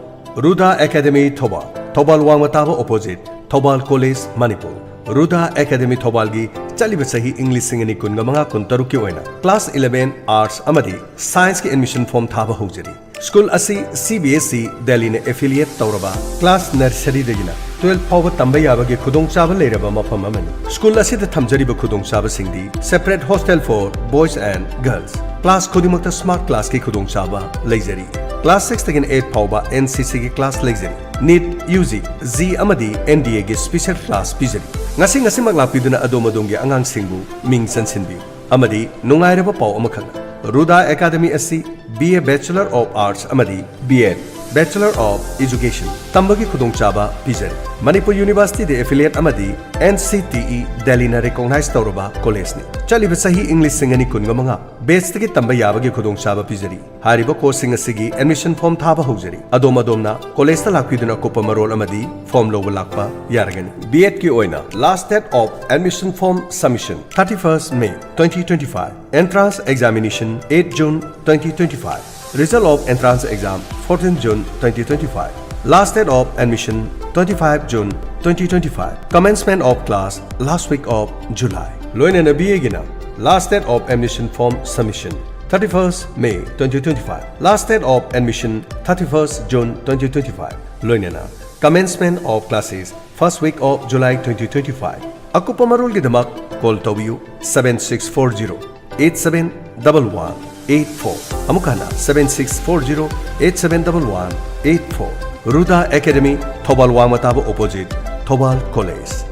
Ruda academy Thoubal, Thoubal ꯋꯥꯡꯃ ꯇꯥꯕ opposite, Thoubal college, Manipur. Ruda academy ꯊꯧꯕꯥꯜꯒꯤ ꯆꯠꯂꯤꯕ ꯆꯍꯤ ꯏꯪ ꯂꯤꯁꯤꯡ ꯑꯅꯤ ꯀꯨꯟꯒ ꯃꯉꯥ ꯀꯨꯟꯇꯔꯨꯛ ꯀꯤ ꯑꯣꯏꯅ class eleven arts ꯑꯃꯗꯤ science ꯀꯤ admission form ꯊꯥꯕ ꯍꯧꯖꯔꯤ꯫ ꯁ꯭ꯀꯨꯜ ꯑꯁꯤ C B S E ꯗꯦꯜꯂꯤꯅ affiliate ꯇꯧꯔꯕ class nursery ꯗꯒꯤꯅ twelve ꯐꯥꯎꯕ ꯇꯝꯕ ꯌꯥꯕꯒꯤ ꯈꯨꯗꯣꯡꯆꯥꯕ ꯂꯩꯔꯕ ꯃꯐꯝ ꯑꯃꯅꯤ꯫ ꯁ꯭ꯀꯨꯜ ꯑꯁꯤꯗ ꯊꯝꯖꯔꯤꯕ ꯈꯨꯗꯣꯡꯆꯥꯕꯁꯤꯡꯗꯤ separate hostel for boys and girls, class ꯈꯨꯗꯤꯡꯃꯛꯇ smart class ꯀꯤ ꯈꯨꯗꯣꯡꯆꯥꯕ ꯂꯩꯖꯔꯤ꯫ Class six ꯇꯒꯤꯅ eight ꯐꯥꯎꯕ N C C ꯒꯤ class ꯂꯩꯖꯔꯤ꯫ NEET, U G, JEE ꯑꯃꯗꯤ N D A ꯒꯤ special class ꯄꯤꯖꯔꯤ꯫ ꯉꯁꯤ ꯉꯁꯤꯃꯛ ꯂꯥꯛꯄꯤꯗꯨꯅ ꯑꯗꯣꯝ ꯑꯗꯣꯝꯒꯤ ꯑꯉꯥꯡꯁꯤꯡꯕꯨ ꯃꯤꯡ ꯆꯟꯁꯤꯟꯕꯤꯌꯨ ꯑꯃꯗꯤ ꯅꯨꯡꯉꯥꯏꯔꯕ ꯄꯥꯎ ꯑꯃꯈꯛꯅ, ꯔꯨꯗꯥ ꯑꯦꯀꯥꯗꯦꯃꯤ ꯑꯁꯤ B A Bachelor of Arts ꯑꯃꯗꯤ B Ed Bachelor of Education ꯇꯝꯕꯒꯤ ꯈꯨꯗꯣꯡꯆꯥꯕ ꯄꯤꯖꯔꯤ꯫ ꯃꯅꯤꯄꯨꯔ ꯌꯨꯅꯤꯚꯔꯁꯤꯇꯤꯗ affiliate ꯑꯃꯗꯤ N C T E ꯗꯦꯜꯂꯤꯅ recognize ꯇꯧꯔꯕ ꯀꯣꯂꯦꯖꯅꯤ꯫ ꯆꯠꯂꯤꯕ ꯆꯍꯤ ꯏꯪ ꯂꯤꯁꯤꯡ ꯑꯅꯤ ꯀꯨꯟꯒ ꯃꯉꯥ batch ꯇꯒꯤ ꯇꯝꯕ ꯌꯥꯕꯒꯤ ꯈꯨꯗꯣꯡꯆꯥꯕ ꯄꯤꯖꯔꯤ꯫ ꯍꯥꯏꯔꯤꯕ course ꯁꯤꯡ ꯑꯁꯤꯒꯤ admission form ꯊꯥꯕ ꯍꯧꯖꯔꯤ꯫ ꯑꯗꯣꯝ ꯑꯗꯣꯝꯅ ꯀꯣꯂꯦꯖꯇ ꯂꯥꯛꯄꯤꯗꯨꯅ ꯑꯀꯨꯞꯄ ꯃꯔꯣꯜ ꯑꯃꯗꯤ form ꯂꯧꯕ ꯂꯥꯛꯄ ꯌꯥꯔꯒꯅꯤ꯫ B Ed ꯀꯤ ꯑꯣꯏꯅ last date of admission form submission thirty first May twenty twenty five, entrance examination eight June twenty twenty five, result of entrance exam fourteen June twenty twenty five, last date of admission twenty five June twenty twenty five, commencement of class last week of July꯫ ꯂꯣꯏꯅꯅ B A ꯒꯤꯅ last date of admission form submission thirty first May twenty twenty five, last date of admission thirty first June twenty twenty five, ꯂꯣꯏꯅꯅ commencement of classes first week of July twenty twenty five꯫ ꯑꯀꯨꯞꯄ ꯃꯔꯣꯜꯒꯤꯗꯃꯛ call ꯇꯧꯕꯤꯌꯨ seven six four zero eight seven double one eight four꯫ ꯑꯃꯨꯛ ꯍꯟꯅ seven six four zero eight seven double one eight four꯫ Ruda academy, Thoubal ꯋꯥꯡꯃ ꯇꯥꯕ opposite, Thoubal college.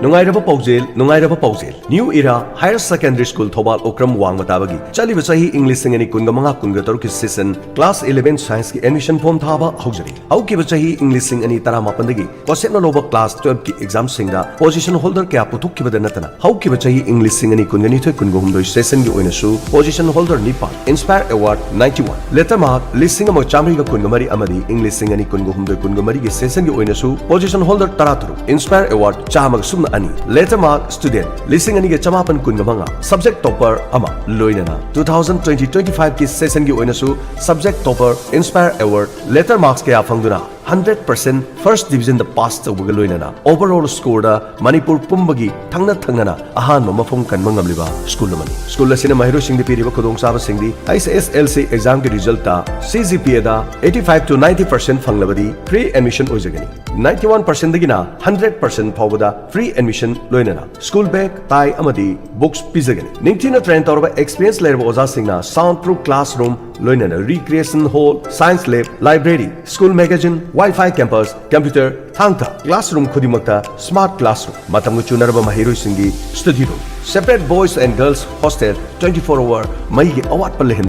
ꯅꯨꯡꯉꯥꯏꯔꯕ ꯄꯥꯎꯖꯦꯜ, ꯅꯨꯡꯉꯥꯏꯔꯕ ꯄꯥꯎꯖꯦꯜ꯫ New Era Higher Secondary School Thoubal ꯎꯀ꯭ꯔꯝ ꯋꯥꯡꯃ ꯇꯥꯕꯒꯤ ꯆꯠꯂꯤꯕ ꯆꯍꯤ ꯏꯪ ꯂꯤꯁꯤꯡ ꯑꯅꯤ ꯀꯨꯟꯒ ꯃꯉꯥ ꯀꯨꯟꯒ ꯇꯔꯨꯛꯀꯤ session class eleven scienceꯀꯤ admission form ꯊꯥꯕ ꯍꯧꯖꯔꯤ꯫ ꯍꯧꯈꯤꯕ ꯆꯍꯤ ꯏꯪ ꯂꯤꯁꯤꯡ ꯑꯅꯤ ꯇꯔꯥꯃꯥꯄꯟꯗꯒꯤ ꯋꯥꯁꯦꯞꯅ ꯂꯧꯕ class twelveꯀꯤ examꯁꯤꯡꯗ position holder ꯀꯌꯥ ꯄꯨꯊꯣꯛꯈꯤꯕꯗ ꯅꯠꯇꯅ, ꯍꯧꯈꯤꯕ ꯆꯍꯤ ꯏꯪ ꯂꯤꯁꯤꯡ ꯑꯅꯤ ꯀꯨꯟꯒ ꯅꯤꯊꯣꯏ ꯀꯨꯟꯒ ꯍꯨꯝꯗꯣꯏ sessionꯒꯤ ꯑꯣꯏꯅꯁꯨ position holder ꯅꯤꯄꯥꯟ, Inspire Award ninety one, letter mark ꯂꯤꯁꯤꯡ ꯑꯃ ꯆꯥꯃꯔꯤꯒ ꯀꯨꯟꯒ ꯃꯔꯤ ꯑꯃꯗꯤ ꯏꯪ ꯂꯤꯁꯤꯡ ꯑꯅꯤ ꯀꯨꯟꯒ ꯍꯨꯝꯗꯣꯏ ꯀꯨꯟꯒ ꯃꯔꯤꯒꯤ sessionꯒꯤ ꯑꯣꯏꯅꯁꯨ position holder ꯇꯔꯥꯇꯔꯨꯛ, Inspire Award ꯆꯥꯝꯃꯒ ꯁꯨꯞꯅ ꯑꯅꯤ, letter mark student ꯂꯤꯁꯤꯡ ꯑꯅꯤꯒ ꯆꯃꯥꯄꯟ ꯀꯨꯟꯒ ꯃꯉꯥ, subject topper ꯑꯃ, ꯂꯣꯏꯅꯅ two thousand twenty twenty fiveꯀꯤ sessionꯒꯤ ꯑꯣꯏꯅꯁꯨ subject topper, Inspire Award, letter marks ꯀꯌꯥ ꯐꯪꯗꯨꯅ hundred percent first divisionꯗ pass ꯇꯧꯕꯒ ꯂꯣꯏꯅꯅ overall scoreꯗ ꯃꯅꯤꯄꯨꯔ ꯄꯨꯝꯕꯒꯤ ꯊꯪꯅ ꯊꯪꯅꯅ ꯑꯍꯥꯟꯕ ꯃꯐꯝ ꯀꯟꯕ ꯉꯝꯂꯤꯕ school ꯑꯃꯅꯤ꯫ School ꯑꯁꯤꯅ ꯃꯍꯩꯔꯣꯏꯁꯤꯡꯗ ꯄꯤꯔꯤꯕ ꯈꯨꯗꯣꯡꯆꯥꯕꯁꯤꯡꯗꯤ, H S L C examꯒꯤ resultꯇ C G P Aꯗ eighty five to ninety percent ꯐꯪꯂꯕꯗꯤ free admission ꯑꯣꯏꯖꯒꯅꯤ꯫ Ninety one percentꯗꯒꯤꯅ hundred percent ꯐꯥꯎꯕꯗ free admission ꯂꯣꯏꯅꯅ school bag, tie ꯑꯃꯗꯤ books ꯄꯤꯖꯒꯅꯤ꯫ ꯅꯤꯡꯊꯤꯅ train ꯇꯧꯔꯕ experience ꯂꯩꯔꯕ ꯑꯣꯖꯥꯁꯤꯡꯅ sound proof classroom ꯂꯣꯏꯅꯅ recreation hall, science lab, library, school magazine, Wi-Fi campus, computer, ꯊꯥꯡ ꯊꯥ classroom ꯈꯨꯗꯤꯡꯃꯛꯇ smart classroom, ꯃꯇꯝꯒ ꯆꯨꯅꯔꯕ ꯃꯍꯩꯔꯣꯏꯁꯤꯡꯒꯤ study room, separate boys and girls hostel, twenty four hour ꯃꯩꯒꯤ ꯑꯋꯥꯠꯄ ꯂꯩꯍꯟ